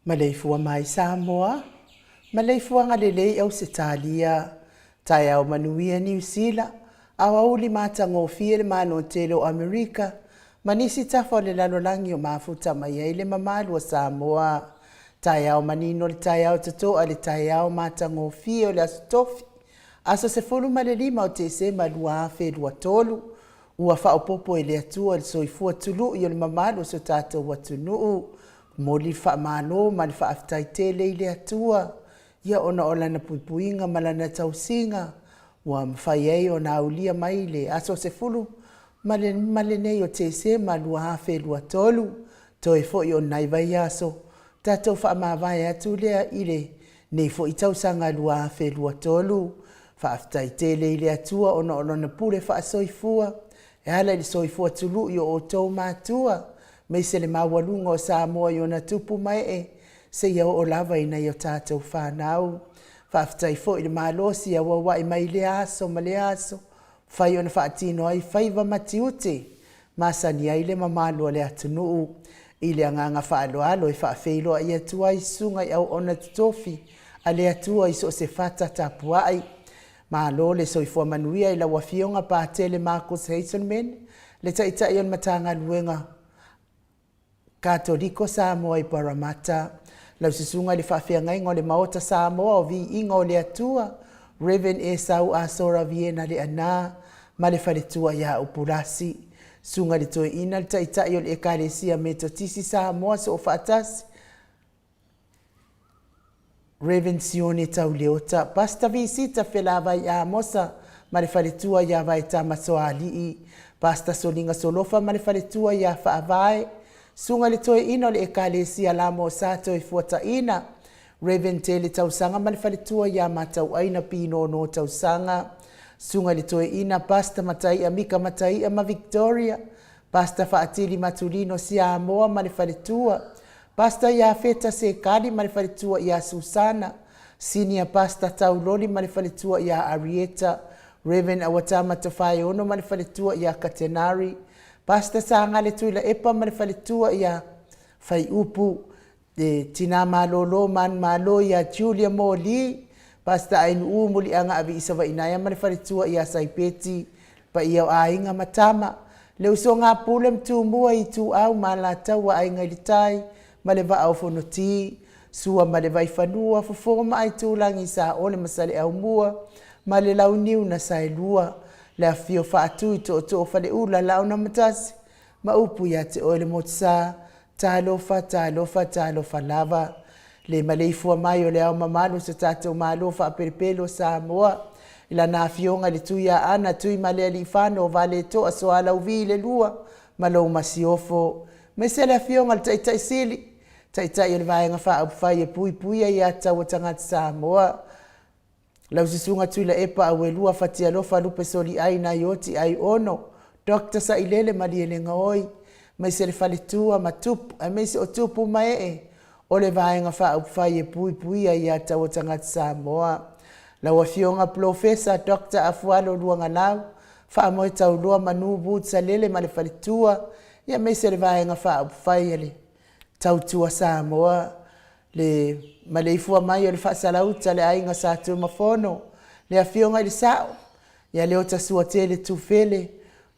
Maleifua mai Samoa, maleifuaga lelei Ausetalia, taeao manuia Niu Sila, aoauli matagofie le Malotele o Amerika, ma nisi tafa o le lalolagi o mafuta mai ai le mamalu o Samoa. Taeao manino le taeao totoa le taeao matagofie o le Aso Tofi, aso 15 o Tesema 2023, ua faaopoopo e le Atua le soifua tului o le mamalu o si o tatou atunuu. Momoli le faamalo ma le faafetai tele i le Atua ia ona o Lana puipuiga ma Lana tausiga ua mafai ai ona aulia mai le aso 15 lenei o Tesema 2023. Toe foi o lenei vaiaso tatou faamavae atu lea i lenei foi tausaga 2023. Faafetai tele i le Atua ona o Lana pule faasoifua e ala i le soifua tului o outou matua, aemaise le maualuga o Samoa i ona tupu ma ee seia oo lava i nai a tatou fanau. Faafetai foi i le malosi e auauai mai lea aso ma lea aso, mafai ona faatino ai faiva ma tiute masani ai le mamalu o le atunuu. I le agaga faaaloalo e faafeiloai atu ai i susuga i auauna totofi a le Atua i so o se fata tapuai. Malo le soifua manuia i lau Afioga Patele Markus Hazelman, le Taitai o le Matagaluega Katoliko Samoa i Paramata, lau Susuga i le Faafeagaiga o le Maota Samoa o Viiga o le Atua, Rev. Esau Asora Viena Leaana ma le faletua ia Upulasi, Susuga i le Toeaina le Taitai o le Ekalesia Metotisi Samoa Soofaatasi, Rev. Sione Tauleota, Pastor Visita Felavai Amosa ma le faletua ia Vaetama Soalii, Pastor Soliga Solofa ma le faletua ia Faavae, Susuga i le Toeaina o le Ekalesia Lamo Sa Toefuataina, Rev. Tele Tausaga ma le faletua ia Matauaina Pinono Tausaga, Susuga i le Toeaina Pastor Mataia Mika Mataia ma Victoria, Pastor Faatili Matulino Siamoa ma le faletua, Pastor Iafeta Sekali ma le faletua ia Susana, Senior Pastor Tauloli ma le faletua ia Arieta, Rev. Awatama Tofaeono ma le faletua ia Katenari, Pastor Sagale Tuilaepa ma le faletua ia Faiupu, le Tina Malolo Manumalo ia Julia Moli, Pastor Ainuu Muliaga Aviisavainaea ma le faletua ia Saipeti, le paia o aiga ma tama, le usoga a Pule ma Tumua, Ituau ma Alataua, Aiga i le Tai ma le Vaa o Fonoti, Sua ma le Vaifanua, Fofo ma Aitulagi, Saole ma Saleaaumua ma le Launiu na Saelua, le afifio Faatui, Tootoo o Faleula, Laaunamatasi ma upu ia te oe le Motusa, talofa, talofa, talofa lava. Le maleifua mai o le Ao Mamalu o so tatou Malo faapelepele o Samoa, i Lana Afioga i le Tuiaana Tuimalealiifano Valetoa Sualauvi le Lua ma lou Masiofo, aemaise le Afioga i le Taitai Sili, Taitai o le Vaega Faaupufai e Puipuia Ia Tatau a Tagata Samoa, Lau Susuga Tuilaepa Auelua Fatialofa Lupe Soliai Naioti Aiono, Doctor Sailele Malielegaoi, aemaise le faletua ma tupu, aemaise o tupu ma ee o le Vaega Faaupufai e Puipuia Ia Tatau a Tagata Samoa. Lau Afioga Polofesa Doctor Afualo Luagalau, Faamoe Tauloa Manu Woods Salele ma le faletua, aemaise le Vaega Faaupufai a le Tautua Samoa. Le maleifua mai o le Faasalauta le Aiga Sa Tuimafono, le Afioga i le Sao, ia Leota Suatele Tufele,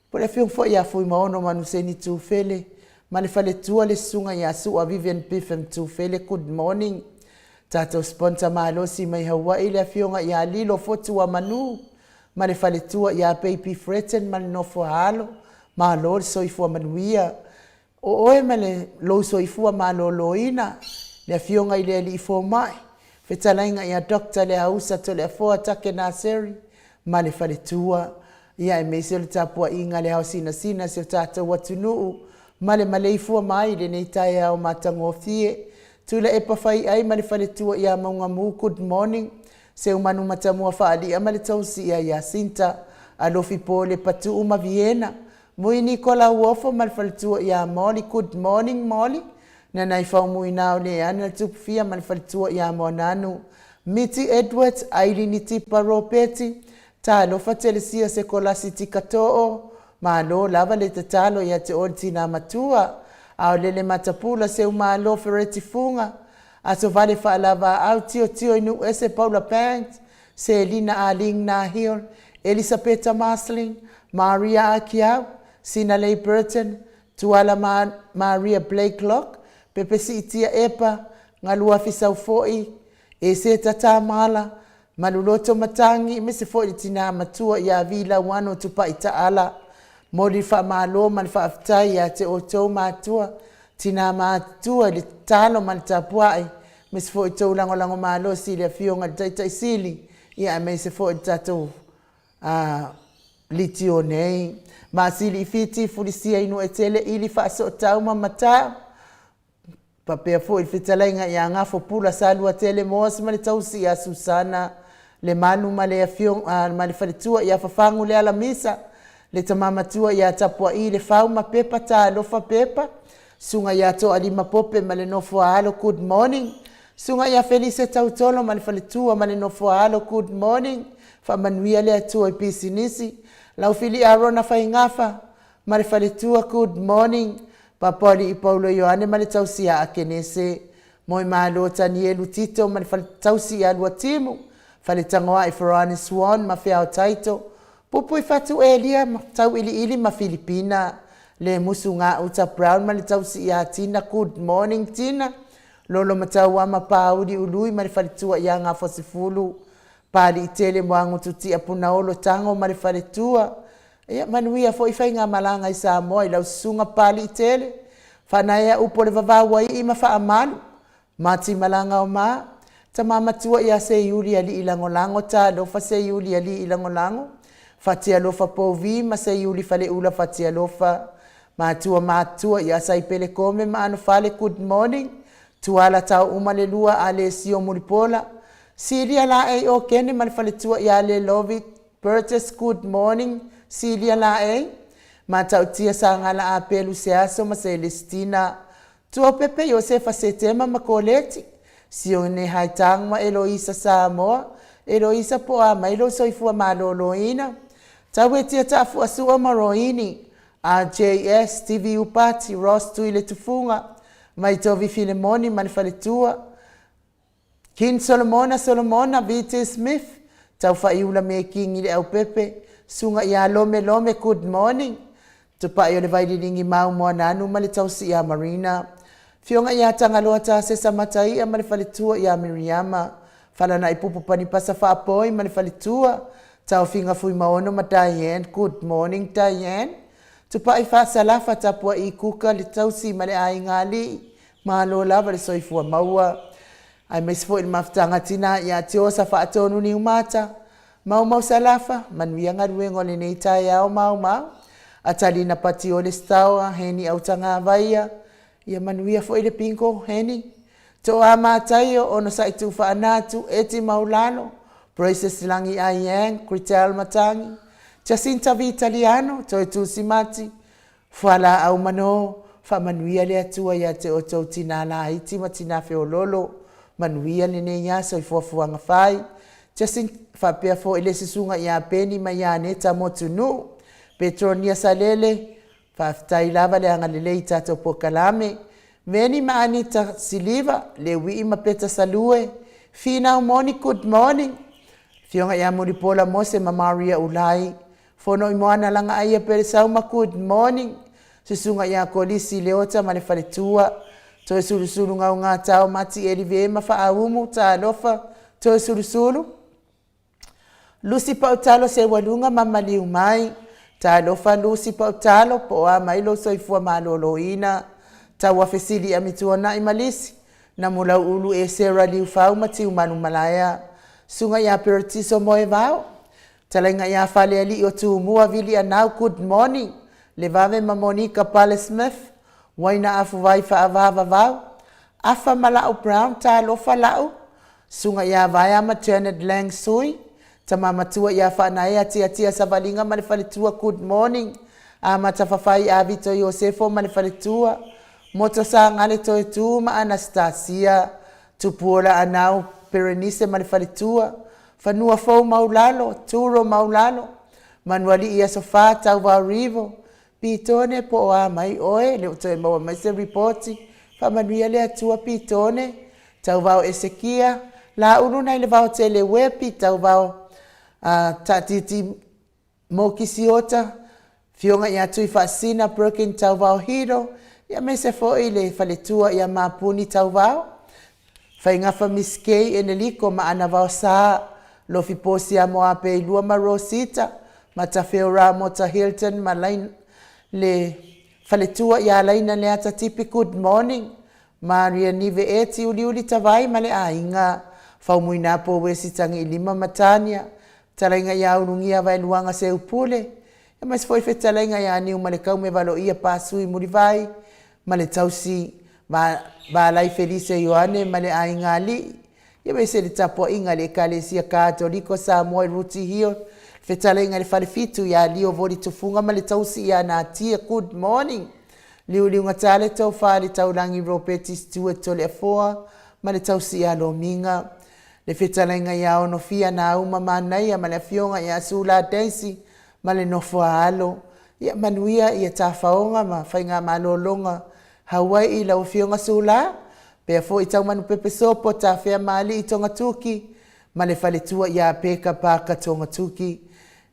po o le Afioga foi ia Fuimaono Manuseni Tufele ma le faletua le Susuga ia Sua Vivian Biffin Tufele. Good morning. Tatou sponsor malosi mai Hawaii le Afioga ia Lilo Fotuamanu ma le faletua ia Baby Fretton ma le nofo a alo. Malo le soifua manuia. O oe ma le lou soifua maloloina, le Afioga i le Alii Fomai, fetalaiga ia Doctor Leausa Toleafoa Take Naseri ma le faletua, ia aemaise o le tapuaiga a le ao sinasina a si o tatou atunuu ma le maleifua mai i lenei taeao matagofie. Tuilaepa Faiai ma le faletua ia Maugamu, good morning. Seumanu Matamua Faalia ma le tausia ia Sinta, Alofi Pole Patuu ma Viena, Mui Nikola Uofo ma le faletua ia Molly, Good morning Molly, Nanaifau Muinao Leana Tupufia ma le faletua ia Moananu, Miti Edwards, Ailini Tipa Ropeti, Talofa Telesia Sekolasi Tikatoo, Malo lava le tatalo ia te oe le tina matua, Aolele Matapula Seumalo Fereti Fuga, Aso Vale Faalavaau, Tiotio i Nuuese Paula Banks, Selina Arlene Nahil, Elisapeta Marceline, Maria Akiau, Sinalei Burton, Tuala Maria Blakelock, Pepe Siitia Epa, Galua Fisaufo'i, Eseta Tamala, Maluloto Matangi, aemaise foi le tina matua ia Vi Lauano Tupai Taala. Momoli le faamalo ma le faafetai ia te outou matua, tina matutua i le tatalo ma le tapuai, aemaise foi tou lagolago malosi i le Afioga i le Taitai Sili, aemaise foi le tatou litio nei. Masili i Fiti, Fulisia Inuetele, Ili Faasootau ma Matā, faapea foi le fetalaiga ia Gafo Pula Saluatele Moas ma le tausi ia Susana Le Malu ma le afioga ma le faletua ia Fafagu le Alamisa, le tama matua ia Tapuai Le Fau ma Pepa Talofa Pepa, Susuga ia Toalima Pope ma le nofo a alo, good morning. Susuga ia Felise Tautolo ma le faletua ma le nofo a alo, good morning. Faamanuia le Atua i pisinisi. Laufili Arona Faigafa ma le faletua, good morning. Papaoalii Paulo Ioane ma le tausi ia Akenese. Moemalo Tanielu Tito ma le tausi ia Luatimu. Faletagoai Ferani Swan ma Feao Taito. Pupui Fatu Elia Tauiliili ma Filipina. Le Musu Gauta Brown ma le tausi ia Tina, good morning Tina. Lolo Matauama Pauli Ului ma le faletua ia Gafoasefulu. Paliitele Moagututia Punaolo Tago ma le faletua. Ia manuia foi faigamalaga i Samoa i lau susuga Paliitele. Faanaea upu o le vavau ai ma faamalu. Mati Malaga o ma. Tama matua ia Seiuli Alii Lagolago, talofa Seiuli Alii Lagolago. Fatialofa Pouvi ma Seiuli Faleula Fatialofa. Matua matua ia Saipele Kome ma Anofale, good morning. Tuala tau uma le lua a le sio Mulipola. Silia Laei o Kene ma le faletua ia Le Lovi Burgess, good morning. Silia Laei. Matautia Sagala Apelu Seaso ma Celestina. Tuaupepe Iosefa Setema ma Koleti. Sione Haitang ma Eloisa Samoa. Eloisa po a mai lo soifua malōlōina. Tauetia Taafuasua ma Roini. RJS, TV Upati, Ross Tui le Tufuga, Maitovi Filemoni ma le faletua. King Solomona Solomona, VT Smith, Taufaiula Mekingi le Aupepe, Susuga ia Lome Lome, good morning. Tupai o le Vaililigi Mau Moananu ma le tausi ia Marina. Afioga ia Tagaloa Tasesa Mataia ma le faletua ia Miriama. Falanai Pupu Panipasa Faapoi ma le faletua. Taofiga Fuimaono ma Diane, good morning Diane. Tupai Faasalafa Tapuai Kuka le tausi ma le aiga alii. Malo lava le soifua maua. Aemaise foi le mafutaga tina ia Tiosa Faatonu Niumata. Maumau Salafa, manuia galuega o lenei taeao maumau. Atalina Patiole Staoa, Heni Autagavaia, ia manuia foi le bingo, Heni. Toa Mataio, Onosai Tuufaanatu, Eti Maulalo, Precious Lagi Aiang, Critel Matangi, Jacinta Vitaliano, Toetusi Mati, Fualaau Mano, faamanuia le Atua ia te outou tina laiti ma tina feololo, manuia lenei aso i fuafuaga fai. Jacinta, faapea foi le susuga ia Peni ma ia Aneta Motunuu, Petronia Salele, faafetai lava le agalelei i tatou polokalame. Veni ma Anita Siliva, Leuii ma Peta Salue, Finau Moni, good morning. Afioga ia Mulipola Mose ma Maria Ulai, Fono i Moana Lagaaia Pelesauma, good morning. Susuga ia Kolisi Leota ma le faletua, Toe Sulusulu Gaugatao Mati Elive ma Faaumu, talofa, Toe Sulusulu. Lusi Pautalo Seualuga ma maliu mai, talofa Lusi Pautalo, po o a mai lou soifua malōlōina. Tauafesili Amituanai ma Lisi, Namulauulu e Sarah Liufau ma Tiumalu Malaea, Susuga ia Peretiso Moevao, Talaiga ia Falealii o Tumua Vili Anau, good morning. Levave ma Monica Pale Smith, Waina Afuvai Faavavavau, Afa ma Lau Brown, talofa Lau, Susuga ia Vaea ma Janet Lang Sui, Tama Matua ia Faanaea Tiatia Savaliga ma le Faletua, good morning. Amata Fafai ia Vito Iosefo ma le Faletua, Moto Sagale Toetu ma Anastasia, Tupuola Anau Perenise ma le Faletua, Fanua Fou Maulalo, Turo Maulalo, Manualii Aso Fa, Tauvao Rivo, Pitone po o a mai oe, le o toe maua mai se ripoti, faamanuia le Atua Pitone, Tauvao Esekia, Laulu nai le Vaotele Uepi, Tauvao Taatiti Mokisiota, Afioga ia Tuifaasisina Perkin Tauvao Hiro, ia aemaise foi le faletua ia Mapuni Tauvao, Faigafa Miss Kay Eneliko ma Ana Vaosa, Lofi Posia Moapeilua ma Rosita, Matafeo Ramota Hilton ma Laina, le faletua ia Laina Leata Tipi, good morning. Maria Nive Eti Uliuli Tavai ma le aiga, Faumuinapo Wesi Tagiilima ma Tania, Fetalaiga ia Ulugia Vaeluaga Seupule, aemaise foi fetalaiga ia Niumalekaume Valoia Pasui Mulivai ma le tausi Valai Felise Ioane ma le aiga alii, aemaise le tapuaiga a le Ekalesia Katoliko Samoa i Rooty Hill, fetalaiga i le Falefitu ia Lio Voli Tufuga ma le tausi ia Natia, good morning. Liuliugatā le tofa i le taulagi Ropeti Stewart Toleafoa ma le tausi ia Lomiga, le fetalaiga ia Onofia Nauma Manaia ma le afioga ia Sula Daisy ma le nofo a alo. Ia manuia ia tafaoga ma faigamalologa Hawaii lau afioga Sula, pea foi Taumanupepe Sopo Tafea Maalii Togatuki ma le faletua ia Peka Paka Togatuki,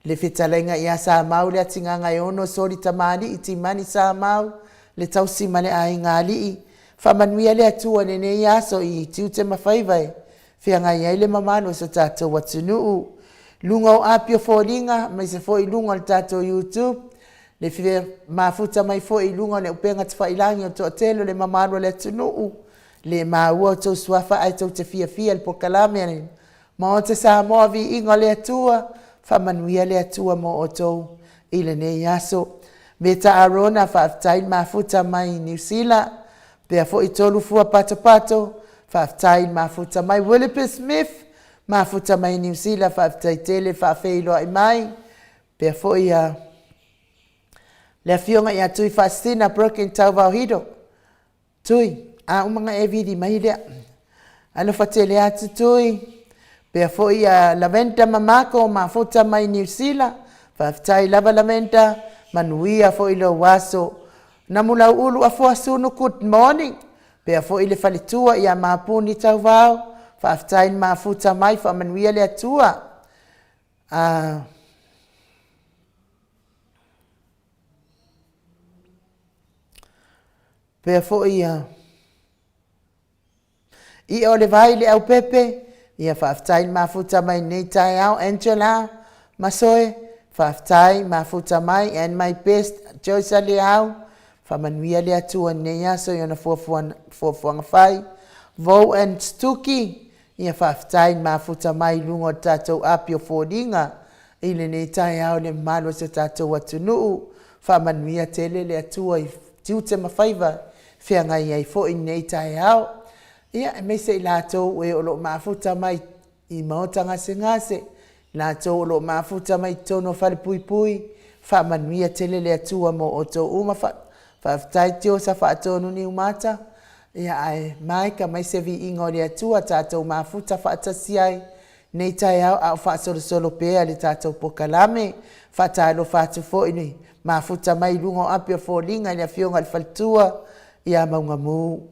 le fetalaiga ia Samau Leatigagaeono Soli Tamalii Timani Samau le tausi ma le aiga alii. Faamanuia le Atua i lenei aso i tiute ma faiva e feagai ai le mamalu o so tatou atunuu. Luga o api o foliga, aemaise foi i luga o le tatou YouTube, le fia mafuta mai foi i luga o le upega tafailagi o le toatele o le mamalu o le atunuu, le maua outou suafa ae tou te fiafia i le polokalame a le Maota Samoa, viiga o le Atua, faamanuia le Atua mo outou i lenei aso. Meta Arona, faafetai le mafuta mai Niu Sila, pea foi Tolu Fua Patopato, faafetai le mafuta mai. Willipe Smith, mafuta mai Niu Sila, faafetai tele faafeiloai mai, pea foi a le afioga ia Tui Faasisina Broken Tauvaohido. Tui, a uma ona e vili mai lea. Alofa tele atu Tui. Pea foi a Lavenda Mamako mafuta mai Niu Sila. Faafetai lava Lavenda, manuia foi lou aso. Namulauulu Afuasunu, good morning. Pea foi le faletua ia Mapuni Tauvao. Faafetai le mafuta mai, faamanuia le Atua. Pea foi ia Ia o le vai le aupepe, ia faafetai le mafuta mai nei taeao. Angela Masoe, faafetai mafuta mai. And my best Joyce Leau, faamanuia le Atua i lenei aso i ona fuafuaga fai. Vo and Stuki, ia faafetai le mafuta mai i luga o le tatou api o foliga i lenei taeao le mamalu o si o tatou atunuu. Faamanuia tele le Atua i tiute ma faiva feagai ai foi i lenei taeao. Ia, aemaise i latou e o lo o mafuta mai i maota gasegase, latou o lo o mafuta mai totonu o falepuipui, faamanuia tele le Atua mo outou uma. Faafetai Tiosa Faatonu Niumata, ia ae maika mai se viiga o le Atua tatou mafuta faatasi ai nei taeao a o faasolosolo pea le tatou polokalame. Faatalofa atu foi le mafuta mai i luga o api o foliga i le afioga i le faletua ia Maugamu.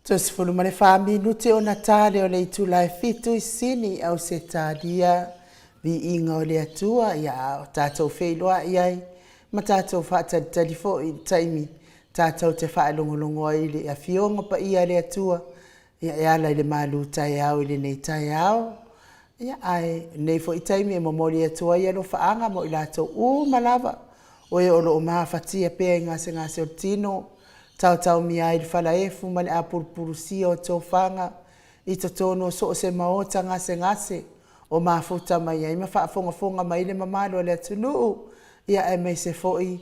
34 minute ona ta lea o le itula e 7 i Sini, Ausetalia. Viiga o le Atua, ia a o tatou feiloai ai ma tatou faatalitali foi i le taimi tatou te faalogologo ai i le Afioga Paia a le Atua, ia e ala i le malu taeao i lenei taeao. Ia ae o lenei foi taimi e momoli atu ai alofaaga mo i latou uma lava o e o lo o mafatia pea i gasegase o le tino, taotaomia ai i le falaefu ma le apulupulusia o tofaga i totonu o so o se maota gasegase o mafuta mai ai ma faafogafoga mai le mamalu o le atunuu, ia aemaise foi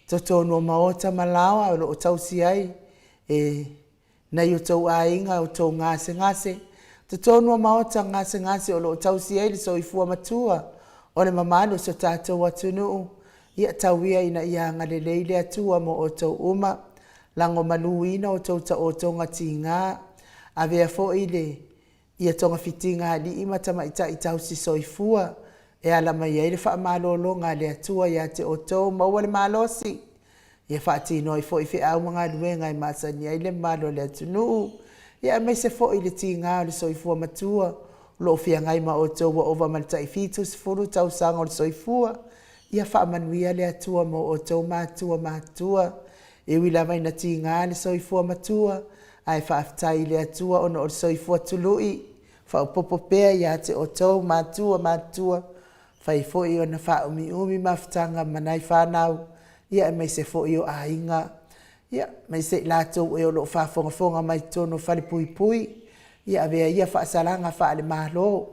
totonu o maota ma laoa o lo o tausi ai e nai o outou aiga outou gasegase, totonu o maota gasegase o lo o tausi ai le soifua matua o le mamalu o si o tatou atunuu. Ia tau ia ina ia agalelei le Atua mo outou uma, lagomaluina outou taotoga tiga, avea foi le ia togafitiga a alii ma tamaitai tausi soifua e ala mai ai le faamalologa a le Atua ia te outou, maua le malosi e faatino ai foi feau ma galuega e masani ai le mamalu o le atunuu, ia aemaise foi le tiga o le soifua matua o lo o feagai ma outou ua ova ma le tai 70 tausaga o le soifua. Ia faamanuia le Atua mo outou matua matutua. E ui lava ina tiga le soifua matua, ae faafetai i le Atua ona o le soifua tului faaopoopo pea ia te outou matua matutua, mafai foi ona faaumiumi mafutaga ma nai fanau, ia aemaise foi o aiga, ia aemaise i latou o lo o faafogafoga mai totonu o falepuipui. Ia avea ia faasalaga faale-Malo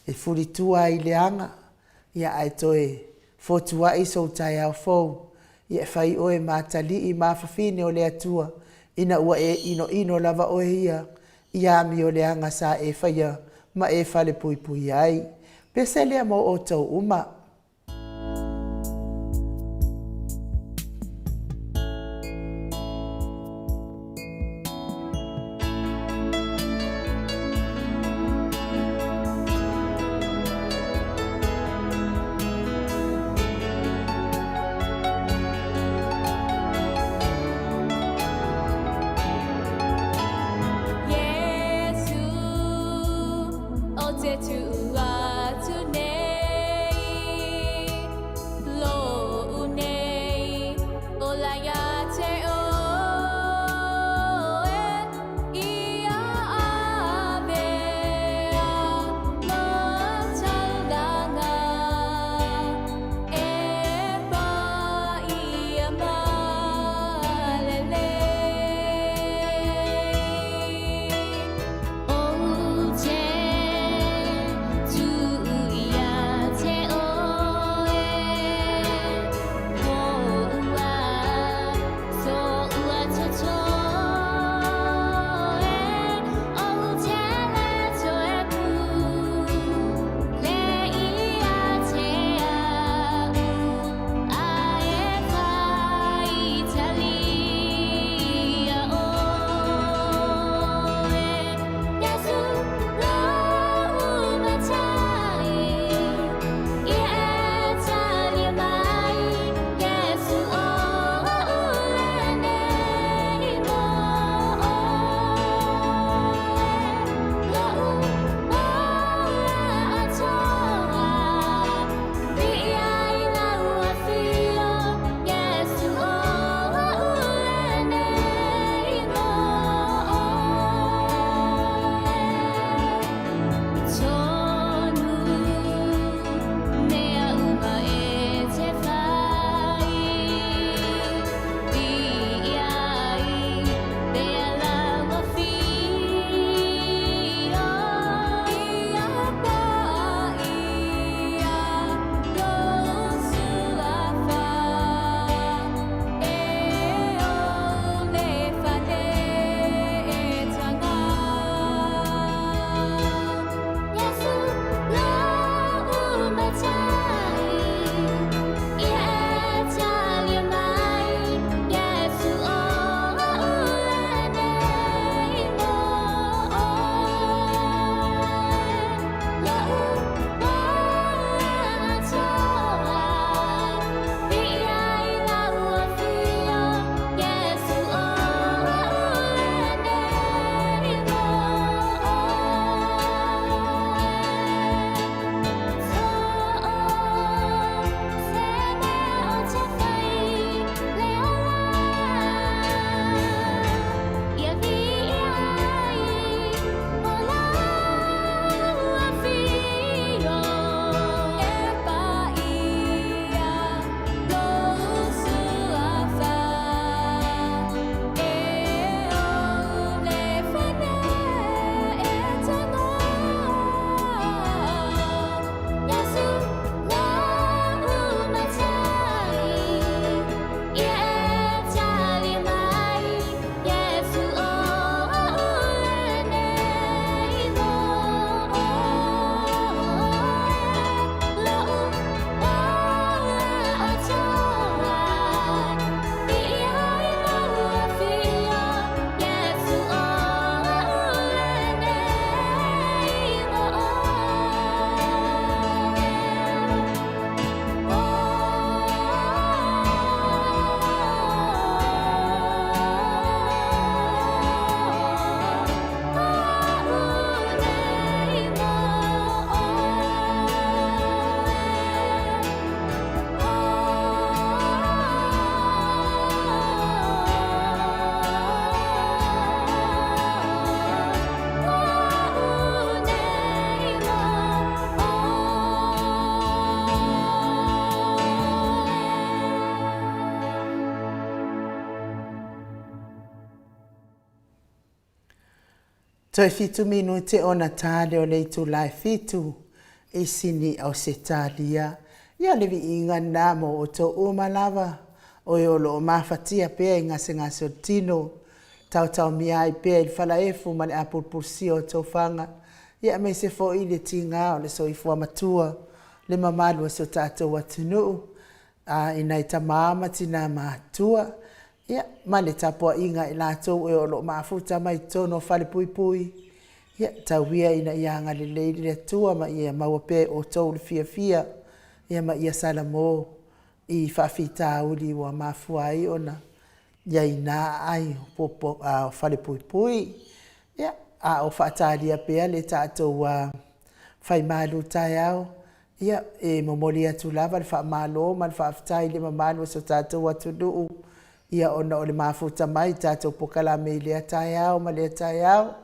e fulitua ai i le aga, ae toe fotuai sou taeao fou e fai oe ma atalii ma afafine o le Atua ina ua e inoino lava oe ia i amioleaga sa e faia ma e falepuipuia ai. Pese lea mo outou uma. Iesu, o te tuu atu nei, lo'u nei ola ia te oe, ia avea matalaga e paia ma lelei. Ou te Toe fitu minute ona ta lea o le itula e fitu i Sini Ausetalia. Ia o le viiga lena mo outou uma lava o e o lo o mafatia pea i gasegase o le tino, taotaomia ai pea i le falaefu ma le apulupulusia o tofaga, ia aemaise foi le tiga o le soifua matua, le mamalu o si o tatou atunuu, a i nai tama ma tina matutua, ia ma le tapuaiga a i latou e o lo o mafuta mai totonu o falepuipui, ia tau ia ina ia agalelei le Atua ma ia maua pea e outou le fiafia, ia ma ia salamo i faafitauli ua mafua ai ona i ai na aai o falepuipui. Ia, a o faatalia pea le tatou fai malu taeao, ia, e momoli atu lava le faamalo ma le faafetai i le mamalu o si o tatou atunuu, ia ona o le mafuta mai i tatou polokalame i lea taeao ma lea taeao,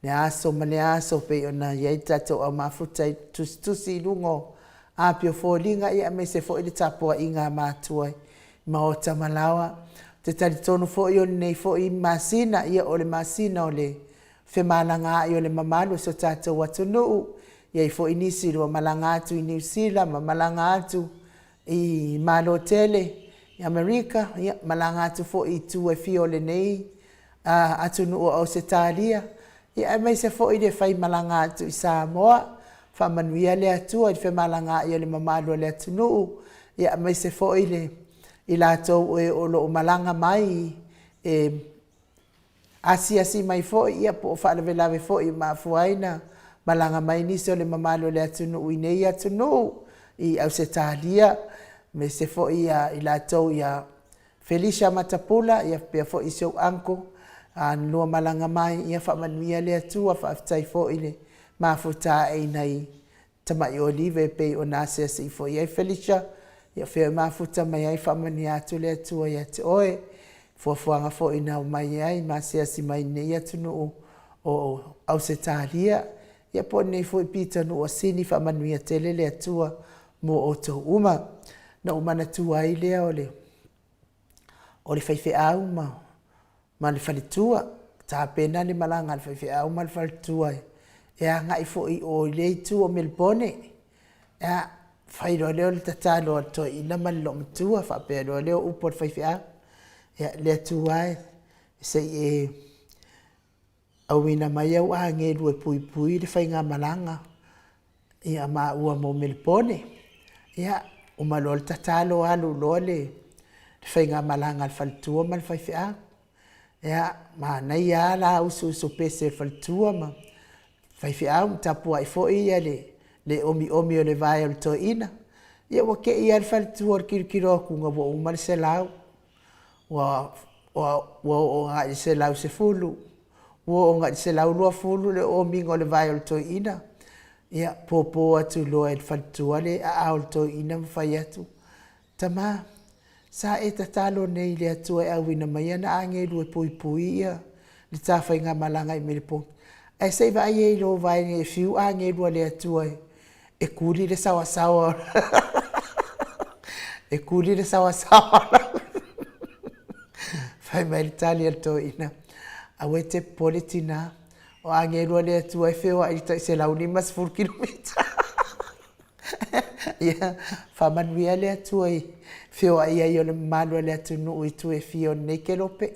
lea aso ma lea aso, pei ona i ai le tatou aumafuta i tusitusi i luga o api o foliga, ia aemaise foi le tapuaiga a matua i maota ma laoa. Ou te talitonu foi o lenei foi masina, ia o le masina o le femalagaai o le mamalu o si o tatou atunuu. E i ai foi nisi ua malaga atu i Niu Sila ma malaga atu i Malo tele i Amerika, ia malaga atu foi i itu e fia o lenei atunuu o Ausetalia, ia aemaise foi le faimalaga atu i Samoa. Faamanuia le Atua i le femalagaai o le mamalu o le atunuu, ia aemaise foi le i latou e o lo o malaga mai e asiasi mai foi, ia po o faalavelave foi e mafua ai ona malaga mai nisi o le mamalu o le atunuu i nei atunuu i Ausetalia, aemaise foi i latou ia Felicia Matapula, ia faapea foi si ou uncle na lua malaga mai, ia faamanuia le Atua. Faafetai foi le mafuta ae i nai tamai olive e pei ona asiasi ifo i ai Felicia, ia o fea e mafuta mai ai, faamanuia atu le Atua ia te oe. Fuafuaga foi na omai ai ma asiasi mai i lenei atunuu o Ausetalia, ia po o lenei foi pitonuu o Sini, faamanuia tele le Atua mo outou uma. Na ou manatua ai lea o le o le faifeau ma ma le faletua, tapena le malaga a le faifeau ma le faletua e agai foi i o i lea itu o Melebone. Ia, fai loa lea o le tatalo a le toeaina ma le loomatua, faapea loa lea o upu a le faifeau, ia, le Atua e, se i e auina mai au agelu e puipui le faigamalaga ia maua mo Melebone. Ia, uma loa le tatalo alu loa le faigamalaga a le faletua ma le faifeau. Ia, manaia lava la usuusu pese o le faletua ma faifeau ma tapuai foi ia le omiomi o le vae o le toeaina. Ia ua te i lava le faletua i le tilotilo atuga ua uma le 100, ua oo agai i le 110, ua oo agai i le 120 le omiga o le vae o le toeaina. Ia, popo atu loa e le faletua le aao o le toeaina ma fai atu, Tama, sa e tatalo nei i le Atua e auina mai ana agelu e puipui ia le ta faigamalaga i Melepona, ae se i vaai i ai i lou vae nei e fiu agelu a le Atua e kuli le saoasaoa e kuli le saoasaoa. Fai mai le tali a le toeaina, aua e te popole tina, o agelu a le Atua e feoai i le tai 150 kilomita. Ia, faamanuia le Atua i feoai ai o le mamalu o le atunuu i itu e fia o lenei kelope,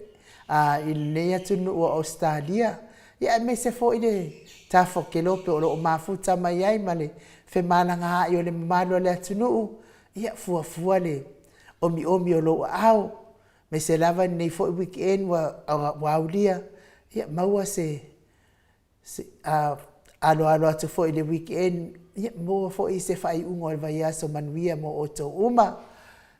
a, i lenei atunuu o Ausetalia, ia aemaise foi le tafa o kelope o lo o mafuta mai ai ma le femalagaai o le mamalu o le atunuu, ia fuafua le omiomi o lou aao, aemaise lava lenei foi weekend ua, ua aulia, ia maua se Se a aloalo atu foi i le weekend, ia maua foi se faaiuga o le vaiaso manuia mo outou uma.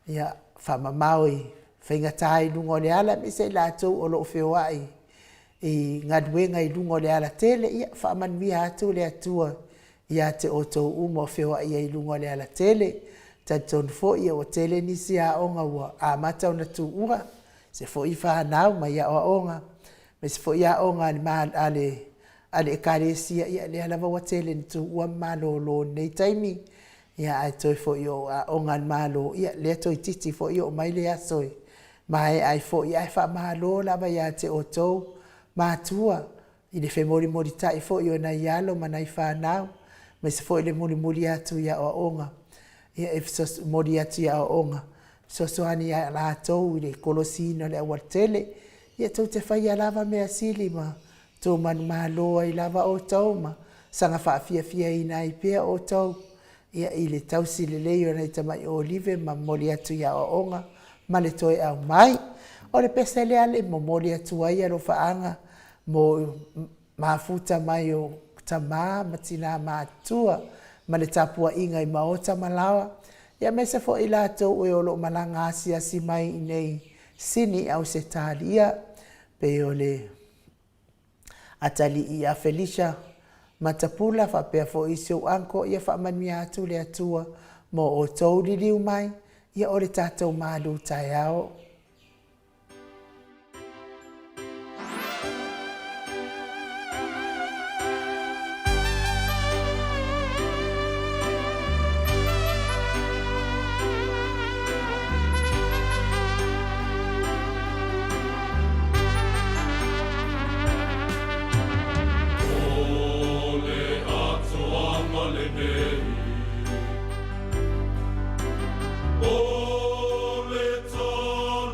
Ia faamamao i faigata i luga o le ala, aemaise i latou o lo o feoai i galuega i luga o le alatele. Ia faamanuia atu le Atua ia te outou uma o feoai ai i luga o le alatele. Talitonu foi ua tele nisi aoga ua amata ona tuua, se foi fanau mai aoaoga, aemaise foi aoga a le a le Ekalesia, ia lea lava ua tele ina tuua ma malolo i lenei taimi, ia ae toe foi o aoga a le Malo, ia lea toeitiiti foi oo mai le aso e maea ai foi. Ae faamalo lava ia te outou matua. i le femolimolitai foi o nai alo ma nai fanau, aemaise foi le mulimuli atu i aoaoga, ia e momoli atu i aoaoga, fesoasoani ia latou i le kolosiina o le aualatele. Ia tou te faia lava mea sili ma tou manumalo ai lava outou ma saga faafiafiaina ai pea outou ia i le tausi lelei o nai tamai olive ma momoli atu i aoaoga ma le toe aumai. O le pese lea e momoli atu ai alofaaga mo mafuta mai o tama ma tina matutua ma le tapuaiga i maota ma laoa, ia aemaise foi i latou e o lo o malaga asiasi mai i inei Sini Ausetalia, pei o le atalii ia Felicia Matapula faapea foi si ou uncle, ia faamanuia atu le Atua mo outou liliu mai, ia o le tatou malu taeao. O le atoaga lenei, o le tala.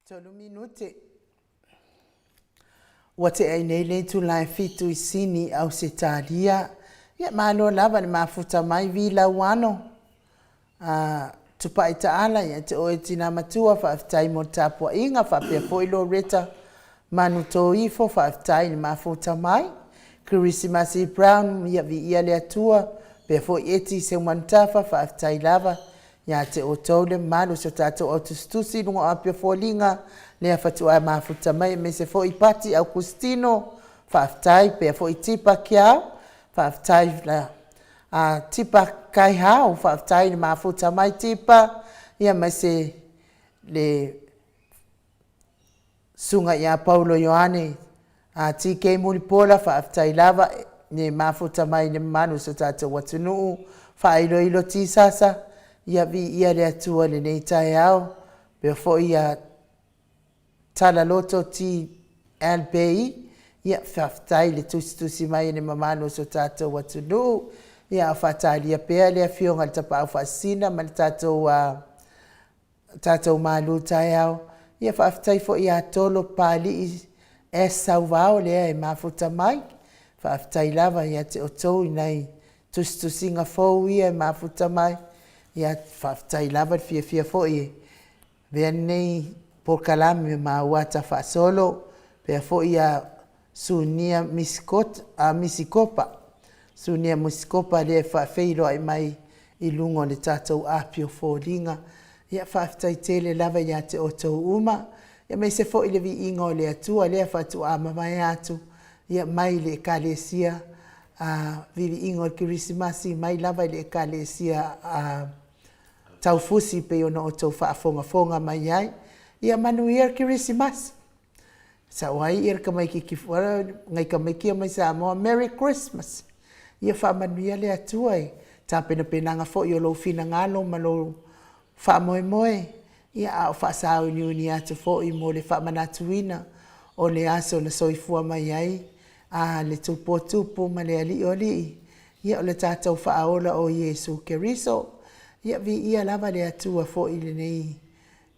Tolu minute. Ua tea ai nei le itula e fitu i Sini, Ausetalia. Ia, malo lava le mafuta mai Vi Lauano. A Tupai Taala, ia te oe tina matua, faafetai mo le tapuaiga, faapea foi Loretta Manutoifo, faafetai i le mafuta mai. Kerisimasi Brown, ia viia le Atua, faapea foi Eti Seumanutafa, faafetai lava ia te outou le mamalu o si o tatou au tusitusi i luga o Apia Foliga, lea faatoa mafuta mai, aemaise foi Pati Augustino, faafetai, faapea foi Tipa Kiao, faafetai la a Tipa Kaihau, faafetai i le mafuta mai Tipa, ia aemaise le Susuga ia Paulo Ioane a TK Mulipola, faafetai lava le mafuta mai i le mamalu o si o tatou atunuu. Faailoilo Tisasa, ia viia le Atua i lenei taeao. Faapea foi ia Talaloto TLBI, ia faafetai i le tusitusi mai e le mamalu o si o tatou atunuu. Ia a o faatalia pea le Afioga i le Tapaau Faasisina ma le tatou tatou malu taeao. Ia faafetai foi ia Tolo Papalii S. Sauvao lea e mafuta mai. Faafetai lava ia te outou i nai tusitusiga fou ia e mafuta mai. Ia faafetai lava le fiafia foi e avea lenei polokalame ma maua ata faasolo pea foi ia Sunia Misikopa, Sunia Misikopa lea e faafeiloai mai i luga o le tatou api o foliga. Ia faafetai tele lava ia te outou uma, aemaise foi le viiga o le Atua lea faatoa mavae atu ia mai le Ekalesia a Viiviiga o le Kerisimasi mai lava i le Ekalesia a Taufusi pei ona outou faafogafoga mai ai. Ia manuia le Kerisimasi. Sao ai ia le tamaititi nai tamaiti ia mai Samoa, Merry Christmas. Ia faamanuia le Atua i tapenapenaga foi o lou finagalo ma lou faamoemoe, ia a o faasauniuni atu foi mo le faamanatuina o le aso na soifua mai ai a le Tupu o Tupu ma le Alii o Alii, ia o le tatou Faaola o Iesu Keriso. Ia viia lava le Atua foi i lenei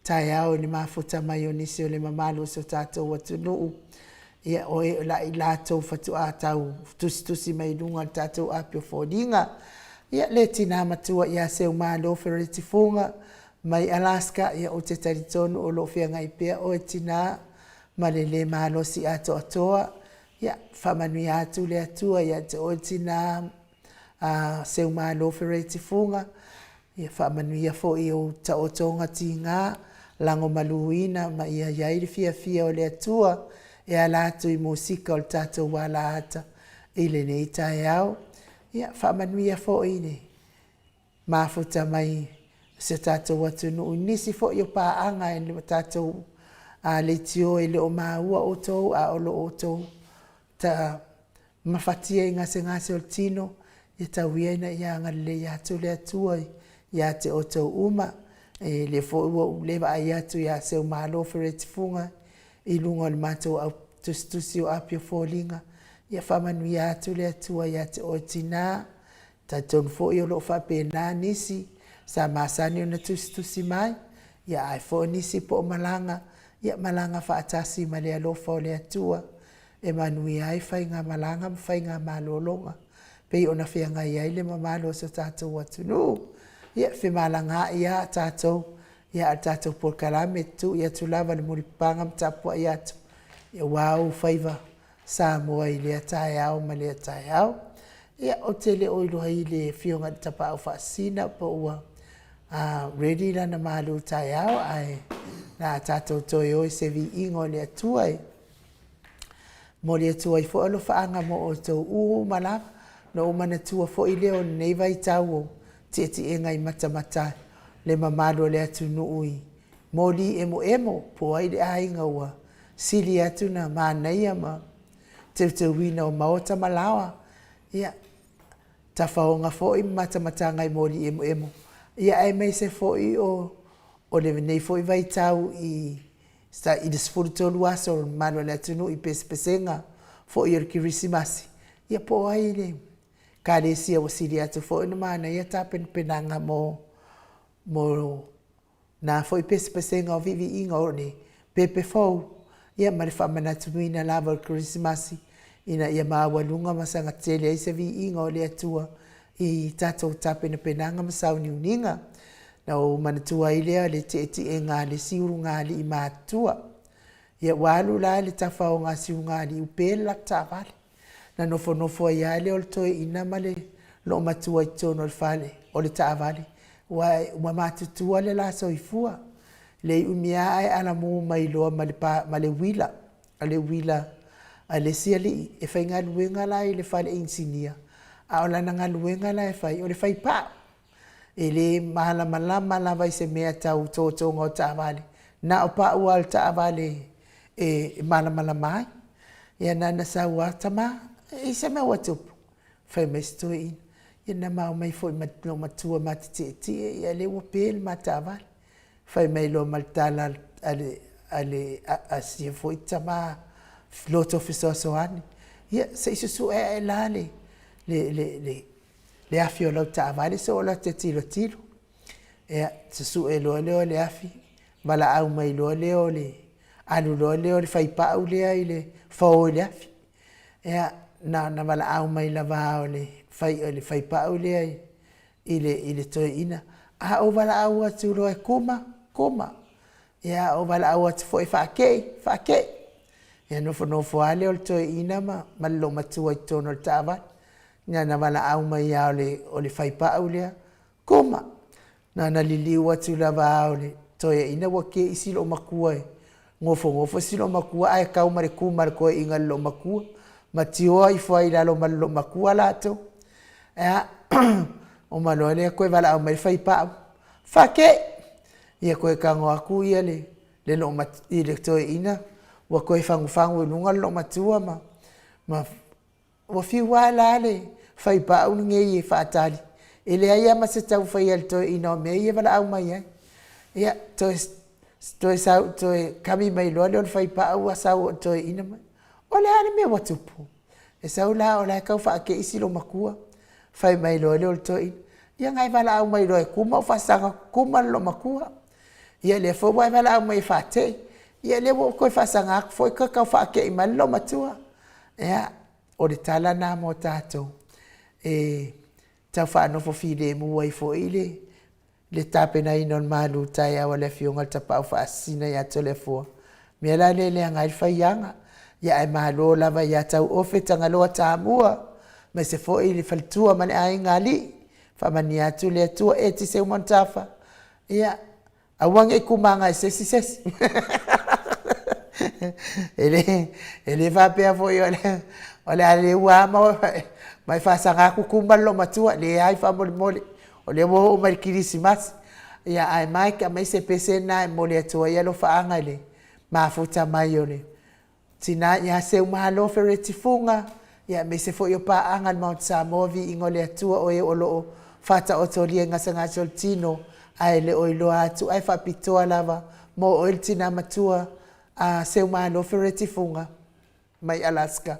taeao i le mafuta mai o nisi o le mamalu o si o tatou atunuu, ia o e la i latou faatoa tau tusitusi mai i luga o le tatou api o foliga. Ia le tina matua ia Seumalo Fereti Fuga mai Alaska, ia ou te talitonu o lo o feagai pea oe tina ma le le malosi atoatoa. Ia faamanuia atu le Atua ia te oe tina a Seumalo Fereti Fuga, Ia faamanuia foi i ou taotoga tiga, lagomaluina ma ia i ai le fiafia o le Atua e ala atu i musika o le tatou alaata i lenei taeao. Ia faamanuia foi i le mafuta mai o si o tatou atunuu i nisi foi o paaga e le tatou leitio e le o maua outou a o lo o outou ta mafatia i gasegase o le tino, ia tau ia ina ia agalelei atu le Atua ia te outou uma. E lea foi ua ou le vaai atu ia Seumalo Fereti Fuga i luga o le matou au tusitusi o api o foliga. Ia faamanuia atu le Atua ia te oe tina. Talitonu foi o lo o faapena nisi sa masani ona tusitusi mai, ia ae foi nisi po o malaga, ia malaga faatasi ma le alofa o le Atua e manuia ai faigamalaga ma faigamalologa pei ona feagai ai le mamalu o so tatou atunuu. Ia, femalagaai lava tatou, ia a o le tatou polokalame e tutui atu lava le mulipapaga ma tapuai atu aua ou faiva Samoa i lea taeao ma lea taeao. Ia, ou te le o iloa i le Afioga i le Tapaau Faasisina po ua ready lana malu taeao, ae o le a tatou toe o i se viiga o le Atua e momoli atu ai foi alofaaga mo outou uma lava. Ona ou manatua foi lea o lenei vaitau o tietiega i matamata le mamalu o le atunuu i moli emoemo po o ai le aiga ua sili atu na manaia ma teuteuina o maota ma laoa, ia, tafaoga foi ma matamataga i moli emoemo, ia aemaise foi o o lenei foi vaitau i i le 13 aso o le mamalu o le atunuu i pesepesega foi o le Kerisimasi, ia po o ai le. Ekalesia ua sili atu foi ona manaia tapenapenaga mo mo nā foi pesepesega o viiviiga o le pepe fou, ia ma le faamanatuina lava o le Kerisimasi ina ia maualuga ma saga tele ai se viiga o le Atua i tatou tapenapenaga ma sauniuniga. Na ou manatua ai lea le tietiega a le isi ulugalii matutua. Ia ua alu la i le tafaoga a si ulugalii ua pe le latou taavale. Na nofonofo ai lava lea o le toeaina ma le loomatua i totonu o le fale o le taavale, ua ua matutua le la soifua. Le iu umi lava ae alamu mai loa ma le pa ma le uila, le uila a le isi alii e faigaluega la i le fale inisinia, a o lana galuega la e fai o le fai pao. E le malamalama lava i se mea tau totoga o taavale, na o pau lava o le taavale e malamalama ai. Ia na ona sau lava, tama, e i ai se mea ua tupu? Fai mai si toeaina, ia na ma omai foi ma le loomatua ma te tietie, a o lea ua pe le ma taavale. Fai mai loa ma le tala a le a le a sia foi tama loto fesoasoani, ia se i susue ae la le le le le afi o lau taavale se i ou alu atu e tilotilo. Ia, susue loa lea o le afi, valaau mai loa lea o le alu loa lea o le faipau lea i le fao i le afi. Ia, na ona valaau mai lava o le fai o le faipau lea i le i le toeaina, a ou valaau atu loa e kuma, kuma. Ia, a ou valaau atu foi e faakei, faakei. Ia nofonofo lava lea o le toeaina ma ma le loomatua i totonu o le taavale. Na ona valaau mai lava o le o le faipau lea, kuma. Na ona liliu atu lava o le toeaina ua ke'i si loomatua e gofogofo si loomatua ae tau ma le kuma a le toeaina i le loomatua ma tioa ifo ai i lalo ma le loomatua latou. Ia, oma loa lea toe valaau mai le faipau, faakei! Ia toe tago atu le le i le toeaina ua toe fagufagu i luga le loomatua ma ma ua fiu lava la le faipau lenei e faatali, e leai lava ma se taumafai a le toeaina o mea ia e valaau mai ai. Ia, toe toe sau toe kami mai loa lea o le faipau ae sau i le toeaina, o le a le mea ua tupu? E sau la o la e tau faatei si loomatua. Fai mai loa lea o le toeaina, ia na e valaau mai loa e kuma ou faasaga atu, kuma le loomatua. Ia lea foi ua e valaau mai e faatei, ia lea ua ou toe faasaga atu foi toe tau faatei mai le loomatua. Ia, o le tala lena mo tatou e tau faanofo filemu ai foi le le tapenaina o le malu taeao a le Afioga i le Tapaau Faasisina ia Toleafoa. O le mea la lea e leaga ai le faiaga, ia ae malo lava ia Tauofe Tagaloa Tamua, aemaise foi le faletua ma le aiga alii. Faamanuia atu le Atua, Eti Seumanutafa, ia aua ne i tumaga e se isi se isi. E le e le faapea foi o le o le a le ua ma ma e faasaga atu kuma le loomatua, leai faamolemole, o lea ua oo mai le Kerisimasi. Ia ae Mike aumai se pese lena e momoli atu ai alofaaga i le mafuta mai o le tina ia Seumalo Fereti Fuga, ia aemaise foi o paaga a le Maota Samoa, viiga o le Atua o e o lo o faataotolia i gasegase o le tino ae le o iloa atu ae faapitoa lava mo oe le tina matua a Seumalo Fereti Fuga mai Alaska.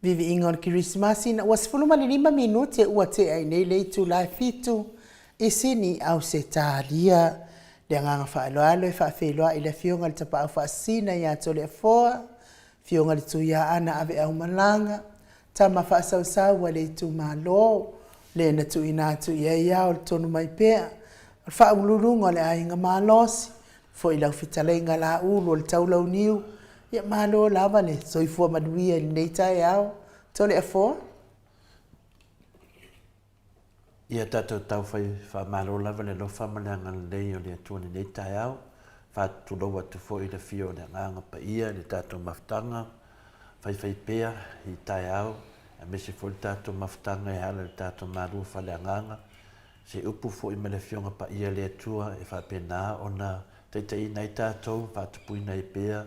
Viviiga o le Kerisimasi ina ua 15 minute ua tea ai nei le itula e fitu i Sini, Ausetalia. Le agaga faaaloalo e faafeiloai i le Afioga i le Tapaau Faasisina ia Toleafoa, Afioga i le Tuiaana Aveaumalaga, tama faasausau a le itumalo, le na tuuina atu i ai ao le tonu mai pea o le faauluuluga o le aiga malosi, foi lau fetalaiga Laulu o le Taulauniu, ia malo lava le soifua manuia i lenei taeao. Toleafoa. Ia tatou tau fai faamalo lava le alofa ma le agalelei o le Atua i lenei taeao. Faatulou atu foi i le afio o le Agaga Paia i le tatou mafutaga faifaipea i taeao, aemaise foi le tatou mafutaga e ala i le tatou malu faaleagaga. Se upu foi mai le Afioga Paia a le Atua e faapena ona taitaiina ai tatou, faatupuina ai pea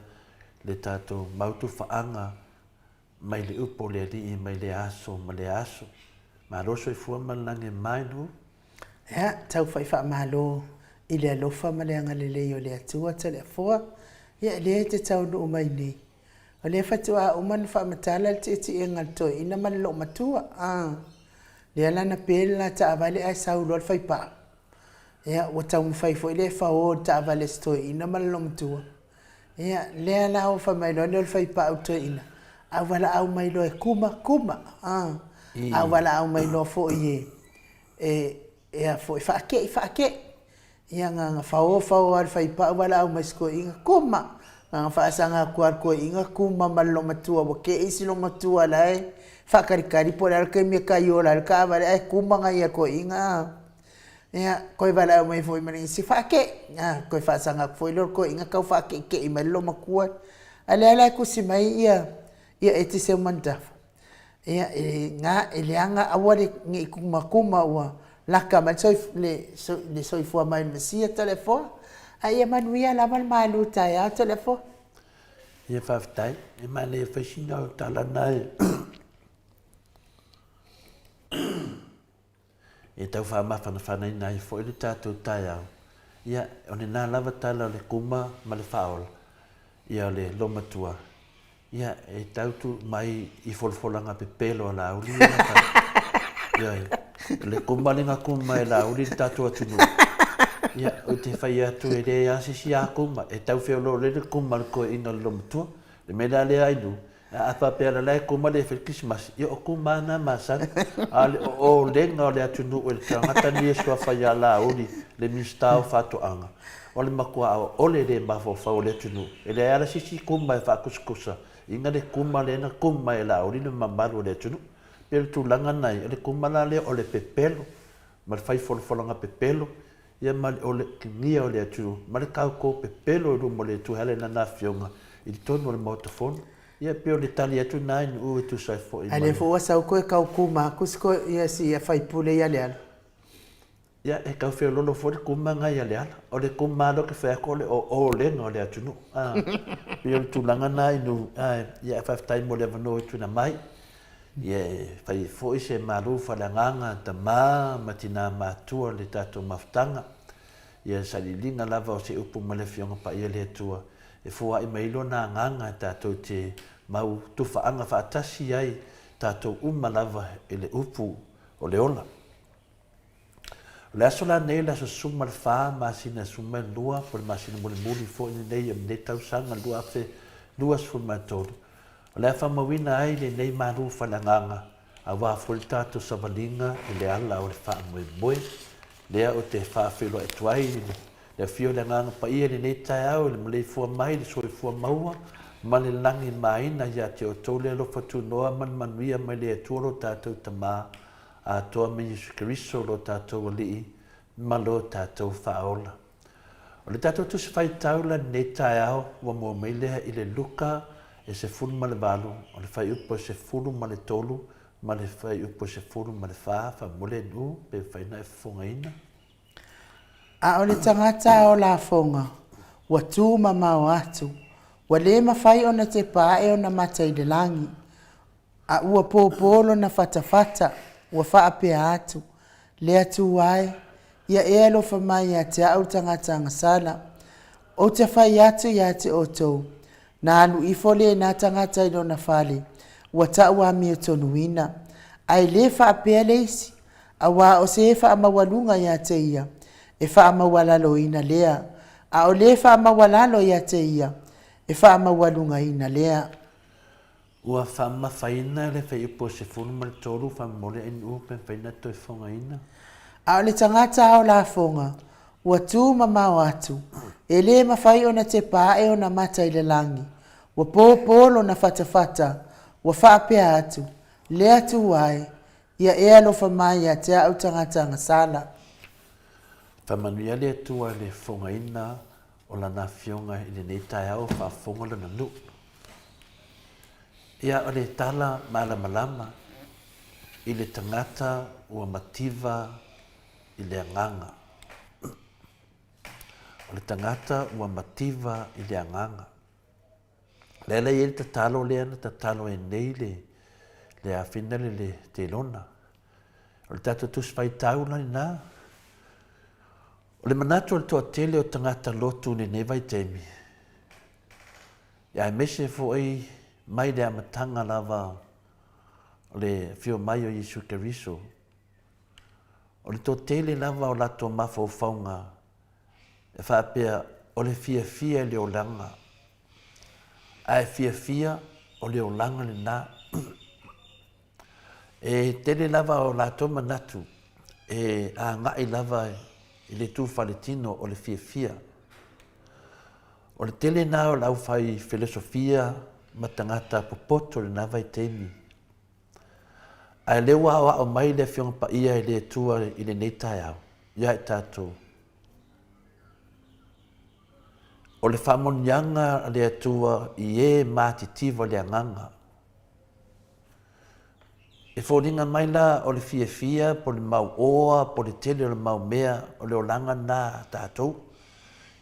le tatou mautufaaga Mai le upu o le Alii mai lea aso ma lea aso. Malo soifua ma le lagi e mama i lu. Ea, tau fai faamalo i le alofa ma le agalelei o le Atua Toleafoa, ia lea e te taunuu mai nei. O lea faatoa uma ona faamatala le tietiega a le toeaina ma le loomatua, a. Lea la na pe le la taavale ae sau loa le faipaa. Ia, ua taumafai foi lea e fao le taavale a si toeaina ma le loomatua. Ia, lea la ua fai mai loa lea o le faipau toeaina, a valaau mai loa e kuma, kuma, a, a valaau mai loa foi e, e, e a foi, faakei, faakei. Ia, na ona fao fao lava o le faipau valaau mai i si toeaina, kuma! Na ona faasaga atu lava o le toeaina kuma ma le loomatua, ua kei si loomatua la e faatalitali po o le a le taimi e taiola ai le taavale ae kuma nai a toeaina, a. Ia, toe valaau mai foi ma le isi, faatei! A, toe faasaga atu foi lea o le toeaina tau faateitei mai le loomatua. A lea la e tusi mai ia ia Eti Seumanutafa, ia e na e leaga aua le ne i tumatuma ua laka mai le le soifua mai o le Mesia Toleafoa. A ia manuia lava le malu taeao Toleafoa. Ia faafetai. E manaia foi sina tala na e E tau faamafanafanaina ai foi le tatou taeao, ia, o lena lava tala o le kuma ma le faaola, ia o le lomatua, ia, e tau tuu mai i folafolaga pepelo a Laauli ia na fai. Ioe, o le kuma le na kuma e Laauli le tatou atunuu. Ia, ou te fai atu e leai lava se isi a kuma, e tau feoloolo ai le kuma a le toeaina o le lomatua. O le mea la lea Ainuu, A faapea la e kuma le fai Kerisimasi, ia o kuma lava na masani. A o le oolega o le atunuu e le tagata lenei e suafa ia Laauli, le Minisita o Faatoaga, o le matua ole le mafaufau o le atunuu. E leai lava se isi kuma e faakusakusa ina le kuma lea na kuma e Laauli le mamalu o le atunuu. E pei o le tulaga lena e i ai, o le kuma la lea o le pepelo ma le fai folafolaga pepelo Ia ma le olegia o le Atua, ma le tatou pepelo i luma o le Atua e ala i Lana Afioga i totonu o le Maota Fono. Ia, e pei o le tali atu lena i nuu e tusa ai foi ma le. A lea foi ua sau koe kau kuma aku si koe ia si ia faipule ia Leala. Ia, e tau feololo foi le kuma na ia Leala. O le kuma lava lea ou te fai atu o le oolega o le atunuu. A, pei o le tulaga lena i nuu. A, ia, faafetai mo le avanoa ua tuuina mai. Ia e fai ai foi se malu faaleagaga tama ma tina matua le tatou mafutaga. Ia sailiiliga lava o se upu ma le Afioga Paia le Atua e foai mai Lona Agaga tatou te mau tufaaga faatasi ai tatou uma lava i le upu o le ola. O le aso la nei, le aso 14 masina 12, po o le masina mulimuli foi lenei o lenei tausaga 2023, o le a faamauina ai lenei malu faaleagaga aua foi le tatou savaliga i le ala o le faamoemoe. Lea ou te faafeiloai atu ai i le afio o le Agaga Paia i lenei taeao i le maleifua mai i le soifua maua ma le lagi maina ia te outou le alofa tunoa ma le manuia mai le Atua lo tatou Tama Atoa ma Iesu Keriso lo tatou Alii ma lo tatou Faaola. O le tatou Tusi Faitau la lenei taeao ua mua mai lea i le Luka e 18, o le fuaiupu e 13 ma le fuaiupu e 14, faamolemole nuu pe mafai ona e fofogaina. A o le tagata o lafoga, ua tu mamao atu, ua le mafai ona tepa ae ona mata i le lagi, A ua pōpō lona fatafata, ua faapea atu, Le Atua e, ia e alofa mai ia te au le tagata agasala. Ou te fai atu ia te outou, na alu ifo lena tagata i lona fale, Ua ta'u amiotonuina. Ae lē faapea le isi, auā o se faamaualuga iā te ia, e faamaualaloina lea, a o lē faamaualalo iā te ia, e faamaualugaina lea. Ua faamamafaina le fuaiupu e 13 faamolemole ainuu pe mafai ona toe fofogaina. A o le tagata ao lafoga, ua tu mamao atu, e lē mafai ona tepa ae ona mata i le lagi, ua pōpō lona fatafata, ua faapea atu, Le Atua e, ia e alofa mai ia te a'u tagata agasala. Faamanuia le Atua i le fofogaina o Lana Afioga i lenei taeao o faafofoga Lona nuu. Ia, o le tala malamalama i le tagata ua mativa i le agaga. O le tagata ua mativa i le agaga. Lea la e i ai le tatalo lea na tatalo ai nei le, le afina le, le Telona. O le tatou tusi faitau la lena. O le manatu o le toatele o tagata lotu i lenei vaitaimi, aemaise foi mai le amataga lava o le afio mai o Iesu Keriso, o le toatele lava o latou mafaufauga e faapea o le fiafia i le olaga, ae fiafia o le olaga lena. E tele lava o latou manatu e agai lava i le itu faletino o le fiafia. O le tele na o le aufai felosofia ma tagata popoto i lena vaitaimi. Ae lea ua aoao mai le Afioga Paia e le Atua i lenei taeao ia i tatou. O le faamanuiaga a le Atua i e matitiva le agaga. E foliga mai la o le fiafia po o le mau oa po o le tele o le mau mea o le olaga lena a tatou.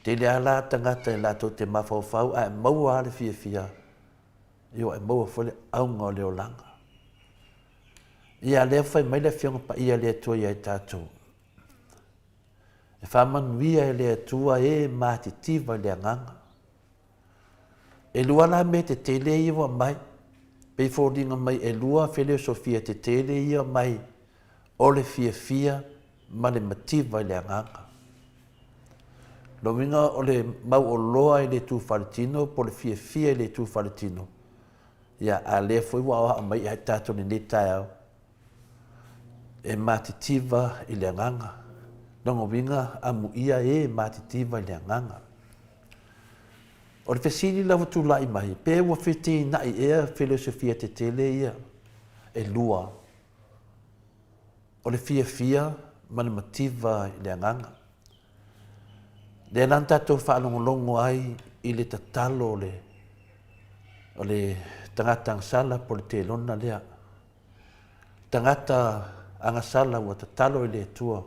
Tele lava la tagata e latou te mafaufau ae maua lava le fiafia, ioe, e maua foi le auga o le olaga. Ia lea fai mai le Afioga Paia a le Atua ia i tatou, e faamanuia e le Atua e matitiva i le agaga. Elua la mea tetele ia ua aumai, pei foliga mai elua feleosofia tetele ia aumai, o le fiafia ma le mativa i le agaga. Lona uiga o le mauoloa i le itu faletino po o le fiafia i le itu faletino, ia a lea foi ua aoao mai ia i tatou i lenei taeao, e matitiva i le agaga. Lona uiga, amuia e matitiva i le agaga. O le fesili la ua tulai mai, pe ua feteenai ea feleosofia tetele ia elua, o le fiafia ma le mativa i le agaga. Lea la na tatou faalogologo ai i le tatalo o le, o le tagata agasala po o le telona lea. Tagata agasala ua tatalo i le Atua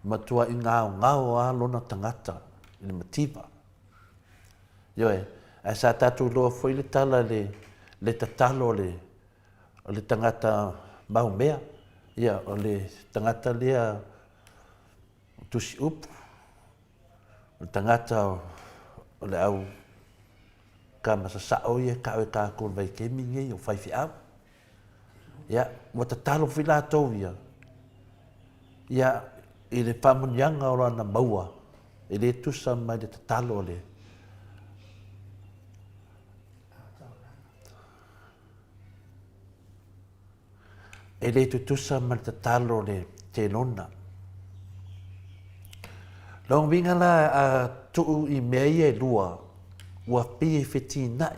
Matuai gaogao lava lona tagata i le mativa. Ioe, ae sa tatou iloa foi le tala i le, le tatalo a le, o le tagata maumea, ia, o le tagata lea o tusiupu, o le tagata o le au kama sasao ia e tau e tatou i le vaitaimi lenei, o faifeau. Ia, ua tatalo foi latou ia, ia, i le faamanuiaga o lana maua, e le tusa mai le tatalo a le E le tutusa ma le tatalo a le Telona. Lona uiga la a tuu i mea ia e lua, ua pei e fetinai.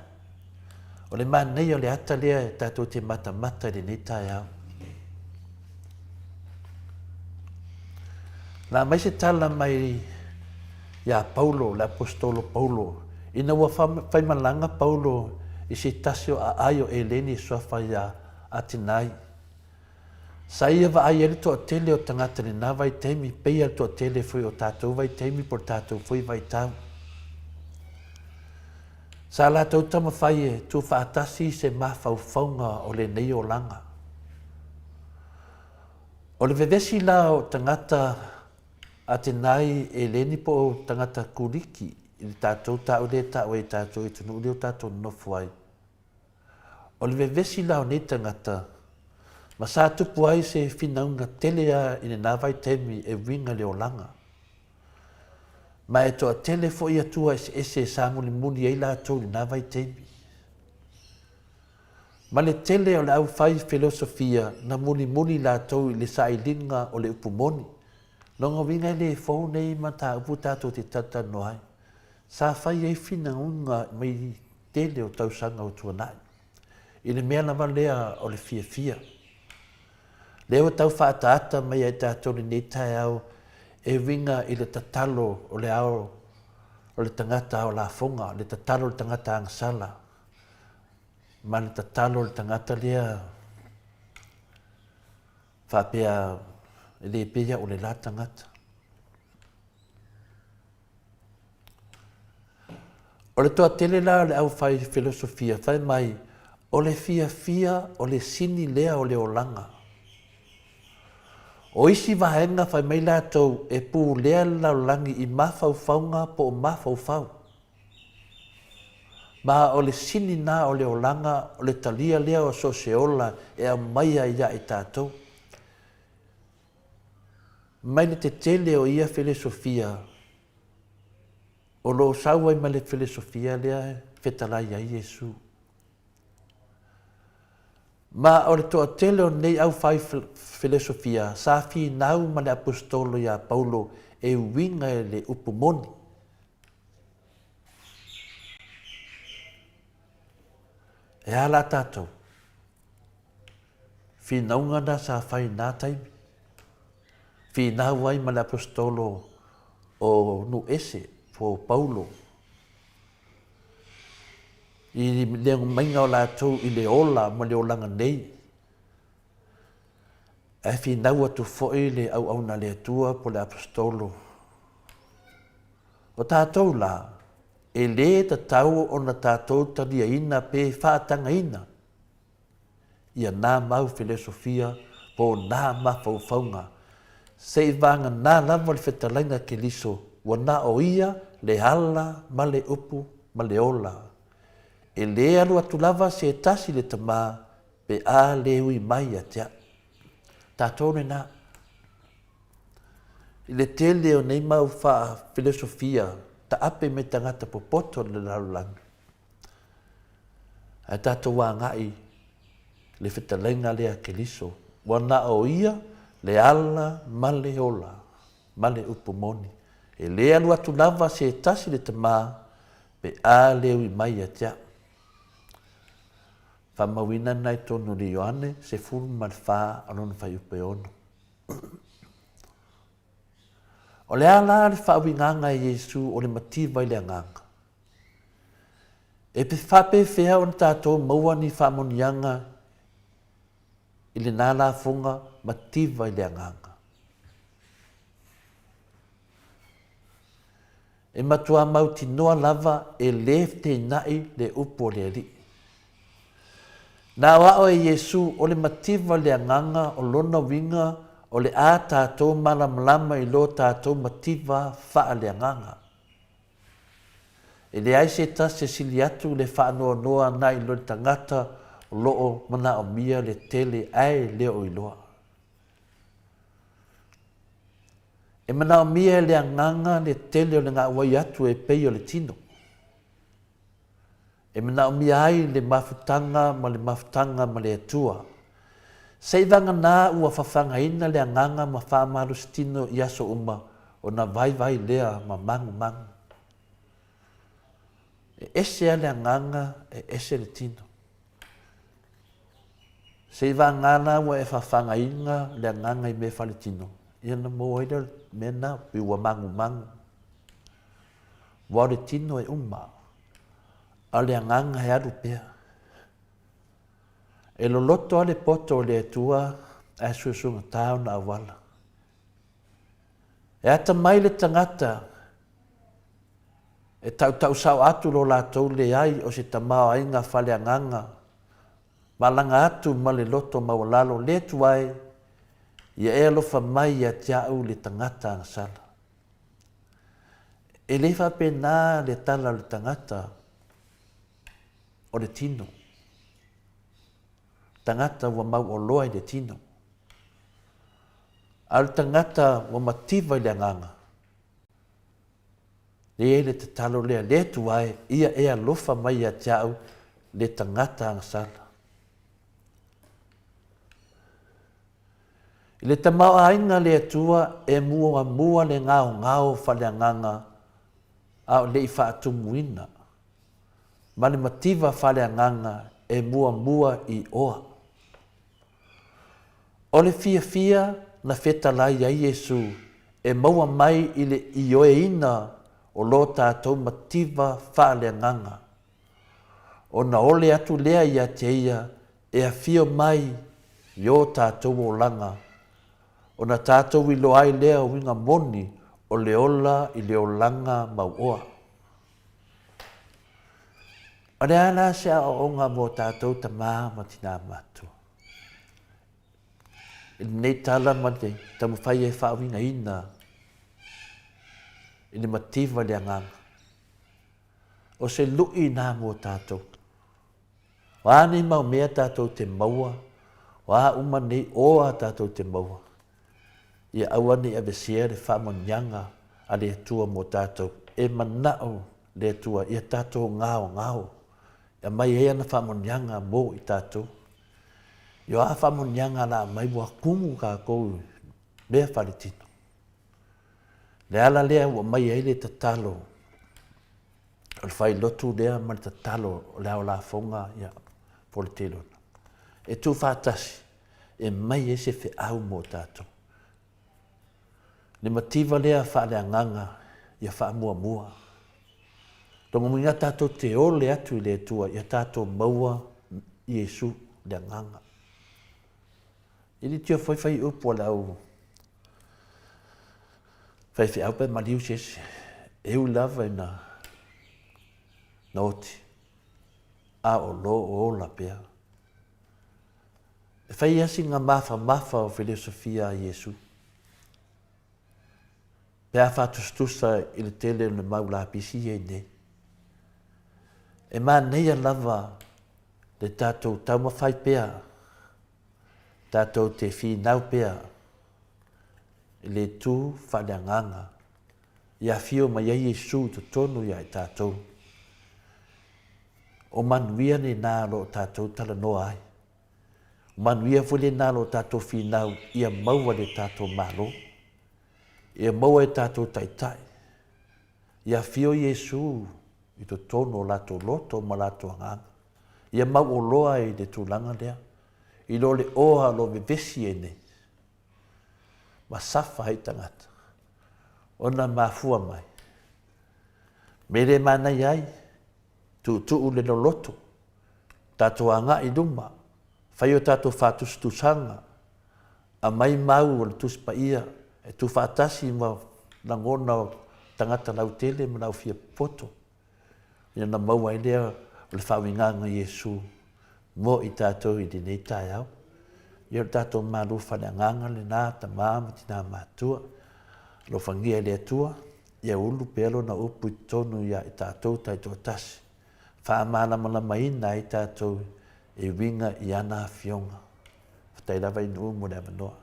O le manaia o le ata lea e tatou te matamata i lenei taeao. La mai se tala mai iā Paulo, le Aposetolo Paulo, ina ua faimalaga Paulo i se tasi o aai o Eleni e suafa iā Atenai. Sa ia vaai ai le toatele o tagata i lena vaitaimi, pei a le toatele foi o tatou vaitaimi po o le tatou foi vaitau. Sa latou taumafai e tuufaatasi se mafaufauga o lenei olaga. O le vevesi la o tagata Atenai Eleni po o tagata Kuliki i le tatou tau lea e tau ai e tatou i atunuu lea o tatou nonofo ai. O le vevesi la o nei tagata, ma sa tupu ai se finauga tele a i lena vaitaimi e uiga i le olaga. Ma e toatele foi atua eseese sa mulimuli ai latou i lena vaitaimi. Ma le tele o le aufai felosofia na mulimuli latou i le sailiga o le upu moni. Lona uiga e le fou nei mataupu tatou te talatalanoa ai. Sa fai ai finauga mai tele o tausaga ua tuanai, i le mea lava lea o le fiafia. Lea ua tau faaataata mai ia i tatou lenei taeao e uiga i le tatalo o le ao o le tagata ao lafoga, le tatalo o le tagata agasala, ma le tatalo o le tagata lea faapea e le pei au o le la tagata. O le toatele la o le aufai felosofia fai mai, o le fiafia o le sini lea o le olaga. O isi vaega fai mai latou e pulea le lalolagi i mafaufauga po o mafaufau. Ma o le sini na o le olaga o le talia lea o so o se ola e aumaia ia i tatou. Mai le tetele o ia felesofia o lo o sau ai ma le felesofia lea e fetalai ai Iesu. Ma o le toatele o nei aufai felesofia sa finau ma le aposetolo iā Paulo e uiga i le upu moni. E a la tatou? Finauga na sa fai i na taimi. Finau ai ma le aposetolo o Nu'u-ese po o Paulo i le maiga o latou i le ola ma le olaga nei. Ae finau atu foi le auauna a le Atua po o le aposetolo. O tatou la, e lē tatau ona tatou taliaina pe faatagaina ia nā mau felesofia po o nā mafaufauga, seivaganā lava le fetalaiga Keliso ua na o ia le ala ma le upu ma le ola. E lē alu atu lava se tasi i le Tama pe a lē ui mai ia te au. Tatou lenā. I le tele o nei mau faa-felesofia taape mai tagata popoto o le lalolagi, Ae tatou agai le fetalaiga lea a Keriso, ua na o Ia le ala ma le ola ma le upu moni. E le alu atu lava se tasi le Tama pe a le ui mai ia te au. Faamauina lena i totonu o le Ioane 14 o lona fuaiupu e 6. O le a la le faauigaga e Iesu o le mativa i le agaga? E faapefea ona tatou maua ni faamanuiaga i lena lafoga mativa i le agaga? E matua mautinoa lava e lē feteinaʻi le upu o le Alii. Na aoao e Iesu o le mativa le agaga o lona uiga o le a tatou malamalama i lo tatou mativa faaleagaga. E leai se tasi e sili atu le faanoanoa nai lo le tagata o lo o manaomia le tele ae le o iloa. E manaomia e le agaga le tele o le gauai atu e pei o le tino. E manaomia ai le mafutaga ma le mafutaga ma le Atua. Seivaganā ua fafagaina le agaga ma faamalositino i aso uma ona vaivai lea ma magumagu. E ese a le agaga, e ese le tino. Seivaga la ua e fafagaina le agaga i mea faletino, ia ona maua ai lea o le mea lena, pei ua magumagu. Aua o le tino e uma, a o le agaga e alu pea. E loloto lava le poto o le Atua ae suesuegata ona auala. E atamai le tagata e tautau sao atu lo latou leai o se tamaoaiga faaleagaga ma alaga atu ma le loto maualalo le tuai, ia e alofa mai ia te au le tagata agasala. E le faapena le tala o le tagata o le tino. tagata ua mauoloa i le tino. A o le tagata ua mativa i le agaga, e i ai le tatalo lea, Le Atua e, ia e alofa mai ia te au le tagata agasala. I le tamaoaiga a le Atua e muamua le gaogao faaleagaga a o le i faatumuina, ma le mativa faaleagaga e muamua i oa. O le fiafia na fetalai ai Iesu e maua mai i le ioeina o lo tatou mativa faaleagaga, ona ole atu lea ia te ia e afio mai i o tatou olaga, ona tatou iloa ai lea uiga moni o le ola i le olaga mauoa. O le a la se aoaoga mo tatou tama ma tinā matua? I lenei tala ma le taumafai e faauigaina i le mativa i le agaga, o se luʻi nā mo tatou. O a nei mau mea tatou te maua, o a uma nei oa tatou te maua, ia aua ne i aveesea le faamanuiaga a le Atua mo tatou. E manao le Atua ia tatou gaogao e aumai ai ana faamanuiaga mo i tatou. Ia o a faamanuiaga la aumai ua kumu tatou i mea faaletino. Le ala lea ua aumai ai le tatalo o le failotu lea ma le tatalo o le ao lafoga ia po o le telona e tuufaatasi e mai ai se feau mo tatou. Le mativa lea faaleagaga ia faamuamua. Lona uiga tatou te ole atu i le Atua ia tatou maua Iesu le agaga. E le tio foi fai upu a le au faifeau pe maliu se isi, e ui lava ina na oti, a o lo o ola pea. E fai lava sina mafamafa o filosofia a Iesu, pe a faatusatusa i le tele o le mau lapisi ia i nei. E manaia lava le tatou taumafai pea, tatou te finau pea i le itu faaleagaga i afio mai ai Iesu i totonu ia i tatou. O manuia lena o lo o tatou talanoa ai. O manuia foi lena o lo o tatou finau ia maua e le tatou Malo, ia maua e tatou Taitai. Ia afio Iesu i totonu o latou loto ma latou agaga. Ia mauoloa i le tulaga lea, i lo le oa o lo o vevesi ai nei, ma safa ai tagata, ona mafua mai. Me le manaia ai, tuutuu le loloto, tatou agai i luma, fai o tatou faatusatusaga, aumai mau o le Tusi Paia e tuufaatasi ma lagona o tagata lautele ma le aufia popoto, ia ona maua ai lea o le faauigaga o Iesu mo i tatou i lenei taeao. Ia o le tatou malu faaleagaga lena, tama ma tina matua, alofagia e le Atua, ia ulu pea lona upu i totonu ia i tatou taitoatasi, faamalamalamaina ai tatou e uiga i ana afioga. Faafetai lava i Nuu mo le avanoa.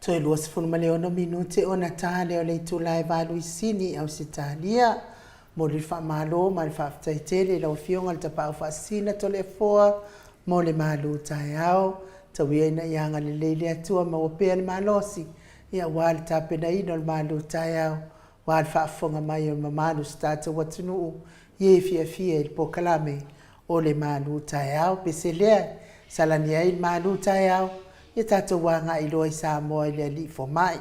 Toe 26 minute ona ta lea o le itula e valu i Sini, Ausetalia. Momoli le faamalo ma le faafetai tele i lau Afioga i le Tapaau Faasisina Toleafoa mo le malu taeao. Tau ia ina ia agalelei le Atua maua pea le malosi aua le tapenaina o le malu taeao aua le faafofoga mai o le mamalu o si tatou atunuu i e fiafia i le polokalame o le malu taeao. Pese lea e salani ai le malu taeao, ia tatou agai loa i Samoa i le Alii Fomai.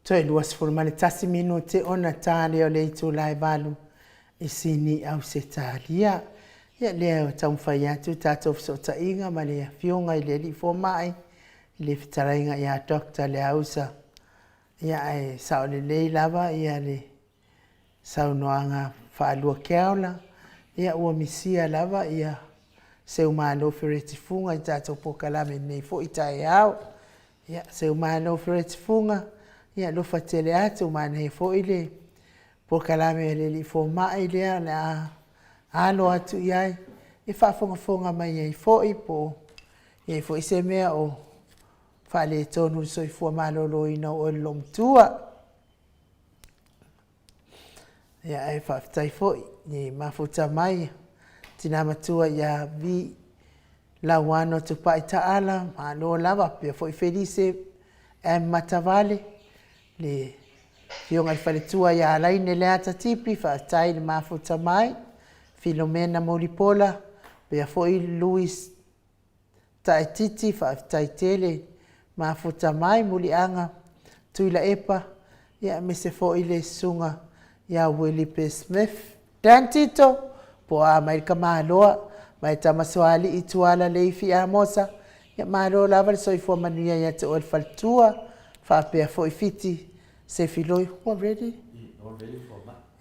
Toe 21 minute ona ta lea o le itula e 8 i Sini, Ausetalia. Ia lea e taumafai atu tatou fesootaiga ma le Afioga i le Alii Fomai, i le fetalaiga ia Doctor Leausa. Ia ae sao lelei lava ia le saunoaga faalua keaola, ia ua misia lava ia Seumalo Fereti Fuga i tatou polokalame i lenei foi taeao. Ia Seumalo Fereti Fuga, ia alofa tele atu, manaia foi le polokalame a le Alii Fomai lea o le a alo atu i ai, e faafogafoga mai ai foi po o i ai foi se mea o faaletonu i le soifua maloloina o oe le loomatua. Ia ae faafetai foi i mafuta mai tina matua ia Vi Lauano Tupai Taala, malo lava, pea foi Felise M Matavale, le Afioga i le Faletua ia Alaine Leata Tipi, faafetai le mafuta mai, Filomena Mulipola, pea foi Louis Taititi, faafetai tele mafuta mai, Muliaga Tuilaepa, ia aemaise foi le susuga ia Willie P. Smith. Dan Tito, po o a mai le Kamaloa, mai Tamasoalii Tuala Leifi Amosa, ia malo lava le soifua manuia ia te oe le faletua, faapea foi Fiti Sefiloi, ua ready?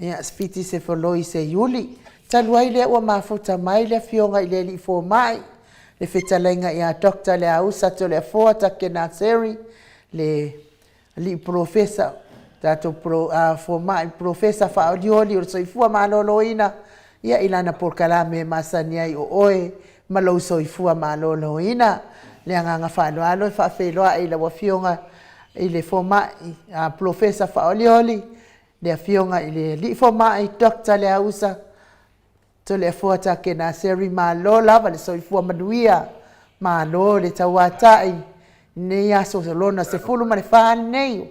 Ia, Fiti Sefoloi Seiuli. Talu ai lea ua mafuta mai le Afioga i le Alii Fomai, le fetalaiga ia Doctor Leausa Toleafoa Takenaseri, le Alii Polofesa, tatou polo, a, fomai polofesa faaolioli o le soifua maloloina, ia i lana polokalame e masani ai o oe ma lou soifua maloloina. Le agaga faaaloalo e faafeiloai i lau Afioga i le fomai a, polofesa faaolioli, le Afioga i le Alii Fomai Doctor Leausa Toleafoa Takenaseri, malo lava le soifua manuia, malo le tauatai lenei aso lona 14 lenei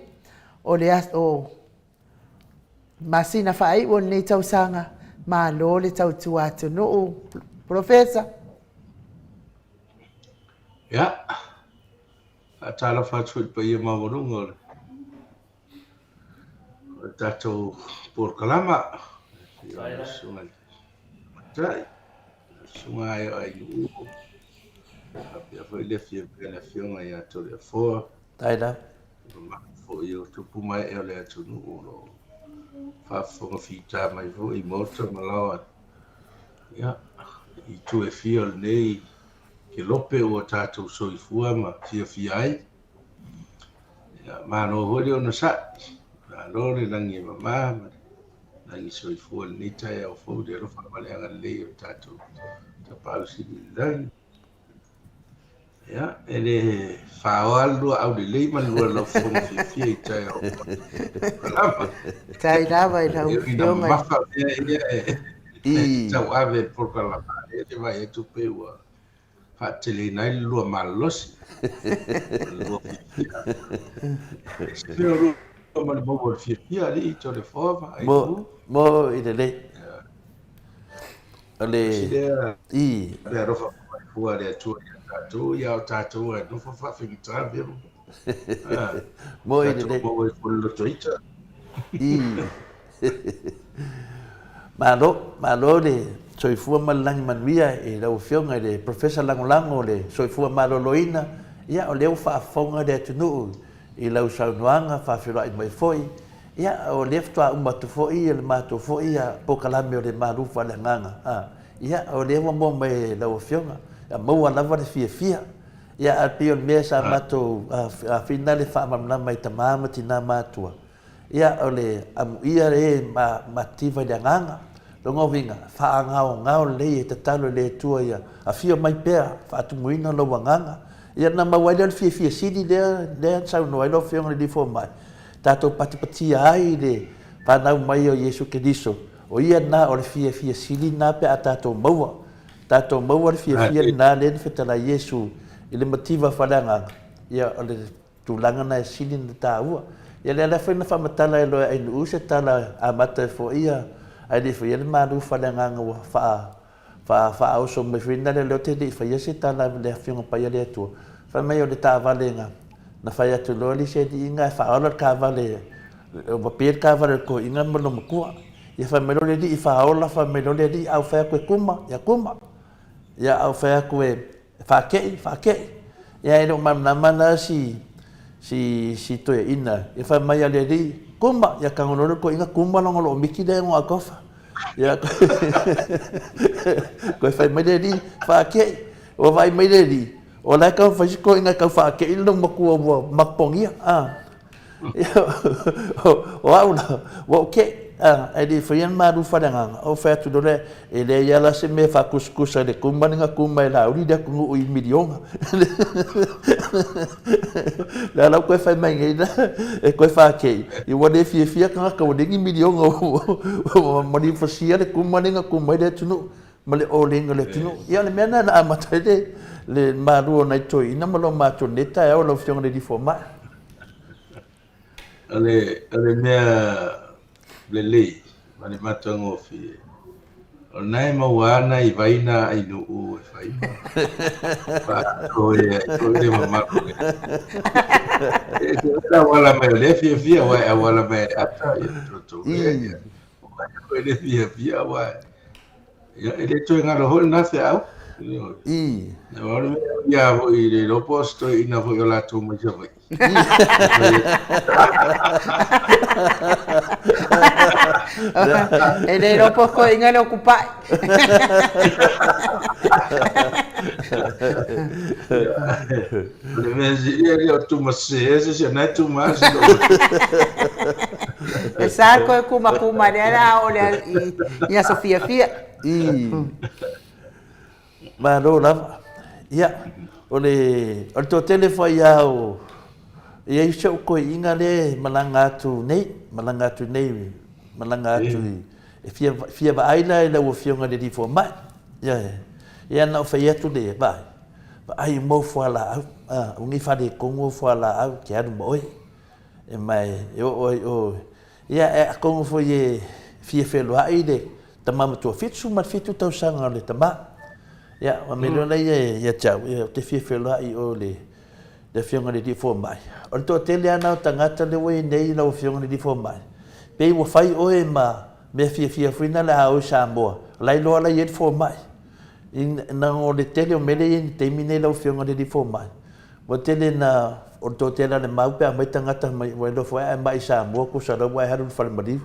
o le aso masina faaiu o lenei tausaga, malo le tautua atunuu, Polofesa. Ia, faatalofa atu foi i le paia maualuga o le o le tatou polokalama. Le susuga i le Matai, le susuga ai o Ainuu, faapea foi le afio mai a le Afioga ia Toleafoa. Tai lava. Le mamalu foi o tupu ma ee o le atunuu o lo o faafofoga fita mai foi i maota ma laoa. Ia, i itu e fia o lenei kelope ua tatou soifua ma fiafia ai. Ia, malo foi le onosai, malo le lagi e mama ma le lagi soifua i lenei taeao fou i le alofa ma le agalelei o le tatou Tapaau Sili i le lagi. Ia, e le faoa le lua aulelei ma le lua laufofoga fiafia i taeao lava. Tai lava i lau Ina afioga. mamafa mea ia e tauave e le polokalama lea e vaai atu pei ua faateleina ai le lua malolosi ma le lua fiafia. E se mea o lua ma le maua o le fiafia, alii Toleafoa ma Mo, Aitu. mo i lelei. O le, Tasi lea i. le alofa fua a le Atua ia tatou, ia o tatou e nofo faafaigata mea uma. Ah, Mo i tatou lelei. maua ai foi le loto ita. I. Malo, malo le soifua ma le lagi manuia i lau Afioga i le Professor Lagolago o le Soifua Maloloina. Ia, o lea ua faafofoga le atunuu i lau saunoaga faafeiloai mai foi. Ia, o lea faatoa uma atu foi le matou foi polokalame o le Malu Faaleagaga. Ia, o lea ua maua mai e lau Afioga, ia maua lava le fiafia. Ia, ae pei o le mea sa matou finale faamalamalama i tama ma tina matutua, Ia, o le amuia e mativa i le agaga, lona uiga, faagaogao lelei e tatalo i le Atua ia afio mai pea, faatumuina lou agaga. Ia ona maua ai lea o le fiafia sili lea, lea na saunoa ai lau Afioga i le Alii Fomai, tatou patipatia ai i le fanau mai o Iesu Keriso, o ia lena o le fiafia sili lena pe a tatou maua. Tatou maua le fiafia lena lea na fetalai Iesu i le mativa faaleagaga, ia o le Tulaga na e sili ona taua. Ia lea la foi na faamatala e loa e Ainuu se tala amata ai foi ia ae le i faia le malu faaleagaga ua faa faa faaoso mai foi na lea lea ou te le i faia se tala i le Afioga Paia le Atua. Fai mai o le taavale na Na fai atu loa le isi aliiga ae faaola le taavale, ua pe le taavale a le toeaina ma lona matua. Ia fai mai loa le alii faaola, fai mai loa le alii a ou fai atu e kuma, ia kuma. Ia a ou fai atu e faatei, faatei. Ia e le o malamalama la si si si toeaina, ia fai mai a le alii, kuma, ia tago loa le toeaina kuma lona lomiti lea i lona atofa. Ia toe fai mai le alii, faatei. Ua vaai mai le alii, o la e taumafai si toeaina e tau faatei le loomatua ua mapogia. O au la, ua ou tei, ae le i faia le malu faaleagaga, ou fai atu loa lea, e leai lava la se mea e faatusatusa i le tuma lea na tuma e Laauli le atunuu i miliona. O lea la ua toe fai mai nei la, e toe faatei, ua le fiafia tagata ua leai ni miliona ua malifasia le tuma lea na tuma ai le atunuu. ma le ʻōlina o le atunuu. Ia, o le mea lena na amata ai le, le malu o nai toeaiina ma lo matou nei taeao lau Afioga i le Alii Fomai. O le, o le mea lelei ma le matagofie, o lena e maua lava nai vai na ai nuu e fai ma faaoe ai foi le mamalu o le E ese foi le auala mai o lea fiafia aua e auala mai e ata ia toutou mea ia. Ua le fiafia aua ia e le toe galo foi lena feau. I. O le mea ia foi le iloa po o se toeaina foi o latou mai Savaii. E le iloa po o toeaina le okupa'i. O le mea sili e le o tumasese se isi o lena e tuma lava si E sa koe kumakuma lea la a oo lea i aso fiafia. I. Malo lava. Ia, o le, o le toatele foi lava o, e i ai si ou toeaina lea e malaga atu nei, malaga atu nei, malaga atu i, e fia, fia vaai la i lau Afioga i le Alii Fomai. Ia, ia na ou fai atu le vaai, vaai uma ou fualaau, a, aua ne i faaletonu ou fualaau, e te alu ma oe. E mai, e oo ai i o. Ia, e atonu foi e fia feloai le tama matua, 77 tausaga o le tama. Ia, ua mea loa lea ia te au, ia, ou te fia feloai i o i le, le Afioga i le Alii Fomai. O le toatele lava na o tagata lea ua i ai nei lau Afioga i le Alii Fomai, pei ua fai oe ma mea fiafia foi na le a o i Samoa, o la e iloa la e i ai le fomai. Ina o le tele o mea lea e i ai i le taimi nei lau Afioga i le Alii Fomai, Ua tele ina o le toatele a le mau pe a aumai tagata mai ua iloa foi a e mai i Samoa tusa la ua e alu i le fale maliu.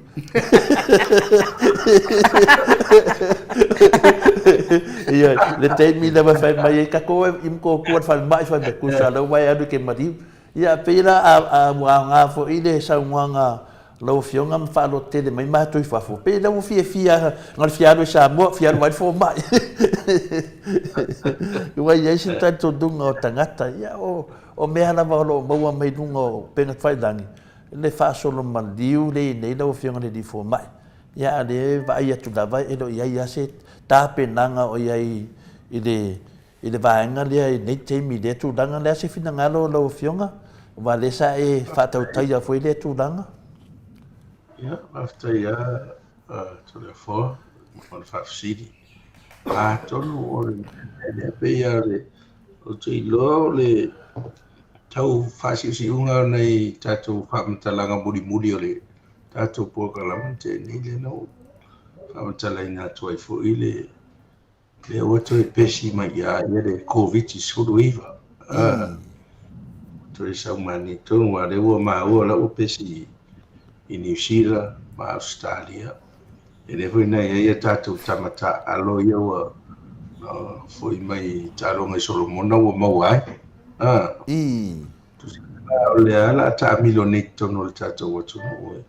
Ia, le taimi lea ua fai mai ai tatou e i Motootua le falemai fai mai tusa la ua e alu i ke maliu. Ia pei la a ua aoga foi le saunoaga Lau Afioga ma faalototele mai matou i fafo, pei la ua fiafia na o le fia alu i Samoa, fia alu ai le fomai. Ua i ai se talitonuga o tagata, ia o, o mea lava o lo o maua mai luga o upega tafailagi, le faasolo maliu lea e i ai nei lau Afioga i le Alii Fomai. Ia a o lea e vaai atu lava e le o i ai lava se tapenaga o i ai i le I le vaega lea i lenei taimi i lea tulaga, o le a se finagalo o lau Afioga, aua o lea sa e faatautaia foi lea tulaga? Ia, faafetai lava Toleafoa mo le faafesili. Atonu o le mea lea pei lava o le, ou te iloa o le tau faasiusiuga o nai tatou faamatalaga mulimuli o le tatou polokalame na tea nei lea na ou faamatalaina atu ai foi le Lea ua toe pesi mai ia ia le Koviti-19. Ah, toe saumani tonu aua lea ua maua la ua pesi i Niu Sila ma Ausetalia. E le foi na i ai a tatou tama taaalo ia ua foi mai i taaloga i Solomona ua maua ai. Ah, tusa o lea o le a taamilo nei i totonu o le tatou atunuu e.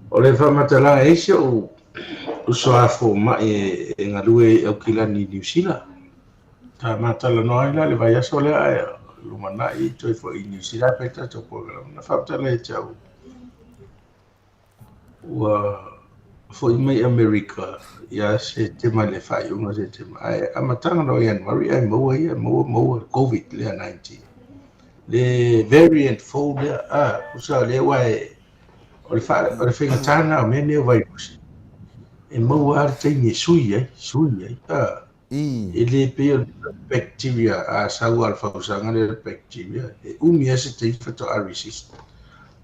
O le faamatalaga e i ai si ou uso a fomai e galue i Aukilani i Niu Sila. Sa ma talanoa ai la i le vaiaso lea ae lumanai toe foi i Niu Sila e fai le tatou polokalame. Na faamatala ia te au, ua foi mai Amerika ia Setema i le faaiuga o Setema, ae amataga loa o Ianuari ae maua ia, maua maua le Covid lea 19. Le variant fou lea, a, tusa lea ua e, o le, fa, o le faigata lena o mea nei o vairusi, e maua lava le taimi e sui ai, sui ai, a. E le pei o le bacteria, a sau lava i le fausaga lea o le bacteria, e umi lava se taimi faatoa resist.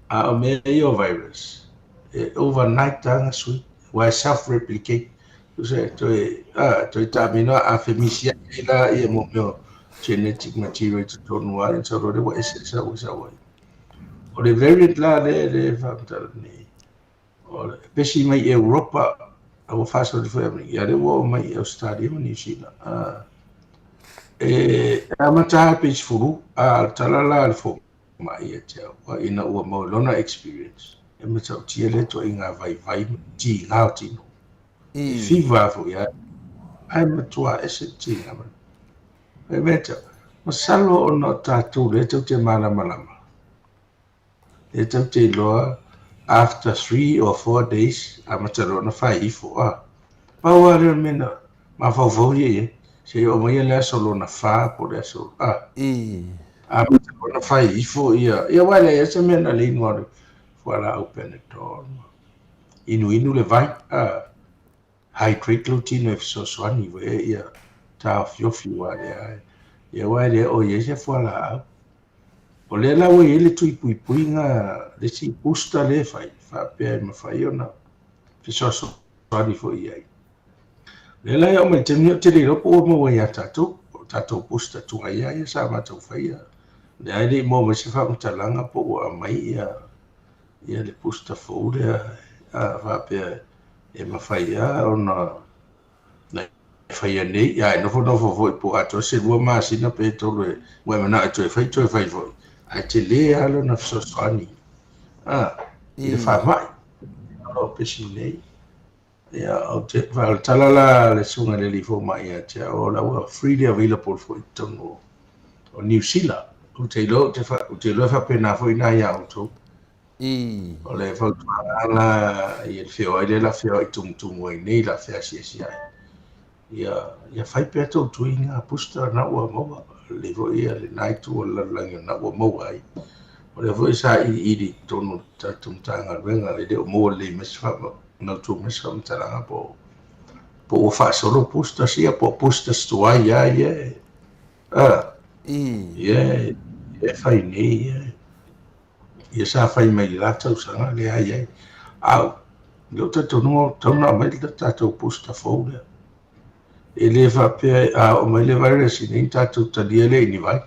A o mea ia o virus, e overnight lava gasui, aua e self replicate. Tusa e toe, a, toe taamilo a femisiai ai la ia mo mea o genetic material i totonu lava, ia sau loa lea ua ese sau ai sau ai. O le variant la lea e faamatala nei, O le pesi mai Europa, a ua faasoli foi Amerika, ia lea ua oo mai i Ausetalia ma Niu Sila. E amata lava pe isi fulu, a o le tala la a le fomai ia te au, ua ina ua maua i lona experience, e matautia lea ituaiga vaivai ma tiga o tino. E fever foi lava, ae matua ese le tiga mai. Fai mai ia te au, masalo ona o tatou lea tou te malamalama, E tou te iloa after 3 or 4 days amata loa ona fai ifo a. Pau lava lea o le mea na mafaufau ia i ai, se i oo mai le aso lona fa po o le aso a. Amata loa ona fai ifo ia, ia aua e leai lava se mea na le inu a le fualaau Panadol ma inuinu le vai a. Hydrate lou tino e fesoasoani foi ia taofiofi aua lea ia aua e le oo i ai se fualaau. O lea la ua i ai le tui puipuiga, le isi booster lea e fai, faapea e mafai ona fesoasoani foi i ai. O lea la e oo mai i le taimi lenei, ou te le iloa po ua maua ia tatou, o tatou booster tuai lava ia sa matou faia. O lea e le i maua mai se faamatalaga po ua aumai ia ia le booster fou lea a faapea e mafai lava ona e faia nei, ae nofonofo foi po o atoa se 2 masina pe 3 e ua e manao e toe fai, toe fai foi. Ae tele lava lona fesoasoani i le faamai o lo o pesi nei. Ia, ou te, o le tala la a le susuga i le alii fomai ia te au, o la ua freely available foi i totonu o Niu Sila. Ou te iloa, ou te, ou te iloa e faapena foi i ina ia outou. O le fautuaga la i le feoai lea la feoai tumutumu ai nei la feasiasi ai. Ia, ia fai pea tou tuiga booster na ua maua. Lelei foi ia lena itu o le lalolagi na ua maua ai. O lea foi sa iliili i totonu o le tatou Matagaluega e le o maua lelei mai se mautu mai se faamatalaga po po ua faasolo boosters ia po o boosters tuai lava ia e ia e fai nei ia. Ia sa fai mai i le la tausaga lea i ai. A i lou talitonuga ua tatau ona aumai le tatou booster fou lea. E le faapea a oo mai le virus i inei ona tatou talia lea i ni vai.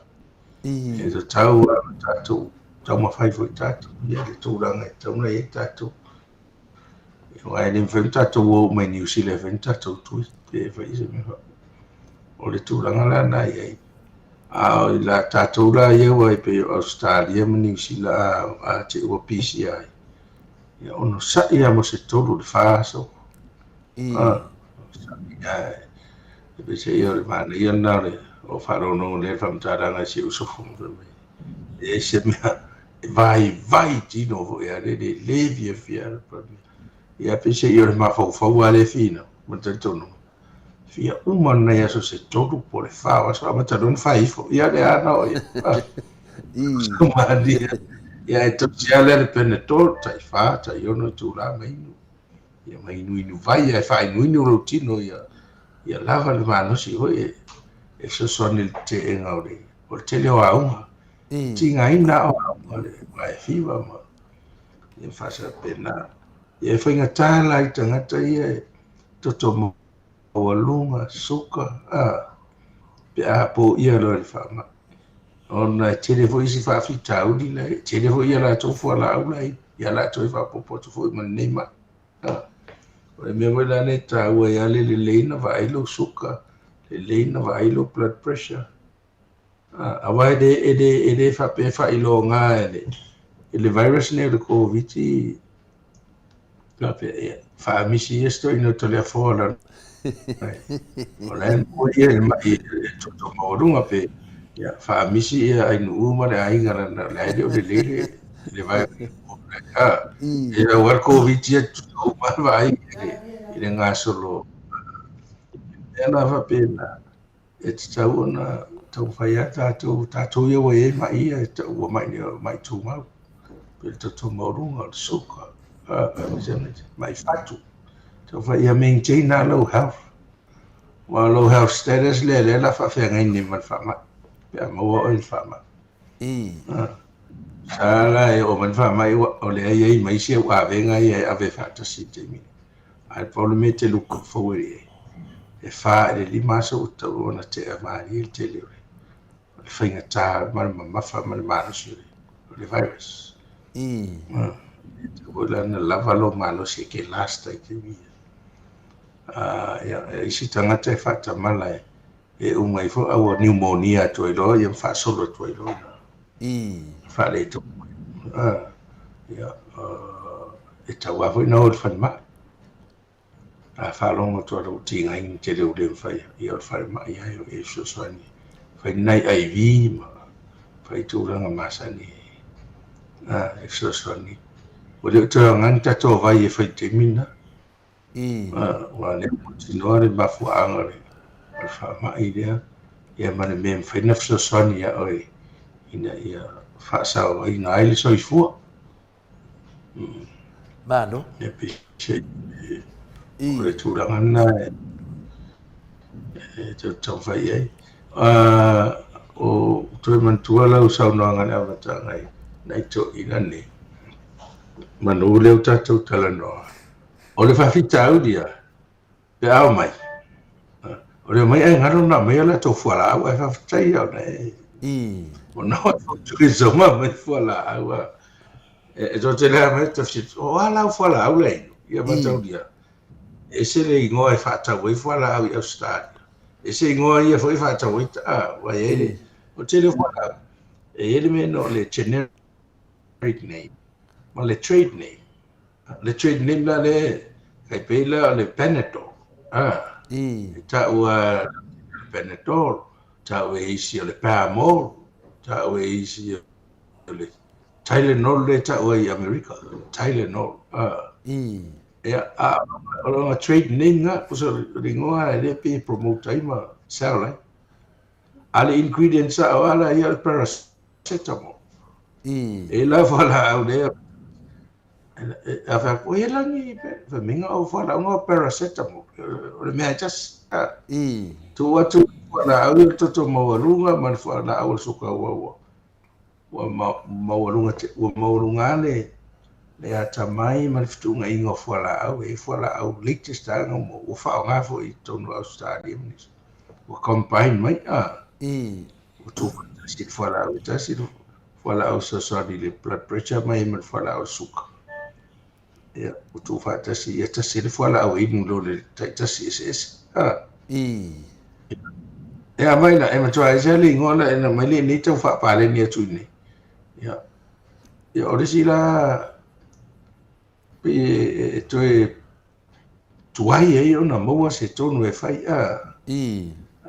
E tatau lava ona tatou taumafai foi tatou ia le tulaga e tatau ona i ai tatou. Aua e le mafai ona tatou o uma i Niu Sila e fai ni tatou tui pe fai se mea faapena. O le tulaga la lena e i ai. A o i la tatou la ia ua e pei o Ausetalia ma Niu Sila a te i ua pisi ai, ia onosai lava mo se 3 i le 4 aso. Onosai lava. E peiseai o le manaia lena o le o faalogologo lelei i le faamatalaga i si ou uso fai mai. E leai se mea e vaivai tino foi a le le fiafia ia peiseai o le mafaufau lava lea e finau ma le talitonuga fia uma nai aso se 3 po o le 4 o aso amata loa ona fai ifo ia le ana o ia malia ia e tausi lava lea le Panadol tai 4 tai 6 itula ma inu ia ma inuinu vai ae faainuinu lou tino ia ia lava le malosi foi e fesoasoani i le teteega o le o le tele o auga tigaina o auga le aua e fiva ma ia faapena. Ia e faigata la i tagata ia e toto maualuga, suka, pe a poia loa i le faamai. Ona e tele foi isi faafitauli la e tele foi ia latou fualaau la e ia latou e faaopoopo atu foi ma lenei mai. O le mea foi la lea e taua ai lava le lelei ona vaai lou suka, lelei ona vaai lou blood pressure. Aua e le, e le, e le faapea e faailoga e le, e le virus nei o le Koviti, faapea, ia, faamisi ia se toeaina o Toleafoa la. O la e maua ia i le mai e toto maualuga pe, ia, faamisi ia Ainuu ma le aiga lana, o la e le o lelei le, le virus. E aua le Koviti ia tutusa uma vaai i le, i le gasolo. E mea la faapena. E tatau ona taumafai lava tatou, tatou ia ua i ai mai ia e tau ua mai nei mai tumau. Pei le toto maualuga, o le suka, aemaise mai fatu. Taumafai ia maintain lava lau health. Aua o lou health status lea lea o le a faafeagai nei ma le faamai pe a maua oe i le faamai. Sa la e oo mai le faamai o lea e i ai ma isi au avega ia e ave faatasi i le taimi lea. Ae pau le mea e te look forward i ai, e 4 i le 5 aso ua tatau ona tea malie le tele o le faigata ma le mamafa ma le malosi o le virus. E tatau foi la ona lava lou malosi e te last ai i taimi ia. Ia, e isi tagata e faatamala e uma ifo a ua pneumonia atu ai loa ma faasolo atu ai loa ina faaletonu mai. Ia, e tatau lava foi ona o i le falemai. A faalogo atu lava ua tigaina tele ua le mafai, ia o le falemai lava e o e fesoasoani. Fai ni nai IV ma fai tulaga masani e fesoasoani. Ua le o toe aoga ni tatou vai e fai i le taimi lena. Aua o lea ua mautinoa le mafuaaga o le faamai lea, ia ma le mea e mafai ona fesoasoani ia oe ina ia faasaoina ai le soifua. Malo. Ia peiseai o le tulaga lena e taumafai i ai. O toe manatua lau saunoaga i le amataga i nai toeaiina nei, manu lea ua tatou talanoa, o le faafitauli ia, pe a omai, o le omai ae galo ona aumai a latou fualaau, ae faafetai ia ona e ona o tuisoma mai fualaau a. E toe te lea mai tafsi, o a lau fualaau la inu, ia mataulia. Ese le igoa e faatau ai fualaau i Ausetalia, ese igoa ia foi e faatau ai, ua i ai le, o tele o fualaau, e i ai le mea o le generic name, ma le trade name. Le trade name la le, kai pei la o le Panadol. E taua le Panadol, taua e isi o le Pamol, taua e isi o le Tylenol le taua i Amerika, Tylenol. Ia, a o lona trade name na, pusa o le igoa e le pe promote ai ma sell ai. A le ingredients a o ala ia o le paracetamol. E la fualaau lea. A fai atu, e lagi, fai mai o fualaau o paracetamol. O le mea e tasi. Tuu atu fualaau ia le toto maualuga ma le fualaau o le suka ua ua maualuga ua maualuga le le atamai ma le fetuunaiga o fualaau e fualaau latest lava ua faaaoga foi i totonu o Ausetalia ma nisi. Ua combine mai ua tuufaatasi le fualaau e tasi le fualaau fesoasoani i le blood pressure mai ma le fualaau o le suka. Ia, ua tuufaatasi ia tasi le fualaau e inu i lo le taitasi eseese. E a mai la, e matua ese le igoa la e na mai le nei tau faapaleni atu i nei. Ia, ia o le isi la pei e toe tuai ai ona maua se tonu e fai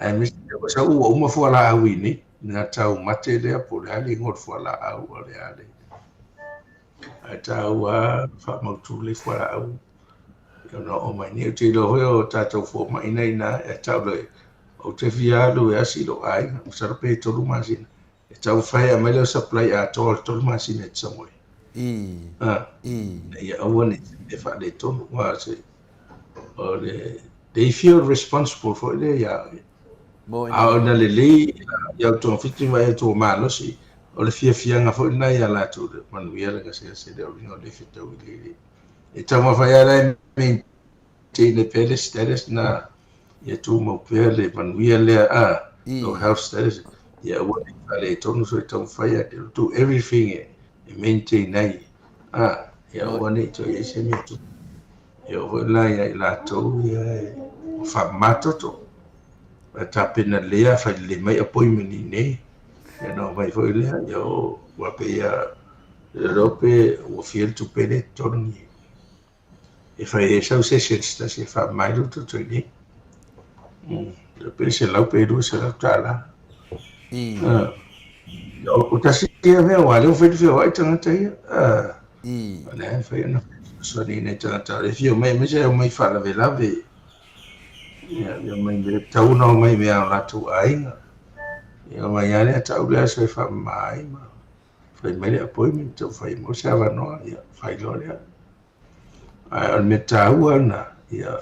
aemaise ua sau ua uma fualaau i nei na tau mate lea po o le a le igoa o le fualaau o le a le ae taua faamautu le fualaau ona oo mai nei. Ou te iloa foi o tatou fomai nei ina e tau le ou te fia alu e asi lou aiga masalo pe 3 masina e taumafai e aumai lau supply atoa o le 3 masina e te sau ai. Ina ia aua ne i e faaletonu aua se o le they feel responsible foi lea ia oe. A ona lelei ia au togafiti ma ia tou malosi, o le fiafiaga foi lena ia latou le manuia le gasegase lea o luga o le fetau i le E taumafai lava la e maintain pea le status na ia tumau pea le manuia lea lou health status ia aua ne i faaletonu so e taumafai lava they'll do everything e maintain ai ia aua ne i toe i ai se mea tupu. E oo foi la ia i latou ia ua faamama toto. E tapena lelei lava fai lelei mai appointment i inei ia ona omai foi lea ia ua pei lava le iloa pe ua fia le tupe lea e totogi e fai ai sau sessions tasi e faamama ai lou toto i inei. Pe $100 pe $200. O tasi ia mea aua o lea ua fai le feoai tagata ia. O lea e mafai ona fesoasoani i nai tagata o lea e fia omai aemaise e omai faalavelave. Ia omai me tatau ona omai me a latou aiga. Ia omai lava lea tau le aso e faamama ai ma fai mai le appointment taumafai e maua se avanoa, ia fai loa lea. Ae o le mea taua lena, ia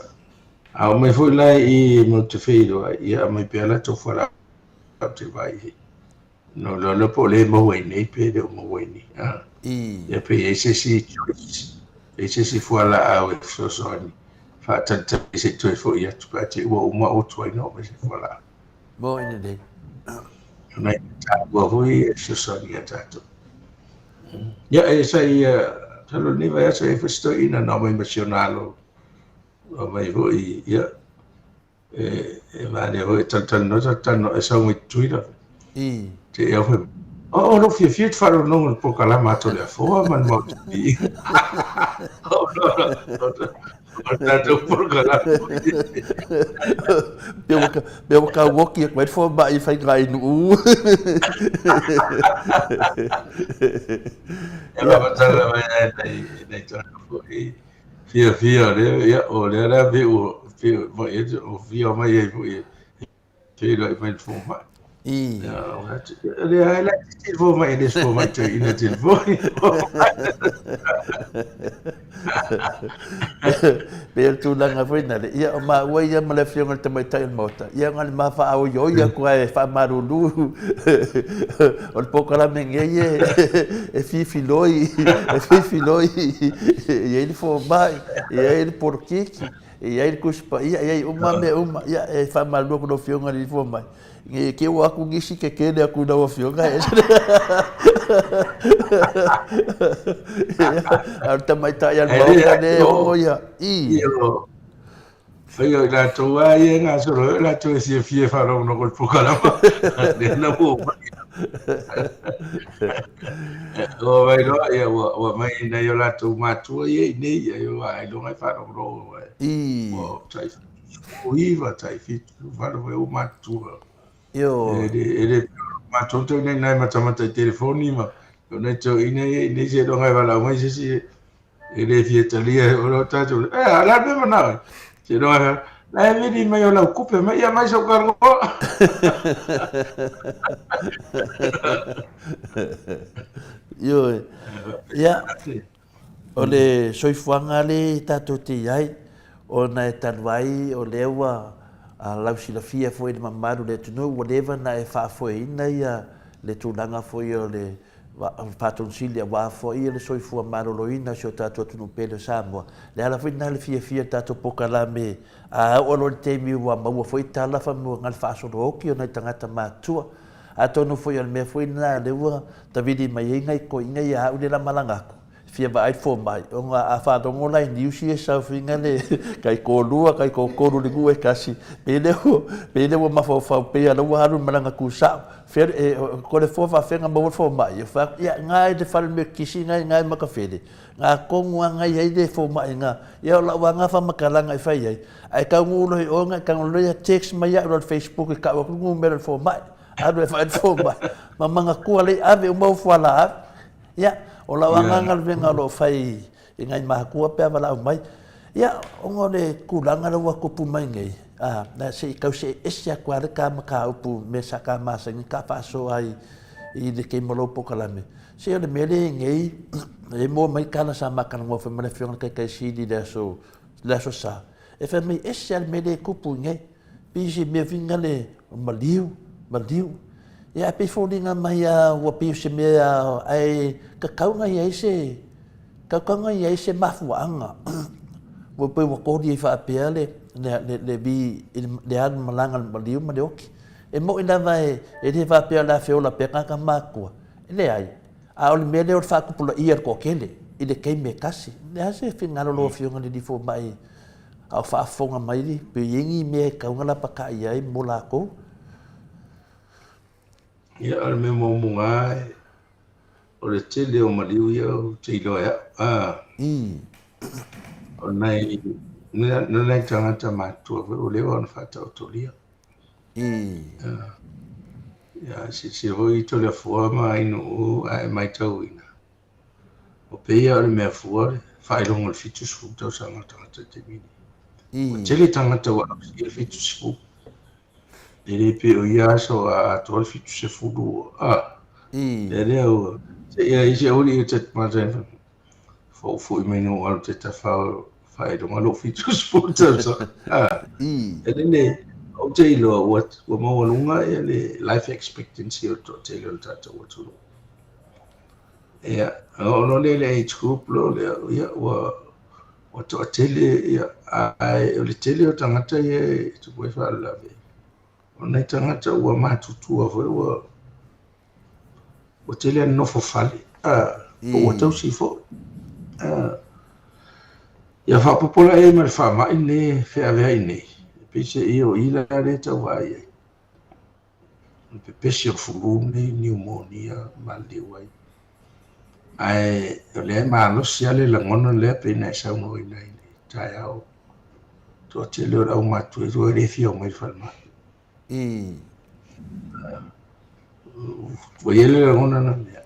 A oo mai foi la i i matou te feiloai, ia aumai pea latou fualaau ou te vaai i ai. Ona ou iloa lea po o lea e maua i inei pe le o maua i inei. A, ia pe i ai se isi choice, pe i ai se isi fualaau e fesoasoani faatalitali se i toe foi atu pe a te i ua uma ua tuai ona oo mai se fualaau. Moni lelei. O nai mea taua foi ia e fesoasoani ia tatou. Ia, e sa i, masalo i lenei vaiaso e i ai foi se toeaina na omai ma si ona alo, omai foi, ia, e manaia foi e talatalanoa, talatalanoa, e sau mai Tutuila. Te i au fai mai, o lou fiafia ou te faalogologo i le polokalama a Toleafoa ma le Maota Viiga. O le tatou polokalama. Pe ua tau oki atu ai le fomai i Faigainuu. E faamatala mai ai nai tagata foi fiafia o lea, ia, o lea la pei ua fia mai ai foi e feiloai mai le fomai. Ia, lea ai la te fomai e le fomai toeaina telefoni. Pei o le tulaga foi lena, ia o maua ia ma le Afioga i le Tamaitai o le Maota, ia na o le ma faaoioi atu lava e faamalulu o le polokalame nei e fifiloi, e fifiloi, e i ai le fomai, e i ai le polokiki, e i ai le Tusi Paia, e i ai uma mea uma. Ia e faamalulu atu i lau Afioga i le fomai, ne i te i ua o atu nisi tetele atu i lau Afioga. A o le tamaitai a le Maota lea e ono ia. Faia o i latou lava ia e gasolo ai, o latou e fiafia e faalogologo i le polokalama. Lea la ua omai. Ua omai loa, ia, ua aumai i nai o latou matua ia i inei, ia, ua ailoga e faalogologo. Ua tai 79, tai 78 foi ua matutua. E le matou tau nei nai matamata i telefoni ma o nai toeaiina ia i inei seiloga e valaau mai se isi e le fia talia o lo tatou e a la mea manao ai seiloga la e vili mai o lau kupe mai ia mai sau kaloa. Ioe. Ia, o le soifuaga lea tatou te i ai, ona e talu ai o lea ua lausilafia foi i le mamalu o le atunuu, ua leva ona e faafoeina ia le tulaga foi o le Faatonu Sili aua foi le soifua maloloina o si o tatou atunuu pele o Samoa. Le ala foi lena le fiafia o le tatou polokalame a oo loa i le taimi ua maua foi tala fai mai ua na o le faasolo oti o nai tagata matutua. Atonu foi o le mea foi lena lea ua tavili mai ai nai toeaiina ia au lea la malaga atu fia vaai le fomai ona a faalogo la i news ia e sau foi na le taitoalua taitoatolu i le nuu e tasi pei lea pei lea ua mafaufau pei a la ua alu i le malaga tusao fea e kole fua faafefea na maua le fomai ia fai atu ia na i le fale metotisi na i na i Matafele na tonu a na i ai le fomai na ia o lau a na faamatalaga e fai ai ae taunuu loa i o na e tago loa ia text mai ia au i le facebook e tau atu le numera o le fomai alu e vaai le fomai ma manatua lea ave uma ou fualaau. Ia, o lau agaga galuega o lo o fai i nai matua pe a valaau mai. Ia, ona o le tulaga lea ua tupu mai nei, a, na se i tau see ese atu lava le ta mataupu i mea sa ta masani ta faasoa ai i le taimi o lou polokalame. Se o le mea lea e i nei, e moa mai tala sa ma talanoa foi ma le Afioga i le Taitai Sili i le aso, le aso Sa, e fai mai, ese lava le mea lea e tupu i nei. Pei se mea foi lea maliu, maliu. Ia ae pei e foliga mai lava ua pei o se mea ae tatau ona i ai se, tatau ona i ai se mafuaaga ua pei ua koli ai faapea le le vi le alu malaga le maliu ma le oti. E moni lava e le faapea o le a feola pea tagata matutua, e leai. A o le mea lea o le faatupulaia o le toatele i le taimi e tasi. O le a se finagalo o lau Afioga i le alii fomai a o faafofoga mai pe i ai ni mea e tatau ona lapatai ai mo latou? Ia, o le mea muamua lava, o le tele o maliu ia ou te iloa e au. O nai, nai tagata matutua foi ua leva ona faataotolia. Ia, silasila foi i Toleafoa ma Ainuu a e matauina, O pei o le mea fua le faailoga o le 70 tausaga o le tagata i le taimi nei. Ua tele tagata ua ausia le 70. E le pei o ia aso a atoa le 70, a. Lea lea ua, seia i se uli i te matai foufou mai no alu te tawhao faailoga lou 70 tausaga. E le ou te iloa ua maualuga le life expectancy o le toatele o le tatou atunuu. Ia, ona oo loa lea i le age group loa lea, ia ua toatele, ia, ae o le tele o tagata ia e tupu ai faalavelave, o nai tagata ua matutua foi ua ua tele lava nofo fale, po ua tausi foi. Ia faaopoopo la i ai ma le faamai lenei e feaveai nei, e peiseai o i la lea e tau vaai ai. O le pepesi o le flu lenei, niumonia, maliliu ai. Ae o lea e malosi lava le lagona lea pei ona e saunoaina i le taeao. Toatele o le aumatutua e le fia omai i le falemai. Ua i ai le lagona na mea.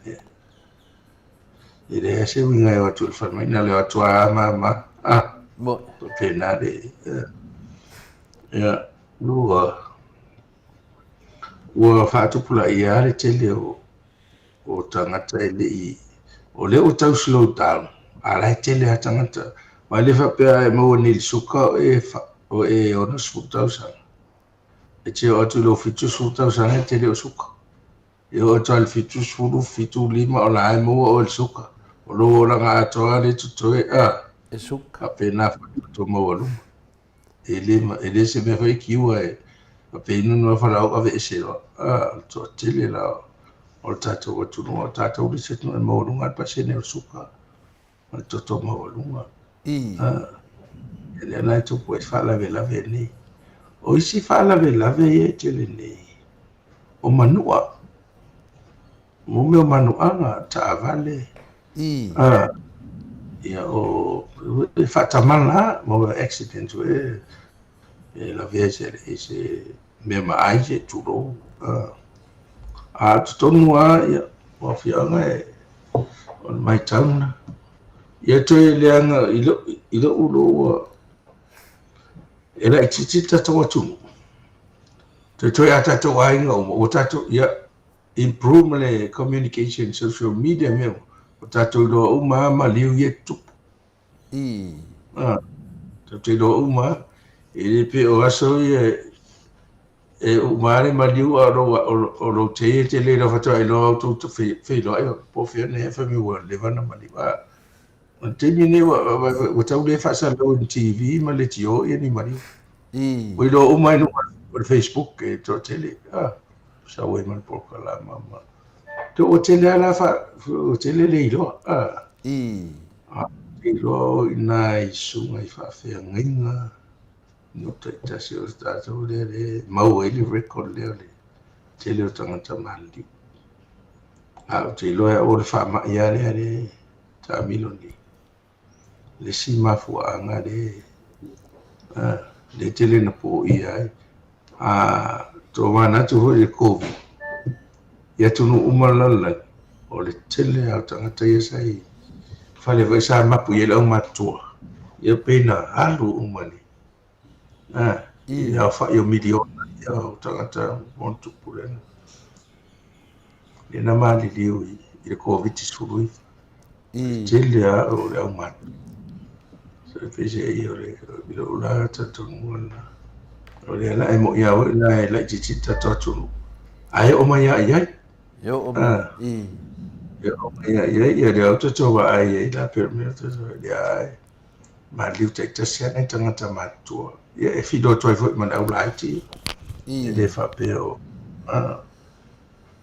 E leai se uiga e o atu i le falemai, na o le o atu lava ma faapena le... Ia, ua faatupulaia lava le tele o tagata e le i... O lea ua tau slow down, a o la e tele lava tagata. Aua e le faapea a e maua nei i le suka o e 60 tausaga. E te oo atu i lou 70 tausaga e te le o suka. E oo atu lava i le 70, 75 o la e maua oe i le suka. O lou olaga atoa lea e totoe, a. E suka. Faapena foi le toto maualuga. E le, e le se mea foi e kiua e faapea inu ni fualaau aveese loa. A, o le toatele la o le tatou atunuu, o tatou le isi atunuu e maualuga le pasene o le suka ma le toto maualuga. Lea la e tupu ai faalavelave nei. O isi faalavelave ia e tele nei, o manua. Mo mea o manuaga, taavale. Ia o e faatamala mo mea o accident foi e lavea i se mea maai se tulou. A o totonu lava ia, o afioaga e o le matau lena. Ia toe leaga i lou iloa e laitiiti le tatou atunuu. Toetoe a tatou aiga uma, ua tatou, ia, improve ma le communication, social media mea uma, ua tatou iloa uma lava maliu ia e tutupu. Tatou te iloa uma lava. E le pei o aso ia e uma lava le maliu a o lou tei e te le iloa faatoa iloa outou feiloai po o fea nei fai mai ua leva ona maliu. O le taimi lenei ua tau le faasalalau i le TV ma leitio ia ni maliu. Ua iloa uma i luga o le Facebook e toatele. Sau ai ma le polokalama ma ua tele lava la ua tele le iloa. Te iloa o i nai susuga i faafeagaiga nuu taitasi o tatou lea e maua ai le record lea o le tele o tagata maliliu. Ae ou te iloa o le faamai lava lea e taamilo nei. Le isi mafuaaga lea e tele ina poia ai. A tomanatu foi i le Covid, i atunuu uma o le lalolagi, o le tele lava o tagata ia sa i fale foi sa mapu i ai le aumatutua, ia pei na alu uma i le aofai o miliona ia o tagata ma ona tupu lea na maliliu i le Koviti-19. Tele lava o le aumatutua. So e peiseai o le lou la talitonuga lena. O lea la e moni lava foi la e laitiiti le tatou atunuu, ae oo mai lava i ai. E oo mai. E oo mai lava i ai, ia lea ou te tau vaai ai la pei o le mea lea e maliliu taitasi lava nai tagata matutua. Ia e filo atu ai foi ma le au laiti. E le faapea o...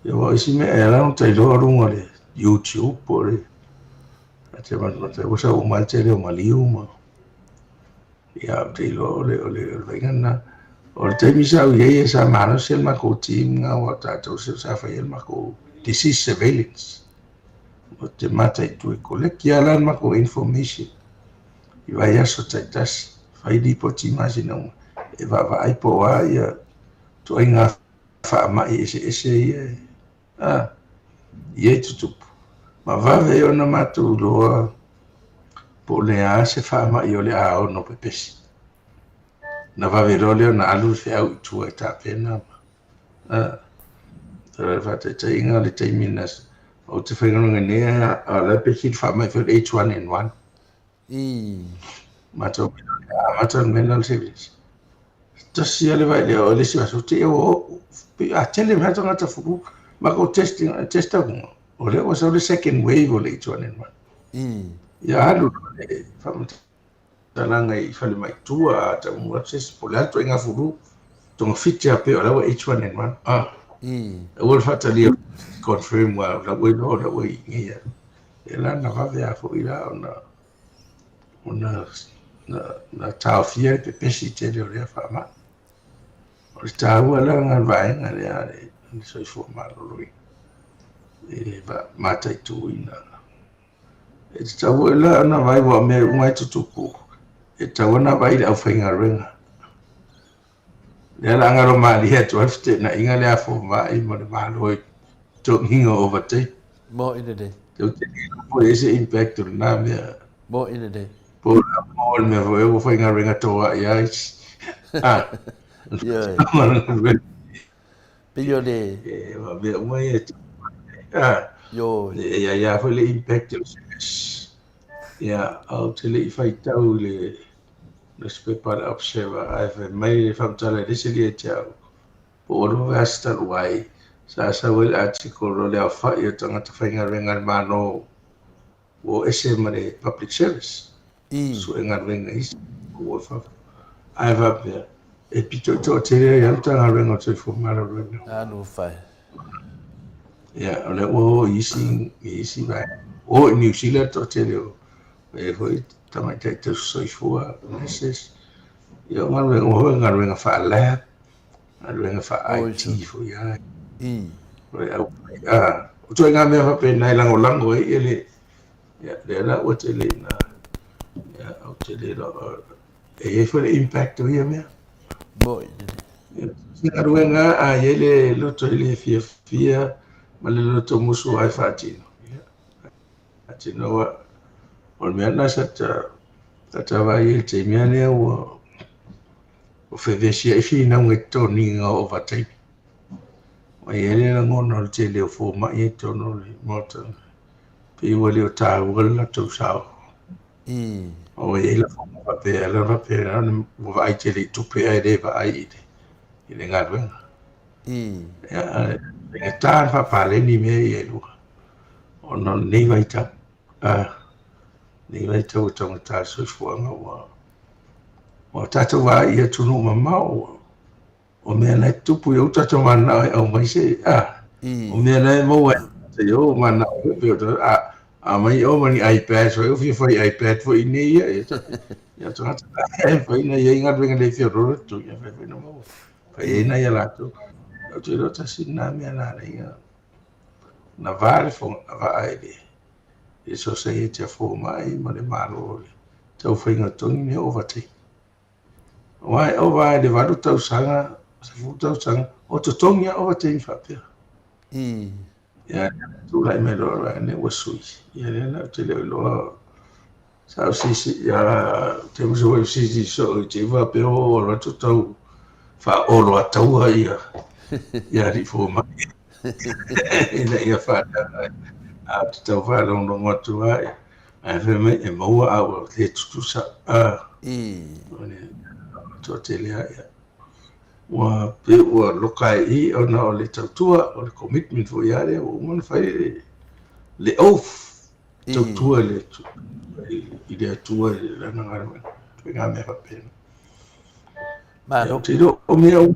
Ia aua o isi mea e ala ona tailoa luga o le YouTube po o le ua sau uma ai le tele o maliu ma ia ou te iloa o le o le faiga lena. O le taimi sa ou i ai sa malosi le matou team lena aua o tatou sa faia le matou disease surveillance. O te mataitu e collect ia la le matou information i vaiaso taitasi, fai lipoti masina uma e vaavaai po o a ia ituaiga faamai eseese ia ia e tutupu. Ma vave ona matou iloa po o le a se faamai o le a ono pepesi. Na vave loa lea ona alu le feau i tua e tapena. O le faataitaiga o le taimi na ou te faigaluega nei, a o la e pepesi le faamai foi le H1N1. Matou amata le mea lena o le service. Tasi lava le vailea o le isi aso te i ua oo, a tele mai tagata fulu, matou testing, test atu, o lea ua sau le second wave o le H1N1. Ia alu loa le faamatalaga i falemai tua a taunuu atu se isi po o le a le ituaiga fulu, togafiti lava pei o la ua H1N1. Aua le faatalia confirm aua o la ua iloa o la ua i nei. Ia la na vave lava foi la ona ona na taofia le pepesi tele o lea faamai. O le taua la lena o le vaega lea a le soifua maloloina e mataituina. E tatau foi la ona vaai aua o mea uma e tutupu, e tatau ona vaai i le aufaigaluega. O lea o le a galo malie atu ai le feteenaiga lea a fomai ma le Malo i totogiga o overtime. Mo'i lelei. Ou te le iloa po o i ai se impact o lena mea. Mo'i lelei. Po o le a mo le mea foi ua faigaluega toai ai isi. Ah. Ioe. Pei o le... E, mea uma ia e Ah. Ioe. E i ai lava foi le impact o le stress. Ia, ou te le i faitau i le nusipepa a le Observer ae fai mai le faamatala e le sili ia te au, po ua lua vaiaso talu ai, sa sau ai le article o le aofai o tagata faigaluega a le Malo ua o ese ma le public service, sue galuega i isi ua i fafo. Ae faapea, e pito toatele ai lava le Matagaluega o le Soifua Maloloina. Talofa e. Ia, o lea ua o i isi, i isi vaega. Ua o i Niu Sila le toatele o e foi tamaitai tausisoifua, nurses, ia o galuega uma foi, galuega faa-lab, galuega faa-IT foi lava. O le au, a, o ituaiga mea faapena e lagolago ai ia le, ia, lea la ua tele ina, ia, ou te le iloa, e i ai foi le impact o ia mea. Moi. Se galuega a i ai le loto i le fiafia ma le loto musu ai faatino. Ia, faatino aua o le mea lena sa ta sa ta vaai ai i le taimi lava lea ua ua fevesiai finauga i totoniga o ovataimi. Ua i ai le lagona o le tele o fomai i totonu o le Maota, pei ua le o taua le latou sao. Ua i ai lafoga faapea, la faapea ua vaai tele i tupe ae le vaai i le, i le galuega. Ia, e faigata le faapaleni mea ia e lua, ona o lenei vaitau, lenei vaitau ua taugata le soifuaga ua, ua tatou vaai i atunuu mamao ua, O mea la e tutupu i o tatou mananao e aumai se, a, o mea la e maua ai i o mananao e pei o a, aumai o ma ni iPad foi, o fia fai iPad foi i nei ia, ia, ia tagata e fai na iai galuega le fia roro tu, ia fai foi na maua. Fai ai na ia latou. Ou te iloa tasi lena mea na ala ai na va le vaa i le le sosaiete a fomai ma le Malo i le taufaiga totogi mea overtake. Aua e ova i le 8 tausaga, 10 tausaga, o totogi lava ovataimi faapea. Ia, tulai mai loa le vaega ua sui. Ia lea la ou te le o iloa sa ou siisi, ia, te musu foi siisi soo i te faapea ua ou alu atu tau faaoloataua ia, ia alii fomai ina ia faaleaga ai. A ou te tau faalogologo atu lava, Ae fai mai e maua a ua le tutusa. O le toatele lava ia. Ua pei ua loka ai i i ona o le tautua, o le commitment foi lava lea ua uma ona fai le, le oath, tautua i le, i le Atua i lana galuega. Ituaiga mea faapena. Malo. Ou te iloa o mea uma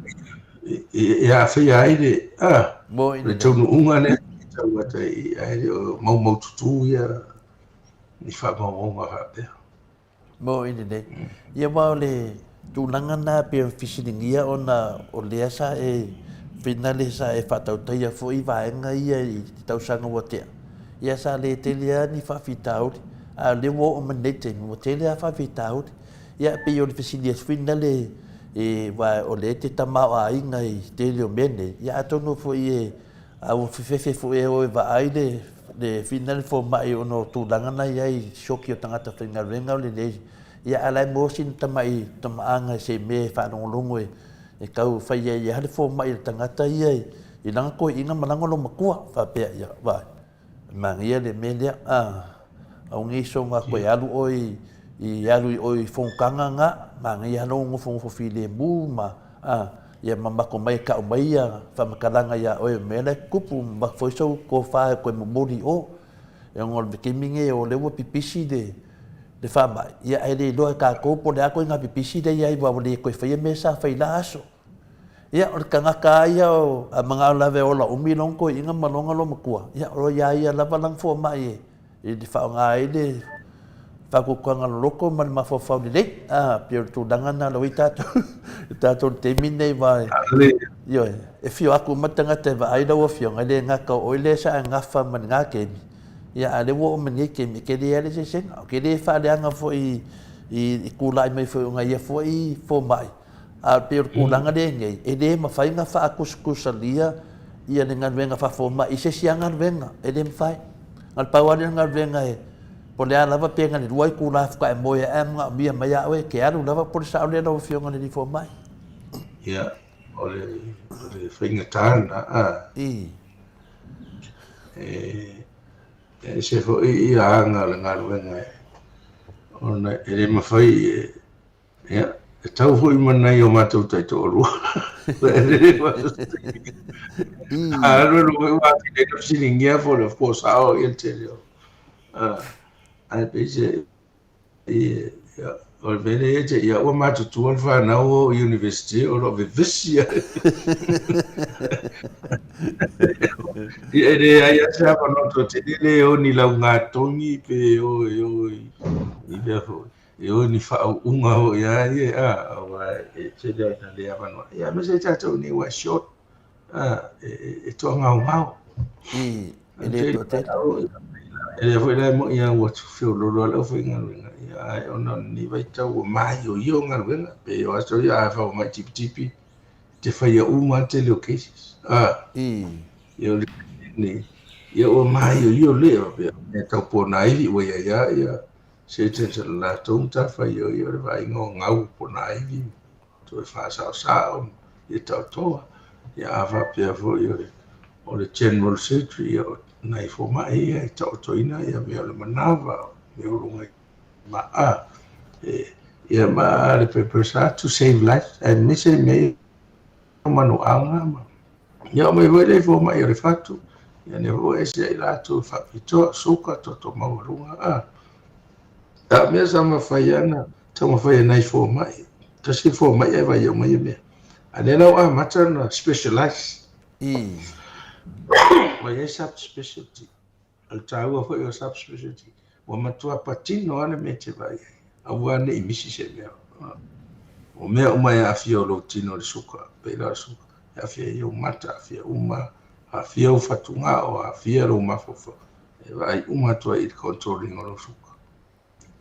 ia e aafia ai le, le taunuuga lea e tau ata i ae le o maumaututu ia ni faamaumauga faapea. Moni lelei. Ia aua o le tulaga lena pei ona fesiligia ona o lea sa e finale sa e faatautaia foi vaega ia i tausaga ua tea. Ia sa le tele lava ni faafitauli, a o lea ua oo mai lenei taimi ua tele lava faafitauli. Ia e pei o le fesili atu foi lale, aua o lea e te tamaoaiga i le tele o mea nei, ia atonu foi e, a ua fefefe foi e o e vaai le, le fina le fomai ona o tulaga na i ai i sioki o tagata faigaluega o lenei, ia a o la e maua sina tamai tamaaga i se mea e faalogologo e, e tau fai ai lava le fomai a le tagata ia i lana toeaina ma lana loomatua, faapea, ia vaai. Manaia le mea lea, a, aua ne i soona toe alu oe i alu i o i fonotaga na, manaia lava lou nofonofo filemu ma, a, ia mamako mai e tau mai ia faamatalaga ia oe o mea la e tutupu, mamako foi sou tofa e toe momoli i o. E ona o le taimi nei o lea ua pipisi le, le faamai, ia ae le iloa e tatou po o le a ituaiga pipisi lea e i ai aua ua le toe faia mea sa fai i la aso. Ia, o le tagata lava ia a manao lava e ola umi lona toeaina ma lona loomatua, ia o ia ia lava lana fomai e faaaoga ai le faatuatuaga loloto ma le mafaufau lelei. A, pei o le tulaga lena o lea ua i ai tatou, i tatou i le taimi lenei aua ioe, e afio atu uma le tagata e vaai lau Afioga, e le gata o oe lea sa e gafa ma lena taimi, ia a o lea ua oo mai i lenei taimi, e tele lava le eseesega. Ou te le faaleaga foi i tulai mai foi o nai ia foi fomai, A pei o le tulaga lea e nei, e le mafai ona faatusatusalia ia le galuega faafomai i se isi lava galuega, e le mafai. Na o le pau lava lea o le galuega e, po o le a lava pe na o le lua itula faatoa e moe ai ae manaomia mai ia oe, e te alu lava po o le sao lea lau Afioga i le alii fomai. Ia, o le, o le faigata lena, a. I. E, e ese foi ia aga o le galuega ona e le mafai e, Ia, e tau foi ma nai o matou taitoalua. A alu alu foi ua atili ai ona fesiligia po o le po sao ia le tele o. Ae pei se ia, o le mea lea ia te ia ua matutua le fanau o i university o lo o vevesi ai. Ia e leai lava se avanoa toatele le o ni laugatogi pe o e o i mea foi. E o ni faauuga foi a ia, a, aua e tele lava ina le avanoa. Ia, aemaise ai tatou nei ua short, a, e toagaogao. I, e le toatele. E lea foi la e moni lava ua feoloolo lava le aufaigaluega, ia, ae ona o lenei vaitau ua maioio galuega, pei o aso ia a faomai tipitipi, e te faia uma lava le tele o cases. A, I. Ia, o le taimi lenei, ia ua maioio le, faapea, mea tau ponaivi ua i ai lava ia Surgeons o le latou matafaioi o le vaaiga o gau ponaivi toe faasaosao ia taotoa. Ia a faapea foi o le, o le general surgery, ia o nai fomai ia e taotoina ia mea o le manava, mea o luga i maa. E, ia ma le purpose lava to save lives, aemaise mea ia o manuaga ma ia oo mai foi le fomai o le fatu, ia lea foi ua ese ai latou e faapitoa, suka, toto maualuga, a. A o mea sa mafai lava ona taumafai e nai fomai, tasi le fomai ae vaai uma ia mea. A lea la ua amata ona specialize. Ua i ai sub-specialty. O le taua foi o sub-specialty, ua matua patino lava le mea e te vaai ai, aua ne i misi se mea. O mea uma e aafia o lou tino i le suka, pei la o le suka, e aafia ai ou mata, aafia uma, aafia ou fatugao, aafia lou mafaufau, e vaai uma atu ai i le control ina o lou suka.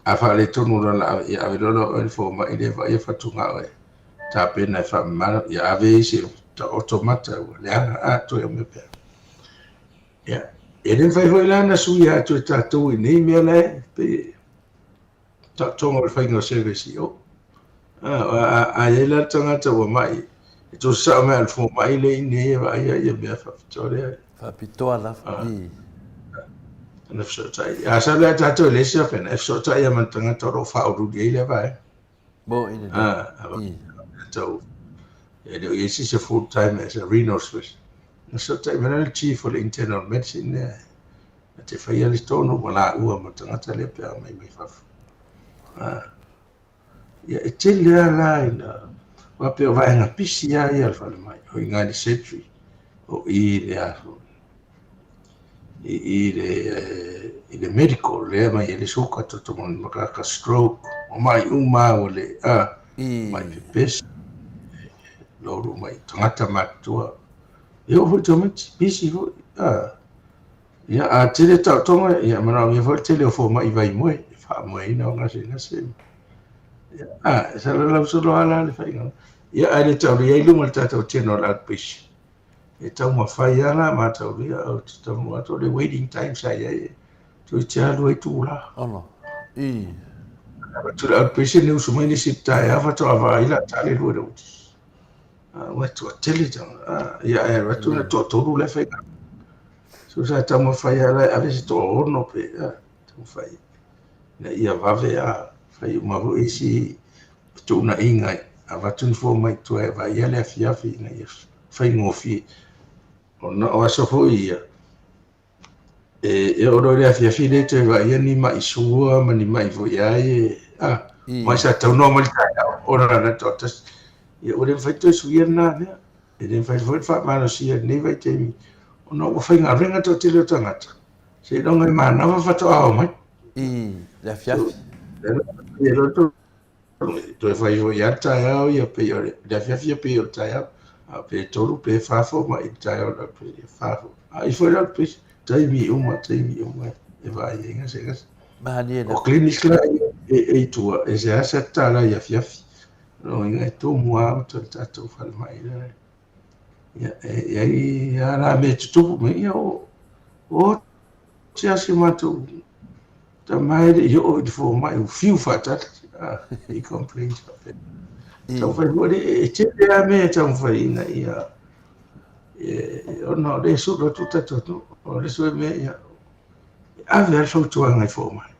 A faaletonu loa la, ia ave loa la oe i le fomai lea e vaaia fatugao e tapena e faamama, ia ave ai se taoto mata ua leaga a toe aumai pea. Ia, e le mafai foi la ona suia atu e tatou i nei mea la e pei e taotoga o le faiga o service i o. A i ai la le tagata ua mai, e toso sao mai lava i le fomai lea i inei e vaaia ia mea faapitoa lea. Faapitoa lava, i. Ona fesootai. A sau la tatou i le isi afena, e fesootai lava ma le tagata o lo o faauluulu i ai lea vaega. Mo i lelei. Tau, e le o i ai se isi full time as a renal specialist. Na fesootai mai la le chief o le internal medicine lea, na te faia le tonu ma laua ma le tagata lea pe a omai mai fafo. Ia, e tele lava la ina faapea o vaega pisi lava ia o le falemai, o i ina i le surgery, o i le a foi, i i le, i le medical lea e aumai ai le suka, toto makaka, stroke, o mai uma lava ua le, a, mai pepesi, lolu mai tagata matutua. E oo foi i tamaiti, pisi foi, a. Ia, a tele taotoga, ia, manaomia foi le tele o fomai vaimoe e faamoeina o gasegase. Ia, a, e salalau solo lava la le faiga. Ia, ae le taulia ai luga o le tatou general outpatient. E taumafai lava la ma taulia, ou te taunuu atu o le waiting time sa i ai, toeitiiti lava lua itula. Ono, i. Avatu le outpatient, e usu mai le isi i le taeao faatoa vaai la ta le lua i le uli. Ua toatele tagata, ia ae alu atu na toatolu la e faigaluega. So sa taumafai lava la e ave se toaono pe, taumafai ina ia vave a. Fai uma foi isi fetuunaiga e avatu ni fomai i tua e vaaia le afiafi ina ia faigofie. Ona o aso foi ia, e oo loa i le afiafi le toe vaaia ni mai sua ma ni mai foi ai e, a, mai sa taunoa mai le taeao ona na toatasi. Ia ua le mafai toe suia lena mea. E le mafai foi ona faamalosia i lenei vaitaimi ona ua faigaluega le toatele o tagata. Seiloga e manava faatoa oo mai. I le afiafi. Toe fai foi lava le taeao ia pei o le afiafi ia pei o le taeao. A pe 3 pe 4 fomai i le taeao la pe 4 foi. A ifo la pe taimi uma, taimi uma e vaai ai gasegase. Malie O clinics la e i tua, e seasea tatala i afiafi. O lona uiga e tumu lava uta le tatou falemai lea. Ia, e i ai lava la mea e tutupu mai, ia o oti lava si o matou tama e le i oo i le fomai, ua fiu faatali, i complaints faapena. Taumafai foi le, e tele lava mea e taumafai ina ia, ona o lea e sulu atu le tatou atunuu, o le isi foi mea, ia, e ave lava le fautuaga i fomai.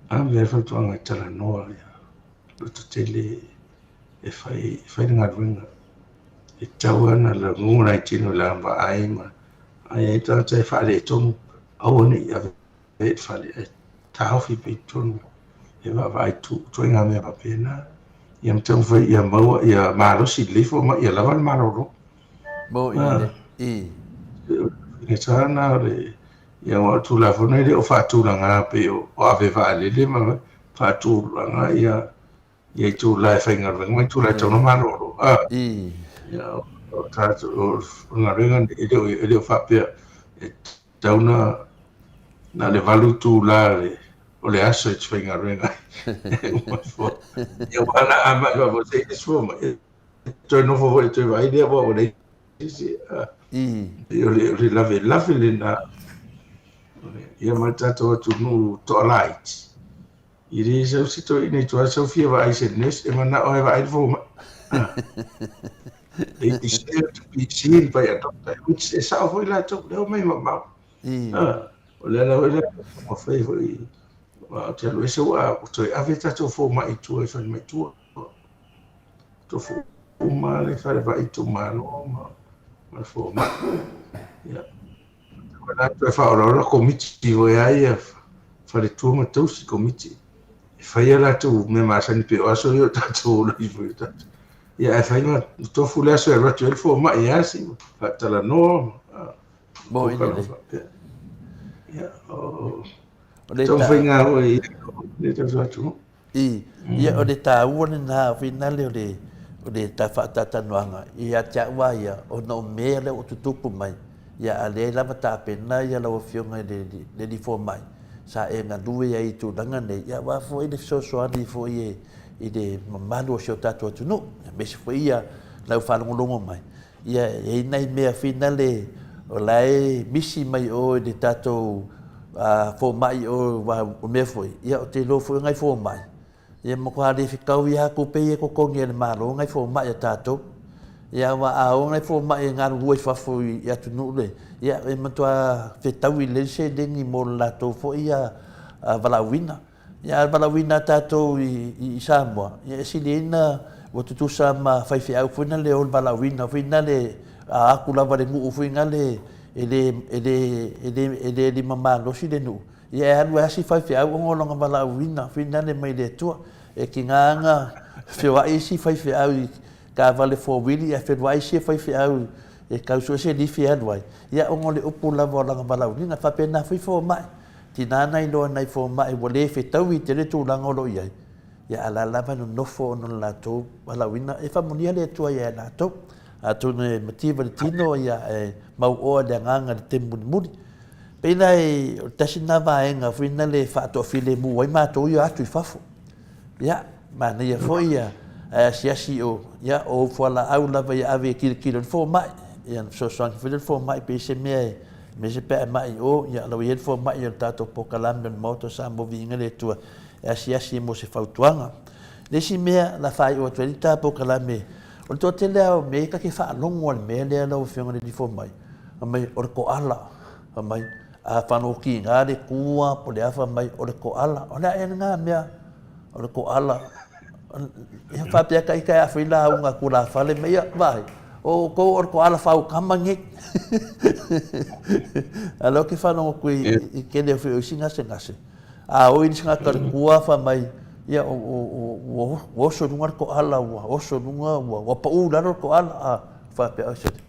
Ave lava le fautuaga e talanoa, ia, lototele e fai, e fai le galuega. E tatau lava ona lagona i tino i lana vaai ma a i ai tagata e faaletonu, aua ne i ave i le fale ae taofi pea i totonu e vaavaai ituaiga mea faapena. Ia ma taumafai ia maua ia malosi lelei fomai ia lava le malolo. Mo i le i. Faigata na o le ia aua o le Tulafono e le o faatulaga pei o ave vaalele ma faatulaga ia ia itula e faigaluega ma itula e tatau ona malolo. Ia, o tatou, o le galuega lenei, e le o, e le o faapea e tatau ona na o le 8 itula o le aso e te faigaluega ai. E uma ifo. Ia aua la a mai faafoe i le isi fomai, e toe nofo foi e toe vaai lea aua ua leai se isi. O le lavelave lena. Ia ma le tatou atunuu toalaiti. I le sau se toeaina i tua sau fia vaai i se nurse e manao e vaai le fomai. They deserve to be seen by a doctor, which e sao foi latou, lea omai mamao. O le ala foi lea taumafai foi, aua ou te alu ese ua toe ave tatou fomai i tua i falemai tua. Tofu uma le falemai itumalo ma le fomai. Ia. O la toe faaolaola komiti foi a ia faletua ma tausi komiti e fai a latou mea masani pei o aso ia o tatou ola ifo i tatou. Ia ae fai ma tofu le aso e alu atu ai le fomai e asi faatalanoa Mo i le. Ia o taumafaiga foi le tatou atunuu. I, ia o le taua lena finale o le o le ta faataatanoaga ia te au a ia ona o mea lea ua tutupu mai, ia a leai lava tapena ia lau Afioga i le le Alii Fomai sa e galue ai i tulaga nei, ia aua foi le fesoasoani foi e i le mamalu o si o tatou atunuu, aemaise foi ia lau faalogologo mai, Ia, e i ai nai mea finale o la e misi mai o i le tatou fomai o aua o mea foi, ia ou te iloa foi o nai fomai, ia matua le fetaui lava tupe ia e totogi e le Malo nai fomai a tatou. Ia aua a o nai fomai e galulue i fafo i atunuu le, ia e matua fetaui lelei le seleni mo le latou foi valaauina. Ia, a valaauina a tatou i Samoa, ia e sili ai na ua tutusa ma faifeau foi na le o le valaauina foi na le a atu lava le nuu foi na le e le e le e le e le lima malosi le nuu, ia e alu ai lava si faifeau ona o lona valaauina foi na le mai le Atua. E tiga na feoai isi faifeau i taavale four-wheel ae feluai isi faifeau e tau sue se lifi e alu ai, ia ona o le upu lava o lana valaauina. E faapena foi fomai. Tina na iloa nai fomai ua le fetaui tele tulaga o lo o i ai, ia a la lava e nonofo ona o le latou valaauina, e faamanuia le Atua ia i latou. Atonu e mativa le tino ia e mauoa le agaga i le taimi mulimuli. Pei la o le tasi lena vaega foi lena le faatoafilemu ai matou ia atu i fafo. Ia, manaia foi ia, ae asiasi i o, ia, o ou fualaau lava ia ave e tilotilo i le fomai. Ia, ona fesoasoani foi lea i le fomai pe i ai se mea e, aemaise pe a e mai i o, ia, o la ua i ai le fomai o le tatou polokalame o le Maota o Samoa Viiga le Atua e asiasi mo se fautuaga. Le isi mea la faaiu atu ai le ta polokalame, o le toatele lava o mea ia ta te faalogo i le mea lea lau Afioga i le Alii Fomai, fai mai o le koala, fai mai a fanotiga le tua po o le a, fai mai o le koala. O le a ea lena mea? O le koala, ia faapea ka ika e awhi la unga tulafale me ia, vaai, o outou o le koala faukama nei. A lea ou te faalogo atu i tele foi o isi gasegase, a o i le isi tagata o le tua fai mai, ia ua oso i luga le koala, ua oso i luga, ua pau i lalo le koala, a faapea, oi sole,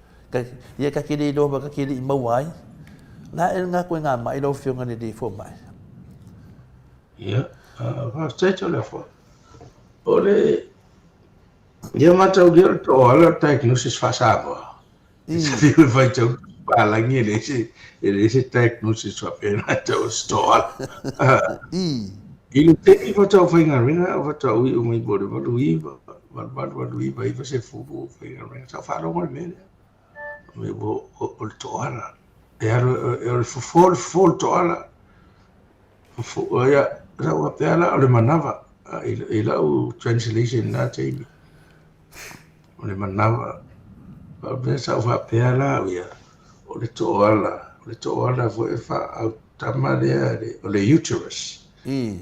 ia ta te le iloa foi ta te le i maua ai. O le a ea lena ituaiga mai lau Afioga i le alii fomai? Ia, faafetai Toleafoa. O le, ia mataulia o le toala o le diagnosis faa-Samoa. E fiu e faitau palagi e leai se, e leai se diagnosis faapena e tau o se toala. I le taimi faatoa ou faigaluega, faatoa ou iu mai po o le 89, 88, 89, 90 ou faigaluega, sa ou faalogo i le mea lea. Me o le toala. E alu, o le fofo, le fofo o le toala. Fofo, ia, sa ou faapea la o le manava i lau translation i na taimi. O le manava, faapea sa ou faapea la au ia, o le toala, o le toala foi e faaautama lea, o le uterus.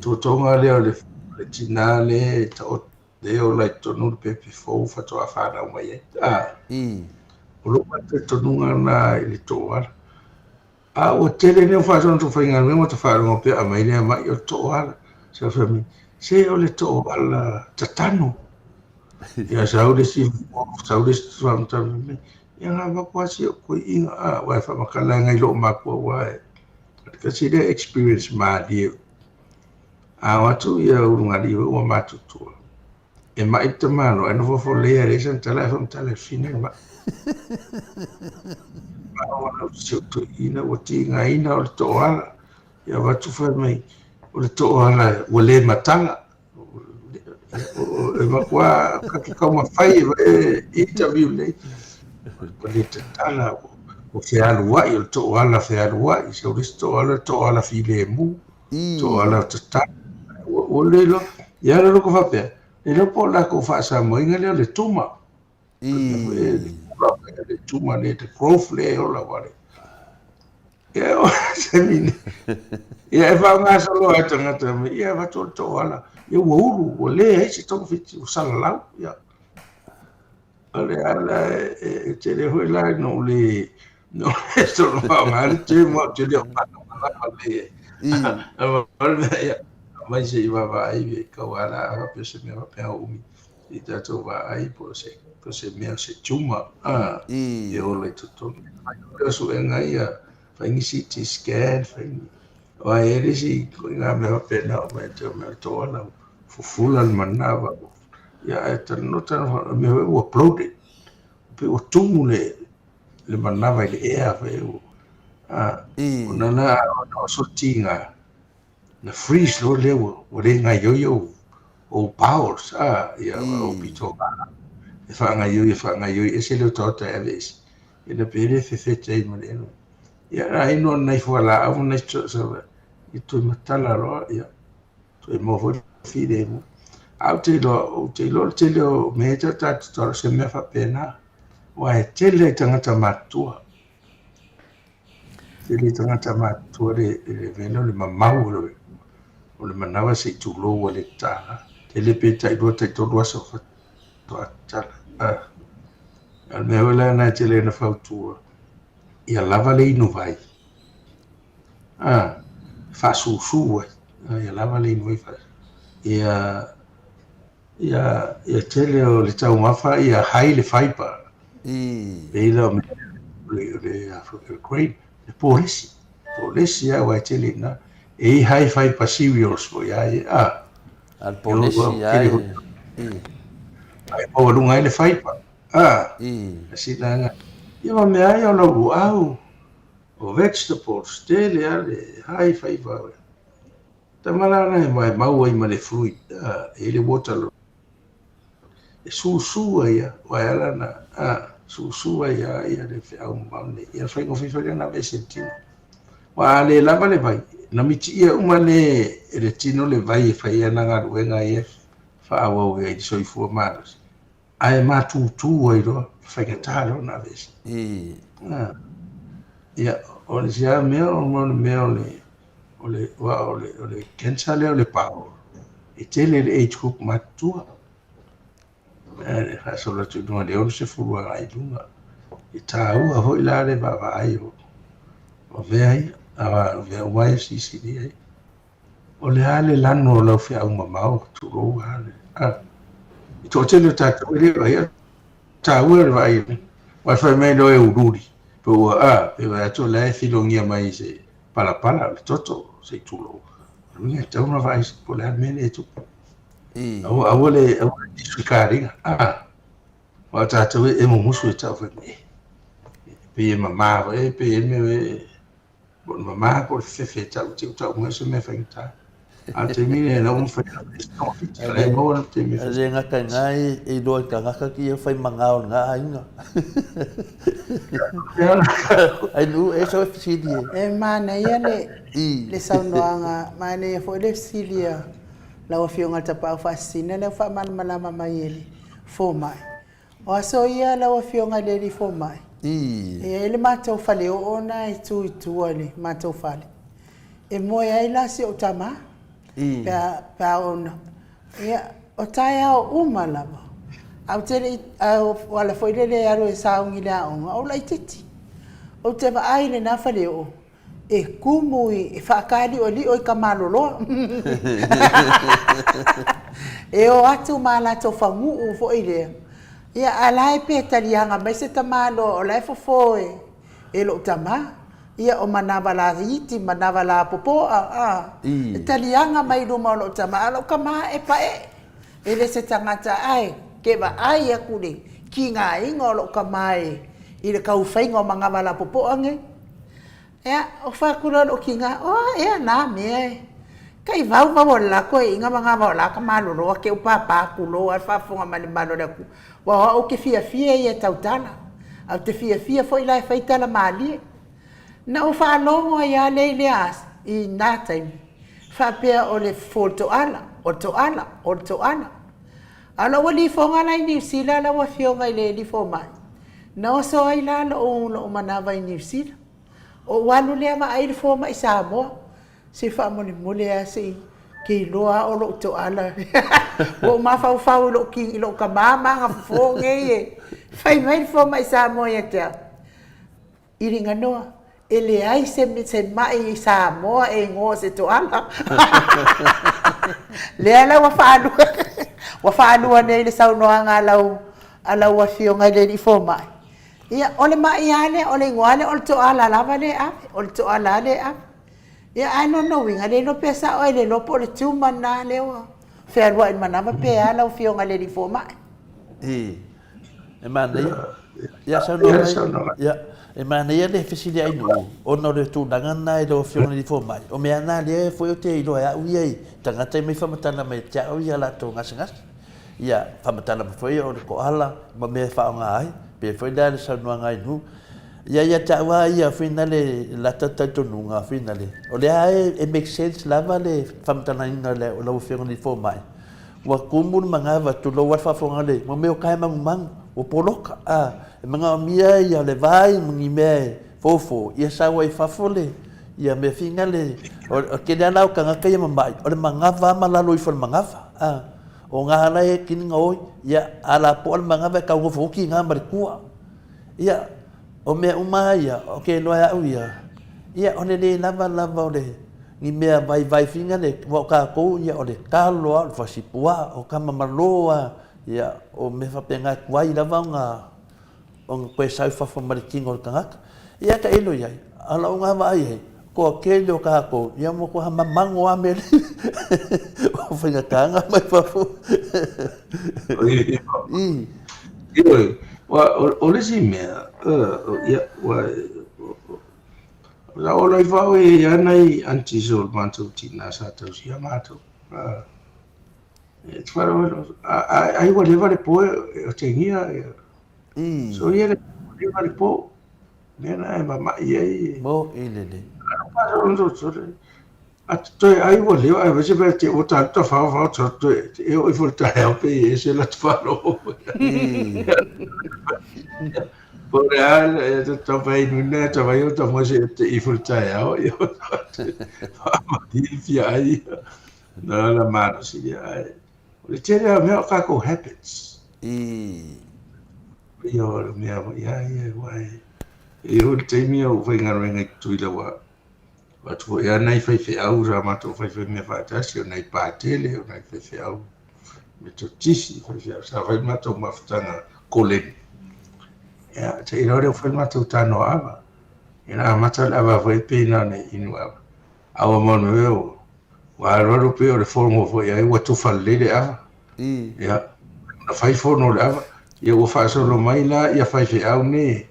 Totoga lea o le tinā lea e taoto lea e ola i totonu le pepe fou faatoa fanau mai ai. O lou talitonuga lena i le toala. A ua tele nei o faasolo tou faigaluega ua ta faalogo pea aumai lea mai o le tooala. Sa fai mai, se o le tooala tatanu. Ia sau le isi, sau le isi faamatala mai, ia na avatu lava si ou toeaina, a, aua e faamatala ai lou makua aua e tasi lea experience malie. A o atu ia ulugalii ua matutua. E maʻi le tamaloa, e nofo folea e leai sana tala ae faamatala e fina le maʻi. Maua si ou toeaina ua tigaina o le toala. Ia avatu fai mai, o le toala ua le matala. E matua ka taumafai e interview nei. Ua le tatala, ua fealuai, o le toala fealuai, sau le isi toala, toala filemu. Toala tatala. Ua le iloa. Ia ala loko faapea, le iloa po o lakou faasamoaina lea o le tuma. Le tuma le, the growth lea e ola ua le. Ia o se mine. Ia e faaaogasolo lava e tagata mai, ia avatu o le toala. Ia ua ulu, ua leai se togafiti, ua salalau. Ia. O le ala e tele foi la ina ou le no le sono faaaoga le term ou te le o malamalama lelei ai. O le mea ia, aumai se i vaavaai e tau ala faapea se mea faapea o umi i tatou vaai po o se po o se mea o se tumor e ola i totonu. Fai o suega ia, fai ni CT scan, fai ni aua e i ai le isi ituaiga mea faapena o mea te o mea o le toala fufula le manava. Ia ae talanoa talanoa mea foi ua bloated, pei ua tumu le le manava i le ea foi ua ona na ona o sotiga na freeze loa lea ua ua le gaoioi ou ou bowels ia ou pitoga e faagaoioi e faagaoioi ese le otaota e ave ese ia na pei e fefete ai ma le ea. Ia na inu nai fualaau ma nai i toe matala loa ia toe maua foi le filemu. Ae ou te iloa, ou te iloa le tele o mea ia tatou te o se mea faapena. Aua e tele ai tagata matutua. Tele ai tagata matutua le mea lea o le mamau o le manava se i tulou ua le tatala. Tele pe tailua taitolu aso faatoa tatala. A o le mea foi la lena e tele ina fautua, ia lava le inu vai. Faasusu ai, ia lava le inu vai. Ia ia ia tele o le taumafa ia high le fiber. Pei la o mea o le o le a foi o le grain, le polesi. Polesi lava aua e tele i ina. E i ai high fiber cereals foi lava ia. A le polesi lava e. Ai maualuga ai le fiber. Sina ia ma mea ai o lau luau. O vegetables, tele lava le high fiber. Tama la na e mau ai ma le fluid, e i ai le water e susu ai lava, aua e ala ona susu ai lava ia le feau mamao lenei. Ia faigofie foi lea ona aveese e le tino. Aua a le lava le vai, na mitiia uma le e le tino le vai e fai ai ana galuega ia e faaauau ai i le soifua malosi. Ae matutu ai loa, faigata loa ona aveese. Ia, o le isi lava mea, o le mea o le, o le, aua o le, o le cancer lea o le bowel. E tele le age group matutua. E faasolo atu i luga i le 60 agai i luga. E taua foi la le vaavaai o mea ia, aua o mea uma ia e silisili ai. O le a le lanu o lau feau mamao, tulou lava le... I toatele o tatou e le vaai, taua le vaai, aua e fai mai loa e uliuli, pe ua a, pe vaai atu o la e filogia mai i se palapala o le toto, se i tulou. O le uiga e tatau ona vaai po o le a le mea lea e tupu. Aua, aua le, aua le disregard ina. Aua o tatou e mumusu e tau fai mai, e pei e mama foi, e pei e le mea e, po o le mama po o le fefefe e tau, te tau mai se mea faigata. A o le taimi lea, la ua mafai ona fai se togafiti, o la e maua le taimi e fai. E le gata i na e iloa i tagata ki ia fai maga o lena aiga. Ai nu e so e fesili e. E manaia le le saunoaga, manaia foi le fesili a lau Afioga i le Tapaau Faasisina lea ua faamalamalama mai e le fomai. O aso ia lau Afioga i le alii fomai, e i ai le matou faleoo na e tu i tua i le matou fale, e moe ai la si ou tama, pe a, pe a oo ina, ia, o taeao uma lava, ae ou te le i, ae o ala foi lele e alu e sauni i le aoga, o laitiiti. Ou te vaai i lena faleoo, E kumu i, e faataliolio i Kamaloloa. E o atu ma a latou faguu foi lea. Ia, a la e pe taliaga mai se tamaloa o la e fofo e, e lou tama. Ia, o manava laiti, manava lapopoa, a, e taliaga mai i luma o lou tama, a o lou tama e paee. E le se tagata ae ke vaai aku le kigaina o lou tama e, i le taufaiga o manava lapopoa nei. Ea, o fai atu loa lou kiga, o a ea na mea e kai vauvau o le lako e iga manava o la ka malolo a ke u papa tulou a le faafofoga mai le malo o le Atua. Ua o au ou te fiafia ia e tautala, ae ou te fiafia foi la e fai tala malie. Na ou faalogo ai lava lea i lea aso, i na taimi, faapea o le fofo o le toala, o le toala, o le toala. A o lou aliifoga la i Niu Sila lau Afioga i le alii fomai, na oso ai la lou, lou manava i Niu Sila. Ou alu lea vaai le fomai Samoa, se faamolemole lava se i ke iloa lava o lou toala. Ua ou mafaufau i lou, i lou tama ma ana fofo nei e fai mai le fomai Samoa ia te au. I Liganoa, e leai se se ma'i i Samoa e igoa o se toala. Lea la ua faalua ua faalua nei le saunoaga a lau a lau Afioga i le Alii Fomai. Ia, o le ma'i lava lea, o le igoa lava lea o le toala lava lea e ave, o le toala lava lea e ave. Ia, ae lona uiga, le iloa pe sao ae le iloa po o le tumor lena lea ua fealuai i le manava pe a lau Afioga i le Alii Fomai. I, E manaia. Ia saunoa mai. Ia, e manaia le fesili ai nuu, ona o le tulaga lena i lau Afioga i le Fomai, o mea na lea foi ou te iloa e au ia i tagata e mai faamatala mai ia te au ia latou gasegase. Ia, faamatala mai foi o le koala ma mea e faaaoga ai, pei foi lea le saunoaga ai nuu. Ia, ia te au lava ia foi nale lata talitonuga foi nale, o lea e make sense lava le faamatalaina o lau Afioga i le Fomai, Ua tumu le manava, tulou a le faafofoga le mo mea o kae magumagu, ua poloka, a, e manaomia ia le vai ma ni mea e foufou, ia sau ai i fafo le, ia mea fina le, o le tele lava la o tagata ia mama'i, o le manava lava ma lalo ifo o le manava, a, o na la e kini gaoi, ia, a lapoa le manava e tau nofo oti ina ma le tua. Ia, o mea uma lava ia, ou te iloa e au ia, ia o le le lava lava o le, ni mea vaivai fina le, aua o tatou ia o le talo lava, o le fasipuaa, o tama malo lava, ia o mea faapena e tuai lava ona, ona toe sau i fafo ma le tino o le tagata. Ia tailo i ai, a o lau na vaai i ai, toatele o tatou, ia matua mamago lava mea o faigata ona aumai fafo. Ioe, o le isi mea, ia, ua, sa ola ifo au e i ai nai aunties o le matou tina sa tausia matou. E ai ua leva le po e o tengia. So ia le leva le po. Mea na e mama'i ai. Mo i lele. A toe ai ua leva ai vese pea te ua tātu ta whao whao ta toe e o ifo le taeao pe i ese la te whalo. Po le a e te tau whai nuna ta whai o ta moe se te ifo le taeao i o te whaamati fia ai. Na la malosi lea, ae o le tele lava o mea o tatou habits. Ia o le mea foi lava ia aua e i ai foi le taimi a ou faigaluega i Tutuila ua avatu foi lava nai faifeau sa matou faifai mea faatasi, o nai Patele, o nai faifeau Metotisi, faifeau sa fai le matou mafutaga koleni. Ia, te i loa lea ua fai le matou tano ava. Ia na amata le ava foi pei na ona inu ava. A ua mau nei ua alualu pei o le fono foi ai ua tufa lelei le ava. Ia, na fai fono le ava, ia ua faasolo mai la ia faifeau nei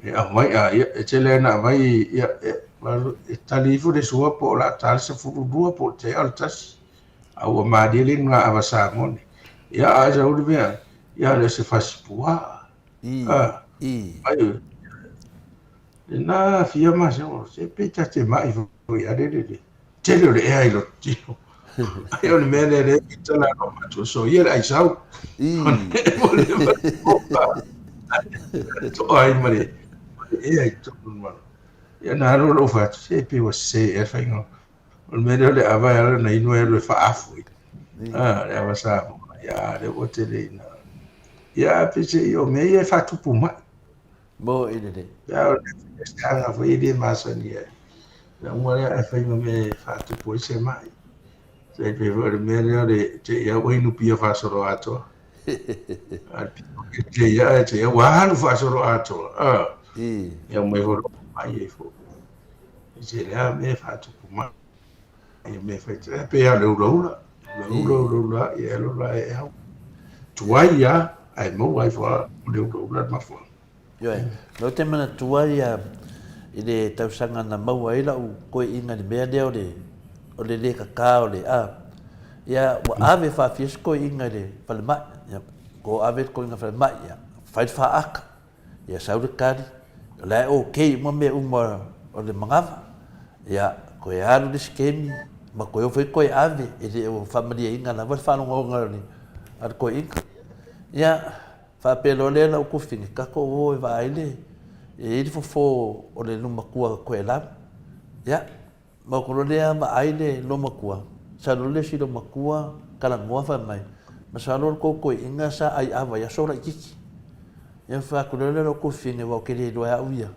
e aumai a ia e tele lava ina aumai ia e, e tali ifo le sua po o le a ta le 12 po o le taeao le tasi. A ua malie le inu ava Samone. Ia a sau le mea, ia le se fasi puaa. Ah, ai, Lena fia ma se o se pe ta te mai foi a le le tele o le ea i lo tino. Ai o le mea lea le i tala no ma so ia le ai sau. To ai ma le ea i tonu ma. Ia na alu lou fatu se pe ua se e whainga. O le mea lea o le ava e ala na inu e alu e faafu i. Ah, le ava sa mo. Ia le ua tele ina. Ia pe se i o mea ia e whatupu mai. Mo i lelei. Ia o le se aga foi e le masani ai. Na uma lea ae fai ma mea e faatupu ai se mai. Se pei foi o le mea lea o le te ia ua inu pia faasolo atoa. A le pia te ia ae te ia ua alu faasolo atoa. Ah. Ia mai foi lo mai ai foi. Se lea mea e faatupu mai. Ia mea fai te pei lava o le ulaula. Ulaula, ulaula, ia alu la e au. Tuai lava, ae maua ai foi o le ulaula le mafuaaga. Ioe, ou te manatua ia i le tausaga na maua ai lau koeina i le mea lea o le o le le kaka o le a ia ua ave faafia se koeina i le falemai ia ko ave le koeina falemai ia fai le faata ia sau le tali, o la e ok uma mea uma o le manava, ia toe alu le isi taimi ma toe o foi toe ave, e le o faamalieina lava le faalogologo a le toeaina. Ia, faapea loa lea lau tuafafine, tatou o e vaai le, e i ai le fofo o le loomatua toelau. Ia, Maoto loa lea vaai le loomatua, sau loa le isi loomatua talanoa fai mai, masalo o le tou toeaina sa ai ava i aso laitiiti. Ia fai atu loa lea lou tuafafine aua ou te le iloa e au ia,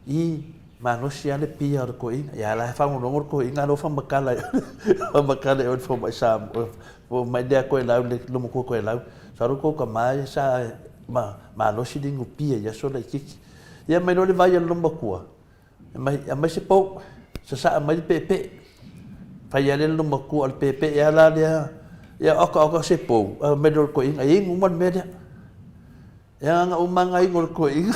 i malosi lava le pia o le toeaina. Ia la e faalogologo le toeaina a o la e faamatala faamatala i o i le fomai Samoa, fomai lea toelau le loomatua toelau, masalo o le tou tama ia sa malosi le inu pia i aso laitiiti. Ia aumai loa le vai a le loomatua, Aumai, aumai se pou, sasaa mai le peepee. Fai lava lea le loomatua o le peepee lava la lea, ia oka oka se pou, aumai loa le toeaina, e inu uma le mea lea. Ia na uma lava na inu e le toeaina.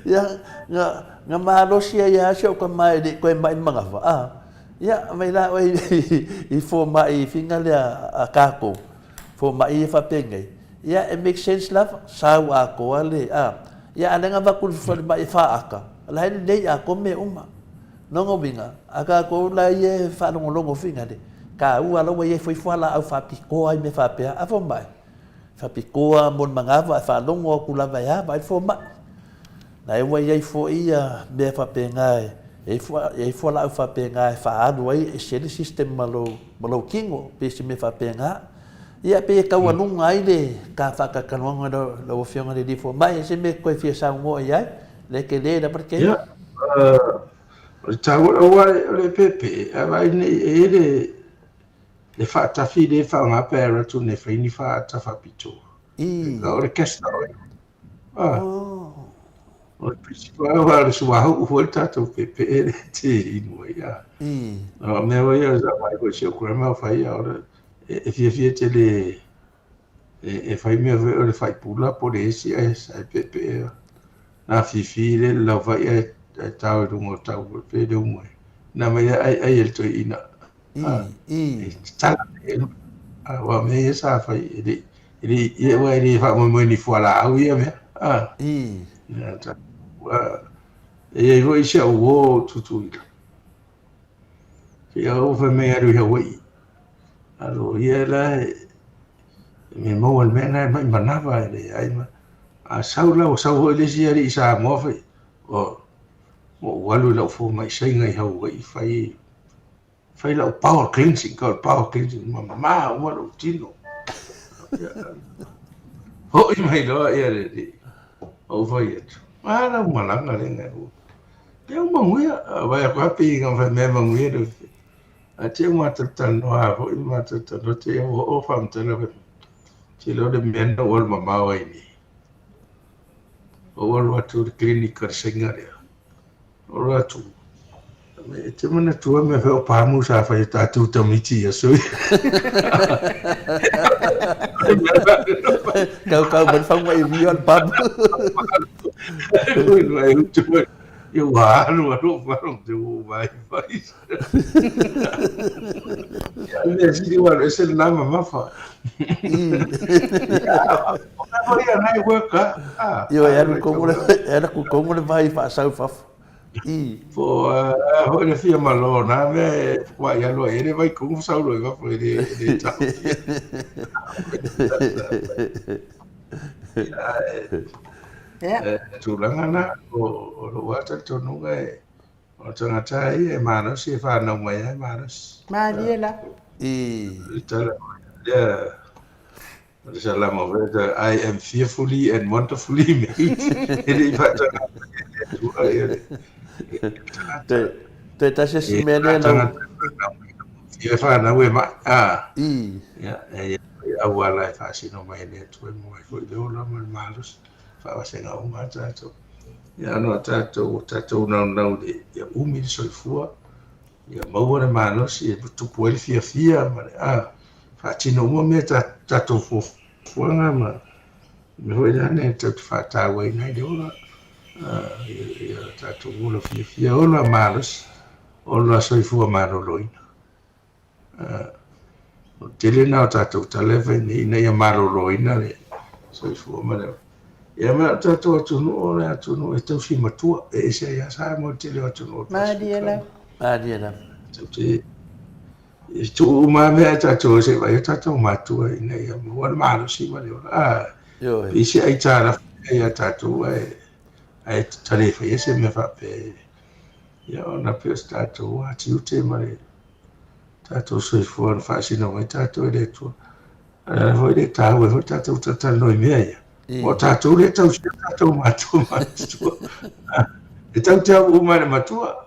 Ia, na, na malosi ai lava si ou tama e le i toe mai le manava, a. Ia, aumai la oe i fomai i fina lea a tatou, fomai ia faapenei. Ia, e make sense lava, sau atoa le, a. Ia, a o lea na avatu i le falemai e faata, o la e lelei atoa mea uma. Lona uiga, a tatou la ia e faalogologo foi lale, taua la ua i ai foi fualaau faapitoa ai mea faapea, a fomai, faapitoa mo le manava e faalogo atu lava e a, vaai le fomai. La e ua i ai foi ia mea faapena e i ai fualaau faapena e faaalu ai e ese le system ma lou, ma lou tino, pei se mea faapena. Ia, pei e taualuga ai le ta faatalatalanoaga lau Afioga i le Alii Fomai, se mea e toe fia saunoa i ai, lea e tele lava le taimi. Ia, o le taua, aua o le pepe, a vaai nei, e i ai le, le faatafi lea e faaaoga pe a alu atu nei e fai ni faata faapitoa. O le castor oil. Ah. O le principle aua o le suauu foi le tatou peepee lea e te inu ai. Ah. O mea foi ia sa vaai foi i si ou grandma o fai ia, o le, e fiafia tele e fai mea foi o le faipula po o le esi ae sa e peepee na fifi le le laufai ae ae tao i luga o tau foi pe le uma ai. Na mai ai ai e le toeaina. E tatala aua o mea ia sa fai e le e le aua e le faamoemoe i ni fualaau ia mea. E i ai foi si au uo o Tutuila. Ia ua fai mai alu i Hawaii. Alo ia la e me maua le mea na e mai manava e le ai ma. A sau la ua sau foi le isi alii Samoa fai o ua ou alu i lau fomai Saina i Hawaii fai. Fai lau power cleansing, kau le power cleansing, mamā uma lou tino. Hoʻi mai loa ia le alii, ou fai atu, a lau malaga lea ngai ua. Lea ua manuia, vaai atu lava pei na fai mea manuia le Ae te i ua matou talanoa lava foi ma matou talanoa, te i ua oo faamatala fai mai, ou te iloa o le mea na ou alu mamao ai nei. Ou alu atu i le clinic a le Saina lea, ou alu atu, e te manatua mea fai o pamu sa fai e tatou tamaiti i aso ia. Kau kau mai fau mai vio al pamu. Ia ua alu alu faalogo te ua vai vai. Ia mea sili ua alu ese lena mamafa. O mea foi ia nai work a. Io e alu kongo le e alu ku kongo le vai faasau fafo. I. Po foi le fia malo na mea e wa ia loa e le vai kongo sau loa i fafo e le e le tau. Ia tulaga na o lou lava talitonuga e o le tagata ia e malosi e fanau mai lava e malosi. Malie la. I. Le tala lea o le salamo foi lea I am fearfully and wonderfully made. E le i faataga mai e le Atua ia le tagata. Toe tasi isi mea lea lau. Ia fanau e mai. A. I. Ia, e i ai auala e faasino mai e le Atua e maua ai foi le ola ma le malosi, faavasega uma lava tatou. Ia ona o tatou, o tatou naunau i le, ia umi le soifua, ia maua le malosi e tupu ai le fiafia ma le, a, faatino uma mea ta, tatou fuafuaga ma mea foi lea e tatou te faatauaina ai le ola, a, ia tatou ola fiafia, ola malosi, ola soifua maloloina. O le tele lena o tatou tala e fai nei ina ia maloloina le soifua ma le ola. Ia ma o tatou atunuu o le atunuu e tausi matua, e ese ai lava Samoa i le tele o atunuu o le Malie Pasefika. lava. Malie lava. Tatou te e tuu uma lava mea a tatou e se i vaai o tatou matua ina ia maua le malosi ma le ola. A, Ioe. pei se aitalafu ia tatou ae ae ta le faia se mea faapea. Ia ona pei o se tatou tiute ma le tatou soifua na faasino mai tatou e le Atua. A o le ala foi lea e taua ai foi tatou talatalanoa i mea ia. Aua o tatou lea e tausia tatou matua matutua. E tatou te alu uma i le matua.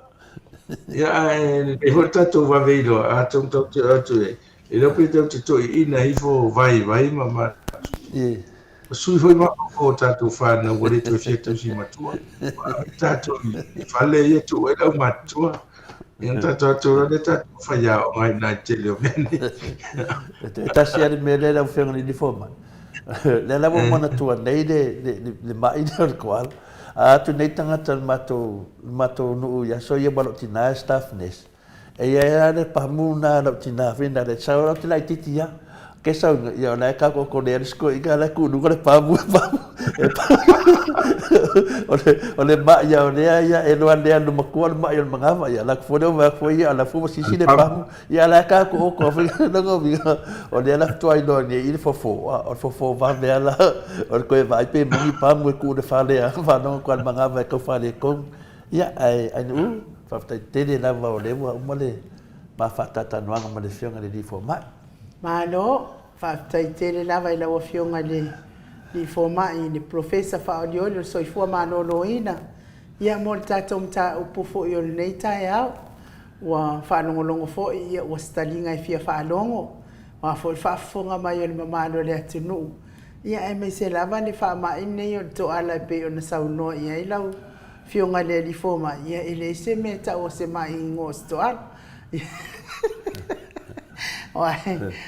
Ia, ae lelei foi le tatou vave iloa, atonu tatou te oo atu e iloa pe tatou te toeaiina ifo vaivai ma manatu. Ua sui foi mafaufau o tatou fanau ua le toe fia tausi matua. Ua ave tatou i fale ia tuu ai le aumatutua. Ia ona tatou atu loa lea tatou faiaoga ai i ina i le tele o mea nei. E tasi lava le mea lea lau Afioga i le Fomai. Lea lava ua manatua nei le, le, le, le ma'i lea o le koala. A atu nei tagata o le matou, le matou nuu i aso ia ma lou tina e staff nurse. E i ai lava le pamu na lau tina foi na le sau lau te laititi ia. Ke sau ia o la e ka ko le le sko i la ku luga le pamu pamu. O le o le ma ia o le ia e loa le alu makua le ma ia le mangava ia la fo le va fo ia la fo sisi le pamu ia la ka ko ko fo no go vi o le la to ai no ni i le fofo o le fofo va ve ala o le koe vai pe mungi pamu e ku le fale a fa no ko al mangava e ko fale ko ia ai ai nu Faafetai tele lava o lea ua uma le ma faatatanuaga ma le Afioga i le Alii Fomai. Malo, faafetai tele lava i lau Afioga i le Alii Fomai, le Polofesa Faaolioli o le Soifua Maloloina, ia mo le tatou mataupu foi o lenei taeao. Ua faalogologo foi, ia ua se taliga e fia faalogo, o a foi le faafofoga mai o le mamalu o le atunuu, ia aemaise lava le faamai lenei o le toala e pei ona saunoa i ai lau Afioga i le Alii Fomai, ia e leai se mea e tau o se mai igoa o se toala.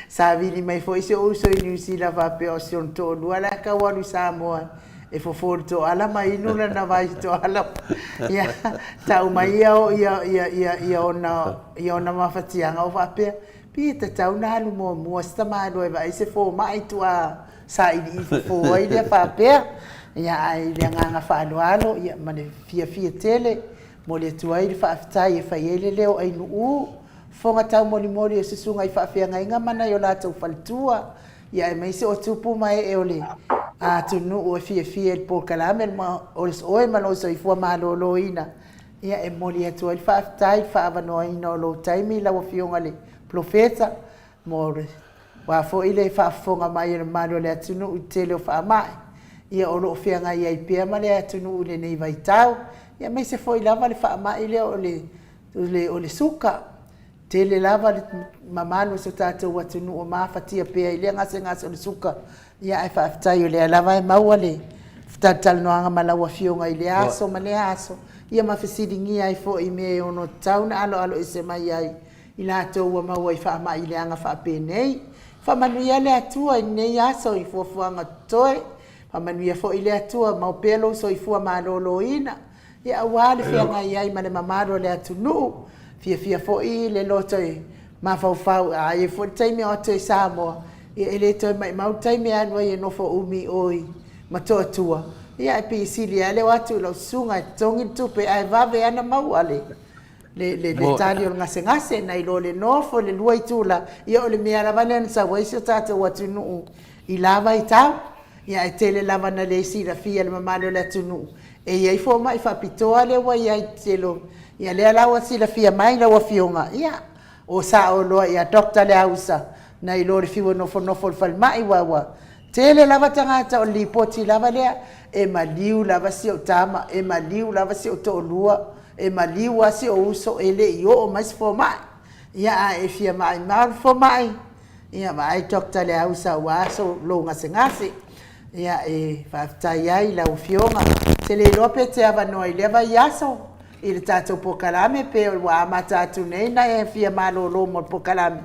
Sa vili mai foi si ou uso i Niu Sila faapea o si ona toalua la e tau alu i Samoa e fofo i le toala ma inu lana vai toala. Ia, tau mai ia ia ia ia ia ona ia ona mafatiaga o faapea, pi e tatau ona alu muamua se tamaloa e vaai se fomai tuaa sailiili fofo ai lea faapea. Ia, ae i le agaga faaaloalo ia, ma le fiafia tele, momoli atu ai le faafetai e fai ai le leo Ainuu, fofoga taumolimoli o susuga i faafeagaiga ma nai o latou faletua, ia aemaise o tupu ma ee o le atunuu e fiafia i le polokalame o oe ma lou soifua maloloina. Ia, e momoli atu ai le faafetai i le faaavanoaina o lou taimi lau Afioga i le Polofesa mo le aua foi le faafofoga mai a le mamalu o le atunuu i le tele o faamai ia o lo o feagai ai pea ma le atunuu i lenei vaitau, ia aemaise foi lava le faamai lea o le o le suka. Tele lava le mamalu o si o tatou atunuu o mafatia pea i lea gasegase o le suka, ia ae faafetai o lea lava e maua le talatalanoaga ma lau Afioga i lea aso ma lea aso, ia ma fesiligia ai foi i mea e ono tatau ona aloaloese mai ai i latou ua maua i faamai leaga faapenei. Faamanuia le Atua i lenei aso i fuafuaga totoe, faamanuia foi le Atua, maua pea lou soifua maloloina, Ia aua le feagai ai ma le mamalu o le atunuu. Fiafia foi le loto e mafaufau a i ai foi le taimi o atu ai i Samoa, ia e le toe maimau le taimi e alu ai e nofo umi i o i Motootua, ia ae pei e sili lava le o atu i lau susuga e totogi le tupe ae vave lava ona maua le le le le tali o le gasegase nai lo le nofo i le lua itula, ia o le mea lava lea na sau ai si o tatou atunuu i la vaitau. Ia ae tele lava na le silafia e le mamalu o le atunuu e i ai fomai faapitoa lea ua i ai tele o, ia lea la ua silafia mai lau afioga, ia o sao loa ia Doctor Leausa nai lo le fiu e nofonofo i le falemai aua ua tele lava tagata o le lipoti lava lea e maliu lava si ou tama, e maliu lava si ou toalua, e maliu lava si ou uso e le i oo mai se fomai. Ia ae e fia maimau le fomai, Ia vaai Doctor Leausa ua aso lou gasegase. Ia e faafetai ai i lau afioga. Ou te le iloa pe te avanoa i lea vaiaso i le tatou polokalame pe ua amata atu nei ona e fia malolo mo le polokalame.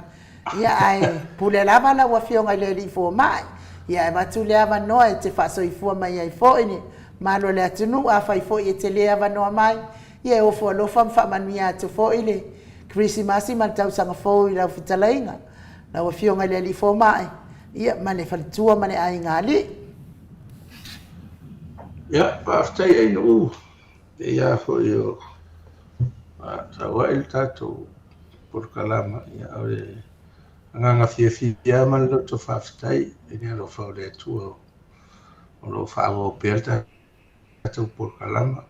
Ia ae pule lava lau afioga i le alii fomai. Ia e avatu le avanoa e te faasoifua mai ai foi le mamalu o le atunuu. Afai foi e te le avanoa mai, ia e ofo alofa ma faamanuia atu foi le Kerisimasi ma le Tausaga Fou i lau fetalaiga, lau Afioga i le Alii Fomai, ia, ma le faletua ma le aiga alii. Ia, faafetai Ainuu, pei lava foi o sau ai le tatou polokalama, ia, o le agaga fiafia lava ma le loto faafetai i le alofa o le Atua o lo o faaauau pea le tatou polokalama.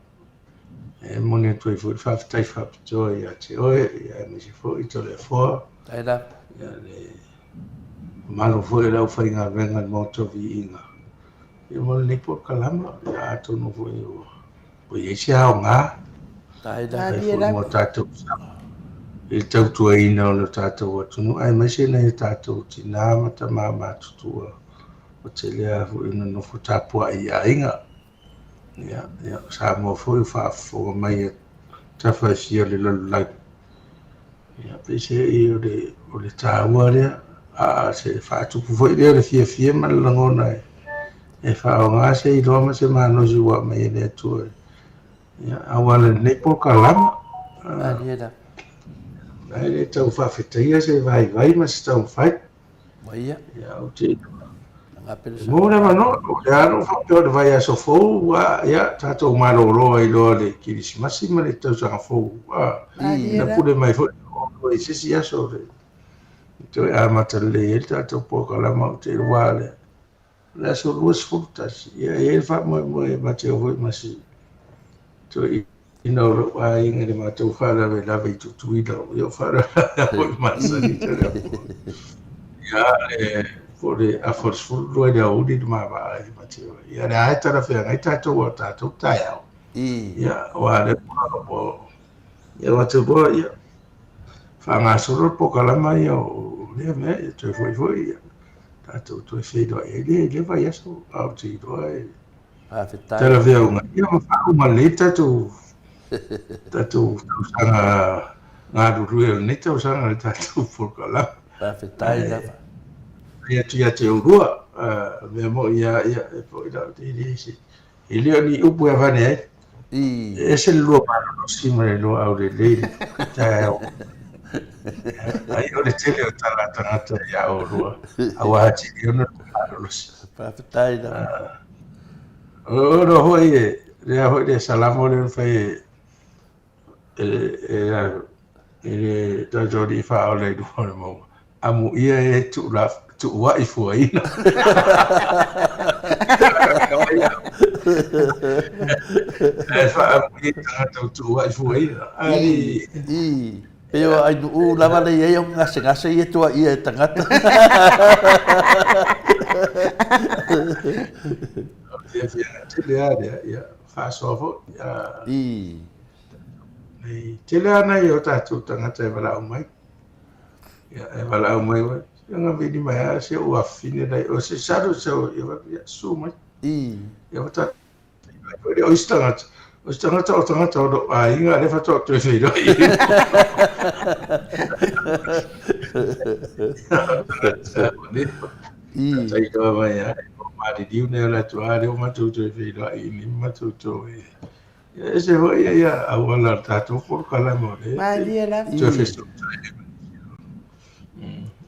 E moni atu ai foi le faafetai faapitoa ia te oe, aemaise foi Toleafoa, ia le mamalu foi o le aufaigaluega a le Maota o Viiga, ia mo lenei polokalama, ia atonu foi ua i ai se aoga fai foi mo tatou i le tautuaina o le tatou atunuu, aemaise nai o tatou tinā ma tamā matutua ua tele lava foi ina nofo tapuai i aiga. Ia, ia, o Samoa foi ua faafofoga mai e tafa e fia o le lalolagi. Ia, peiseai o le, o le taua lea, a se faatupu foi lea o le fiafia ma le lagona e, e faaaoga se iloa ma se malosi ua aumai e le Atua. Ia, auala i lenei polokalama. Ae le tau faafetaia se vaivai ma se taumafai. Ia. Ia, ou te Mo le avanoa, o le a lou faapea o le vaiaso fou, ua, ia, tatou malolo ai loa le Kerisimasi ma le tausaga fou, a, na pule mai foi i se isi aso le toe amata lelei ai le tatou polokalama, ou te iloa le, le aso 21, ia, e i ai le faamoemoe ma te o foi ma si toe ina o lou aiga i le matou faalavelave i Tutuila, ia o faalavelave foi masani tele atu. Ia, e, po o le afa o le 12 i le aoauli le ma vaai ma te o. Ia, le a e talafeagai tatou a tatou taeao. Ia, aua le ua, ia matou loa, ia, faagasolo le polokalama ia o lea mea, ia toe foi foi, ia, tatou toe feiloai ai lea i lea vaiaso, a ou te iloa e, Faafetai. Talafeauga, ia ma faauma lelei tatou tatou tausaga galulue o lenei tausaga i le tatou polokalame. Faafetai lava. Fai atu ia te oulua, mea moni lava, ia, e foi la, e le se, e le o ni upu e avane ai. E ese le lua malolosi ma le lua aulelei i le taeao. Ai o le tele o tala a tagata ia oulua, aua atili ona lua malolosi. Faafetai lava. O lo foi e, lea foi le salamo lea na fai e, e, e, e le tatou alii faaola i luma o le mauga. Amuia e tuuai fuaina. Ae faamuia i tagata o tuuai fua ia. Ai. I, pei o Ainuu lava lea i ai o gasegase ia e tuaia e tagata. O le fiafiaga tele lava lea, ia, faasoa foi. I. Nei, tele lava nai o tatou tagata e valaau mai. Ia, e valaau mai, Anga vili mai a si ou afafine lai o se salu se o ia ia su mai. I. Ia wata o isi tagata o isi tagata o tagata o lou aiga lea faatoa toe feiloai. I. Taitoa mai a o maliliu nei o le atu a lea ua matou toe feiloai i ni matou toe. Ia ese foi ia auala o le tatou polokalame o lea. Malie lava. Toe fesootai.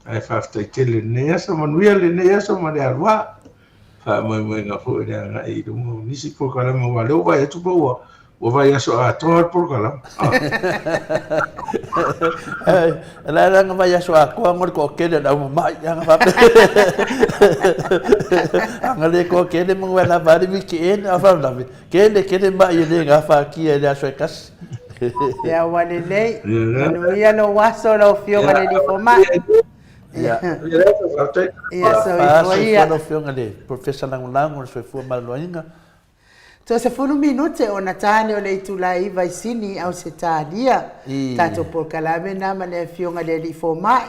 Ae faafetai tele i lenei aso, manuia lenei aso ma le alu a. Faamoemoega foi le agai i luma o nisi polokalame aua o lea ua vaai atu po ua ua vaiaso atoa le polokalame. E la la nga vaiaso atoa mo le toatele o le au mama'i anga faapea. Anga le toatele mo e lava ai le weekend a o le faalavelave tele tele ma'i e le gafatia i le aso e tasi. Ia ua lelei. Manuia lou aso lau Afioga i le Alii Fomai. Ia. Ia soifua ia. Soifua lau Afioga i le Professor Lagolago o le Soifua Maloloina. Toe 10 minute ona ta lea o le itula e 9 i Sini, Ausetalia. Tatou polokalame lena ma le Afioga i le Alii Fomai.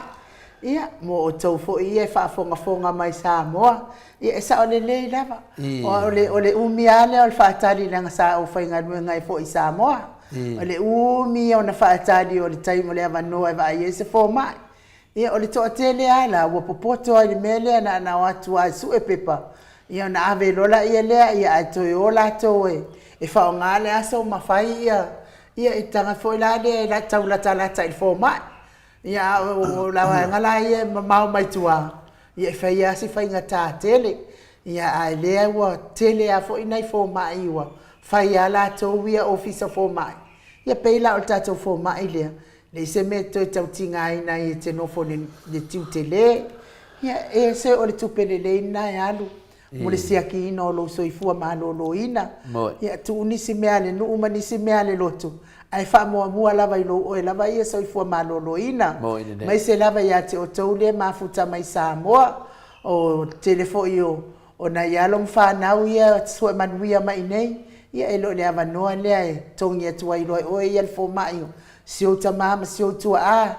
Ia, mo outou foi ia e faafogafoga mai Samoa, ia e sao lelei lava. O le, o le umi lava lea o le faatali leaga sa ou faigaluega ai foi i Samoa. O le umi ia ona faatali o le taimi o le avanoa e vaai ai se fomai. Ia, o le toatele lava la ua popoto ai i le mea lea na ona o atu lava e sue pepa, ia ona ave loa laia lea, ia ae toe o latou e, e faaaoga le aso ma fai ia, ia e taga foi la lea e tau latalata i le fomai. Ia, a o la vaega la ia e mamao mai tua, ia e fai lava si faigata tele. Ia, ae lea ua tele lava foi nai fomai ua fai lava latou ia ofisa fomai. Ia pei la o le tatou fomai lea, leai se mea e toe tau tigaina ai e te nofo i le tiu tele. Ia, e se o le tupe lelei lena e alu mo le siakiina o lou soifua maloloina. Ia, tuu nisi mea a le nuu ma nisi mea a le lotu, ae faamuamua lava i lou oe lava ia soifua maloloina, aemaise lava ia te outou lea e mafuta mai Samoa. O le tele foi o O nai alo ma fanau ia sue manuia mai nei, ia e le o le avanoa lea e togi atu ai loa e oe ia le fomai o si ou tama ma si ou tuaa,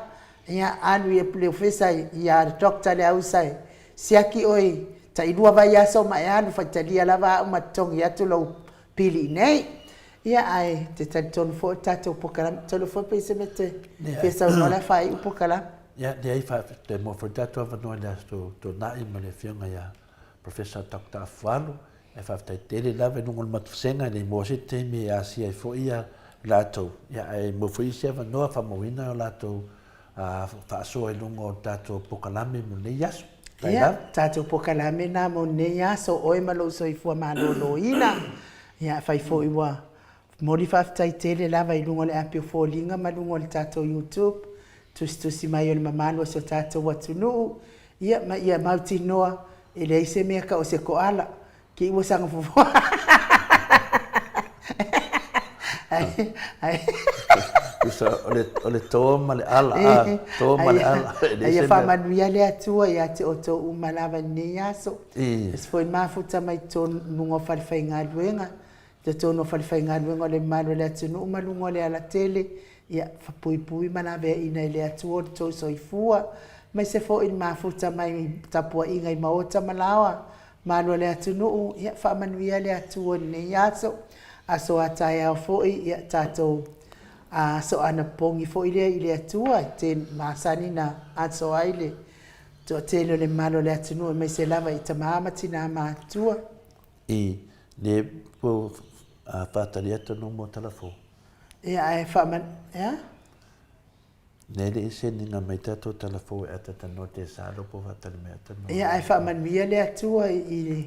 ia alu i le ofisa ia Doctor Leausa e siaki oe i tailua vaiaso ma e alu faitalia lava au ma togi atu lou pili i nei. Ia ae te talitonu foi o le tatou polokalame, tolu foi pe i se mea e te fia saunoa le a faaiu polokalame. Ia, leai, faafetai mo foi le tatou avanoa i le Aso Toonai ma le Afioga ia Professor Doctor Afualo, e faafetai tele lava i luga o le matou vasega, e le maua se taimi e asia ai foi ia latou, ia ae maua foi isi avanoa faamauina o latou faasoa i luga o le tatou polokalame mo lenei aso. Faafetai Ia, lava. tatou polokalame lena mo lenei aso, oe ma lou soifua maloloina. Ia, afai foi ua Momoli faafetai tele lava i luga o le api o foliga ma luga o le tatou YouTube, tusitusi mai o le mamalu o si o tatou atunuu, ia ma ia mautinoa e leai se mea ka o se koala, ke ua saga fofoa. Tusa o le, o le to ma le ala, a, to ma le ala. E leai Aia se mea. faamanuia le Atua ia te outou uma lava i lenei aso. Ese foi mafuta mai totonu luga o falefaigaluega, Totonu o falefaigaluega o le mamalu o le atunuu ma luga o le alatele, ia puipui ma laveaiina e le Atua o le tou soifua, aemaise foi le mafuta mai tapuaiga i maota ma laoa malu o le atunuu, ia faamanuia le Atua i lenei aso, aso a taeao foi, ia tatou aso anapogi foi lea i le Atua e te masani na aso ai le toatele o le mamalu o le atunuu aemaise lava i tama ma tina matutua. I le po faatali atu no mo tala fou. Ia ae faaman ea? Nei le ese ni nga mai tatou tala fou e atata no te sa lo po faatali mai ata no. Ia ae faamanuia le Atua i le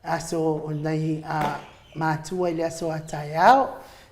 aso o nai a matua i le aso a taeao.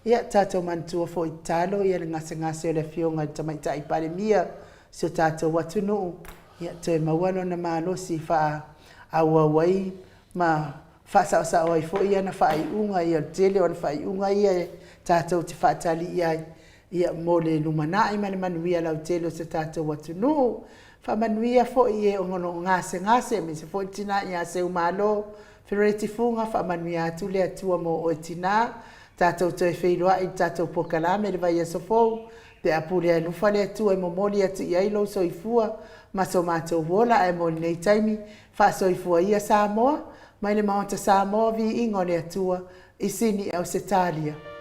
Ia tatou manatua foi tatalo ia le gasegase o le Afioga i le Tamaitai Palemia si o tatou atunuu, ia toe maua lona malosi faaauau ai ma. Faasaosao ai foi ana faaiuga, ia o le tele o ana faaiuga ia e tatou te faatali i ai, ia mo le lumanai ma le manuia lautele o si o tatou atunuu. Faamanuia foi i e o lo o gasegase aemaise foi le tina ia Seumalo Fereti Fuga, faamanuia atu le Atua mo oe tina. Tatou toe feiloai i le tatou polokalame i le vaiaso fou pe a pule alofa le Atua e momoli atu i ai lou soifua ma so matou ola. Ae mo lenei taimi, faasoifua ia Samoa, mai le Maota Samoa, viiga o le Atua i Sini Ausetalia.